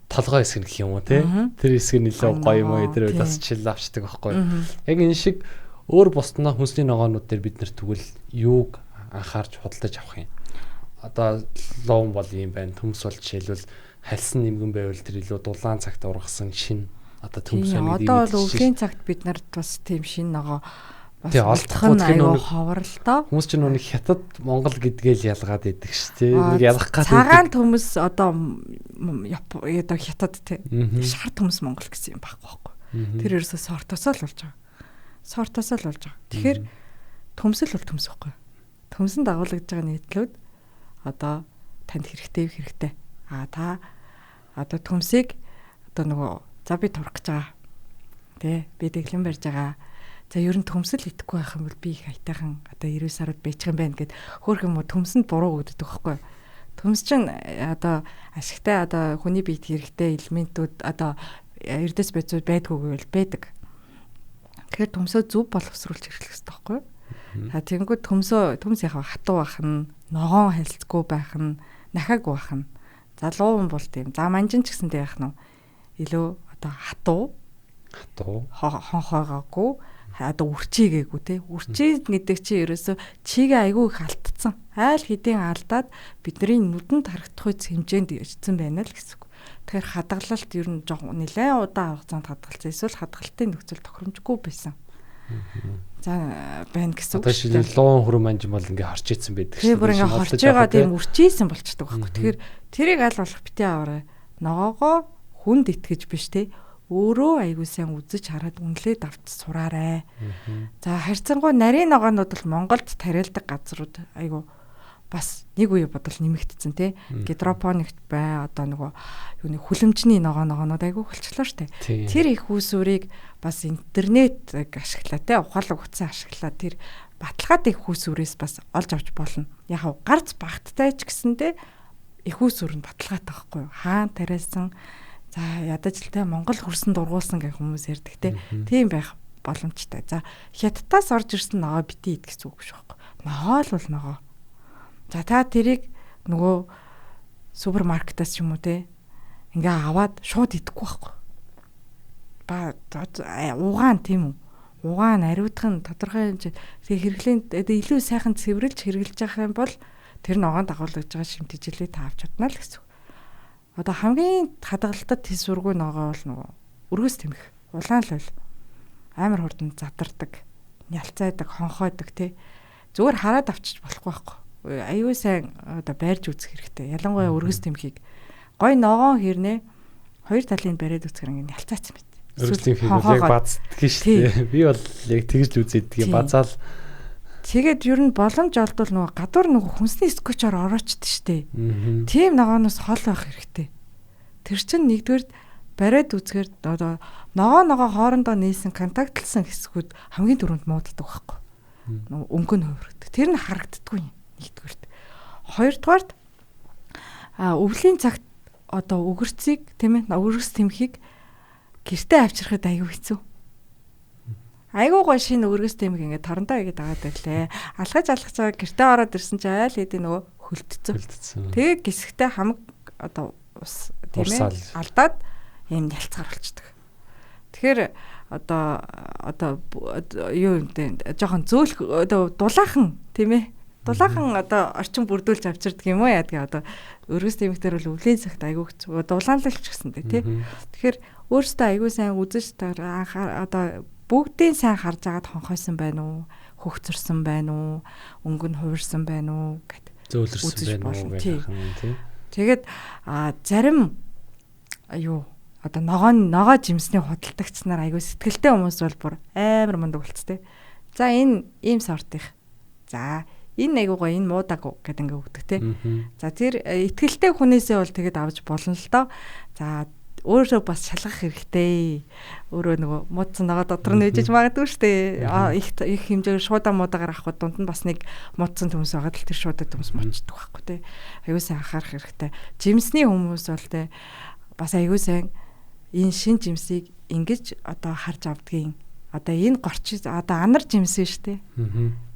толгой хэсэг нь гэх юм уу те. Тэр хэсэг нь илүү гоё юм уу тэр бас жишээл авчдаг байхгүй. Яг энэ шиг өөр бусднаа хүнсний ногоонууд дээр бид нэр тэгвэл юуг анхаарч худалдаж авах юм. Одоо луун бол юм байна. Төмс бол жишээлбэл хальсан нэмгэн байвал тэр илүү дулаан цагт ургасан шин одоо төмс байна гэдэг. Одоо бол өвлийн цагт бид нарт бас тийм шин ногоо бас олдох нь аюу ховор л доо. Хүмүүс чинь нүг хятад Монгол гэдгээл ялгаад идэг ш тий. Нэг ялах гад цагаан төмс одоо одоо хятад тий. Шар төмс Монгол гэсэн юм байхгүй байхгүй. Тэр ерөөсөө сортосоо л болж байгаа. Сортосоо л болж байгаа. Тэгэхээр төмсөл бол төмс байхгүй. Төмсөн дагуулгаж байгаа нийтлүүд одоо танд хэрэгтэй хэрэгтэй. А та одоо төмсийг одоо нөгөө за би турах гэж байгаа. Тэ би дэглэм барьж байгаа. За ер нь төмсөл идэхгүй байх юм бол би их аятайхан одоо 9 сард байчих юм байна гэд хөөх юм уу төмсөнд буруу өгдөг байхгүй. Төмс чинь одоо ашигтай одоо хүний биед хэрэгтэй элементүүд одоо эрдэс бодисууд байдгүй гэвэл байдаг. Тэгэхээр төмсөө зөв боловсруулж хэрэглэх хэрэгтэй байхгүй. За тэгэнгүүт төмсөө төмс яг хатуу байх нь, ногоон харилцгүй байх нь, нахаагүй байх нь. За лууван бол тийм. За манжин ч гэсэндээ яах нь илүү одоо хатуу хонхоогоогүй одоо үрчийгээгүй те. Үрчий гэдэг чи ерөөсөө чигээ айгүй их алдсан. Айл хэдийн алдаад бидний нүдэнд харагдах үе хэмжээнд ирсэн байна л гэсэн үг. Тэгэхээр хадгалалт ер нь жоохон нэлээд удаан хугацаанд хадгалсан. Эсвэл хадгалтын нөхцөл тохиромжгүй байсан. За байна гэсэн үг. Одоо шилэл луун хөрөн манжин бол ингээ хорч ийцэн байдаг шүү дээ. Тэр ингээ хорч байгаа тийм үрчийсэн болчдөг байхгүй. Тэгэхээр тэрийг аль болох битээ аваарай. Ногоогоо хүнд итгэж биш те. Өөрөө айгуу сайн үзэж хараад үнэлээд авч сураарай. За харьцангуй нарийн ногоонууд бол Монголд тариалдаг газрууд айгуу бас нэг үе бодол нэмэгдсэн тий. Гидропоникт бай одоо нөгөө юуны хүлэмжний ногоонууд айгуу болчлоо штэ. Тэр их үүсвэрийг бас интернет ашиглаа тий. Ухаалаг утсан ашиглаа тэр баталгаад их үүсвэрээс бас олж авч болно. Яг гарц багттай ч гэсэндээ их үүсвэр нь баталгаатай байхгүй юу? Хаан тариалсан за ядаж л те Монгол хөрсөн дургуулсан гэх хүмүүс ярьдаг те. Тийм байх боломжтой. За хятадаас орж ирсэн ногоо бити идэх гэсэн үг биш байхгүй. Ногоо л бол ногоо. За та тэрийг нөгөө супермаркетаас ч юм уу те ингээ аваад шууд идэхгүй байхгүй. Ба угаан тийм үү? Угаан ариутгах нь тодорхой хэмжээ тэгээ хэрэглээнд илүү сайхан цэвэрлж хэрэглэж байгаа юм бол тэр ногоон дагуулж байгаа шимтгэлээ та авч чадна л гэсэн үг. Одоо хамгийн хадгалтад тэсвэргүй ногоо бол нөгөө өргөс тэмх улаан л бол амар хурдан задардаг, нялцайдаг, хонхойдог тий. Зүгээр хараад авчиж болохгүй байхгүй. Аюу сайн одоо байрж үзэх хэрэгтэй. Ялангуяа өргөс тэмхийг гой ногоон хэрнээ хоёр талыг бариад үзэхэр ингэ нялцайцсан байт. Өргөс тэмхийг бол яг бацдаг шүү дээ. Би бол яг тэгж л үзээддэг юм базаал. Тэгээд ер нь боломж олдвол нөгөө гадуур нөгөө хүнсний скотчоор ороочд штэ. Тийм ногооноос хол байх хэрэгтэй. Тэр чинь нэгдүгээр бариад үзэхээр одоо ногоо хоорондоо нээсэн контактлсан хэсгүүд хамгийн түрүүнд мууддаг байхгүй. Нөгөө өнгө нь хувирдаг. Тэр нь харагддаггүй юм. Нэгдүгээрт. Хоёрдугаарт өвлийн цагт одоо өгөрцийг тийм ээ өргөс тэмхийг гэртээ авчирхад аюу хэцүү. Айгуу гой шинэ өргөс тэмх ингээд торондоо игээд агаад ирлээ. Алхаж алхаж байгаа гэртээ ороод ирсэн чинь айл хэдийн нөгөө хөлтцсөн. Тэгээ гисгтээ хамаг одоо ус тийм ээ алдаад ийм нялцгаар болчдөг. Тэгэхээр одоо юу юм бэ? Жохон зөөлх одоо дулаахан тийм ээ дулаахан одоо орчин бүрдүүлж авчирдаг юм уу яадаг одоо өргөс тэмхтэр бол өвлийн цагт айгүй хэцүү дулаанлалч гэсэндээ тий. Тэгэхээр өөрөөсөө айгүй сайн үзэж анхаар одоо бүгдийн сайн харж агаад хонхойсон байна уу, хөгцөрсөн байна уу, өнгө нь хувирсан байна уу гэд зөөлрсөн байна уу гэх юм тий. Тэгээд зарим юу одоо ногоо жимсний худалдагч нар айгүй сэтгэлтэй хүмүүс бол бүр амар мундаг болц тий. За энэ ийм сортынх. За энэ айгуу гоё энэ муудаагүй гэдэг ингээ өгдөг те. За тэр итгэлтэй хүнээсээ бол тэгэд авч болно л доо. За өөрөө бас шалгах хэрэгтэй. Өөрөө нөгөө муудсан ногоо дотор нь ээжэж магадгүй шүү дээ. Их хэмжээгээр шуудаа муудагаар авахгүй дунд нь бас нэг муудсан төмс байгаа л тэр шуудаа төмс мочдөг байхгүй те. Аюу сайн анхаарах хэрэгтэй. Жимсний хүмүүс бол те бас аягүй сайн энэ шин жимсийг ингэж одоо харж авдгийн. Одоо энэ горчиц одоо анар жимс биш үү?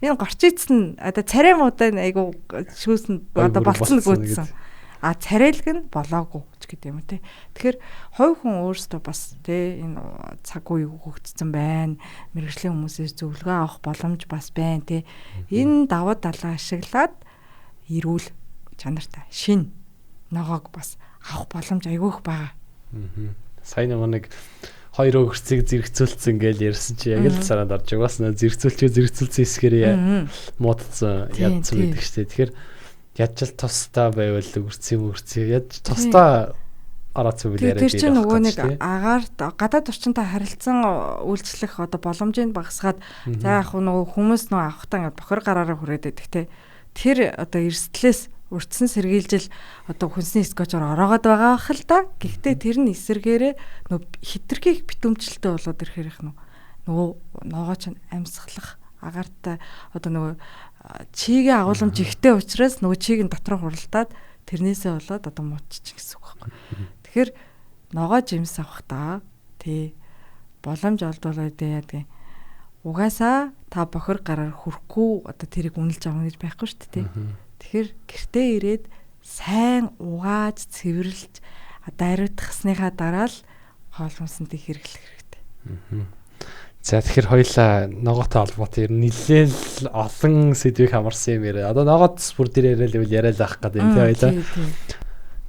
Энэ горчиц нь одоо царай муутай айгу шүүсэн одоо болцсон гүйтсэн. А царайлг нь болоогүй ч гэдэг юм те. Тэгэхээр хувь хүн өөрсдөө бас те энэ цаг үе өгөгдсөн байна. Мэргэжлийн хүмүүсээс зөвлөгөө авах боломж бас байна те. Энэ давуу талаа ашиглаад эрүүл чанартай шин ногоог бас авах боломж айгүйх байгаа. Сайн нэг хоёр өгөрцийг зэрэгцүүлсэн гэж ярьсан чи яг л санаанд орж байгаа. Бас зэрэгцүүлсэн хэсгээр муудсан ядсан гэдэг чинь. Тэгэхээр ядч л тусдаа байвал өгөрцөө ядч тусдаа ороцсон үйл яриад. Тэр чинь нөгөө нэг агаарт гадаад орчинтой харилцан үйлчлэх одоо боломжийг багасгаад за яг нөгөө хүмүүс нөгөө авахтаа ингээд бохор гараараа хүрээд байдаг те. Тэр одоо эрсдлээс урдсан сэргийлжил одоо хүнсний скотчоор ороогод байгаа бах л да. Гэхдээ тэр нь эсэргээрээ нөгөө хитрхийг битүүмжлэлтэй болоод ирэхээр их нөгөө ногоо чинь амьсгалах агаартай одоо нөгөө чигийн агуулмж ихтэй учраас нөгөө чиг нь дотроо хуралдаад тэрнээсээ болоод одоо мууччих гэсэн үг байхгүй. Тэгэхээр ногоо жимс авахдаа тий боломж олдвол дээ яадаг. Угаасаа та бохир гараар хүрхгүй одоо тэрийг үнэлж авах гэж байхгүй шүү дээ. Тэгэхээр гэртээ ирээд сайн угааж цэвэрлж одоо ариутгасныхаа дараа л хоол хүнсэндээ хэрэглэх хэрэгтэй. За тэгэхээр хоёлаа ногоотой холбоотой ер нь нэлээл олон сэдвийг хамарсан юм яриа. Одоо ногоот бүр дээр яриа л ивэл яриа л ах гэдэг юм тий хоёлаа.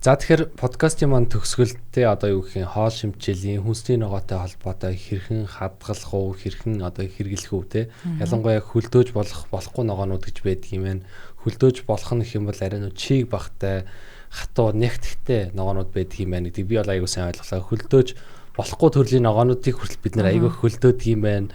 За тэгэхээр подкастын маань төгсгөлдөө одоо юу гэх юм хоол шимтжээлийн хүнсний ногоотой холбоотой хэрхэн хадгалах уу, хэрхэн одоо хэрэглэх үү те. Ялангуяа хөлдөөж болох болохгүй ногоонууд гэж байдаг юм байна. Хөлдөөж болох нь гэх юм бол арай нөө чиг багтай хатуу нэгтгэхтэй ногоонууд байдаг юм байна гэдгийг би бол айгуу сайн ойлголоо. Хөлдөөж болохгүй төрлийн ногоонуудыг хүртэл бид нэр айгүй хөлдөөдөг юм байна.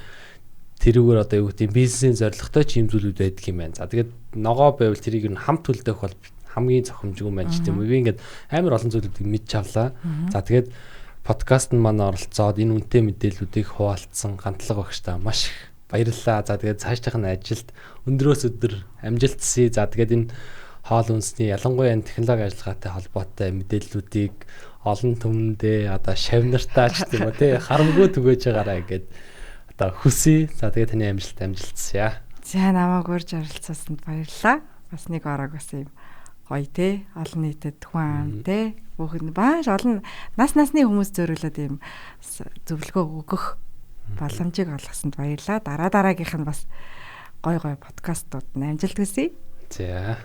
Тэрүүгээр одоо юу гэдэг бизнесийн зорилготой ч юм зүйлүүд байдаг юм байна. За тэгээд ногоо байвал тэрийг нь хамт хөлдөөх бол хамгийн зохимжгүй юм байна ч тийм үү. Би ингээд амар олон зүйлүүдийг мэдж авлаа. За тэгээд подкаст нь маань оролцоод энэ үнэтэй мэдээллүүдийг хуваалцсан гантлага багштай маш их баярлалаа. За тэгээд цаашдынх нь ажилд өндрөөс өдөр амжилт хүсье. За тэгээд энэ хоол хүнсний ялангуяа энэ технологи ажиллагаатай холбоотой мэдээллүүдийг олон түмэндээ одоо шавнартаа ч тийм үү тий харамгүй түгээж байгаарай гэд одоо хүсье. За тэгээд таны амжилт амжилтсъя. За намайг урьж оролцсонд баярлалаа. Бас нэг орог бас юм гоё те олон нийтэд хүн ам те бүх маш олон нас насны хүмүүс зориулаад ийм зөвлөгөө өгөх боломжийг олгосонд баярлалаа. Дараа дараагийнх нь бас гоё гоё подкастууд нь амжилт хүсье. За.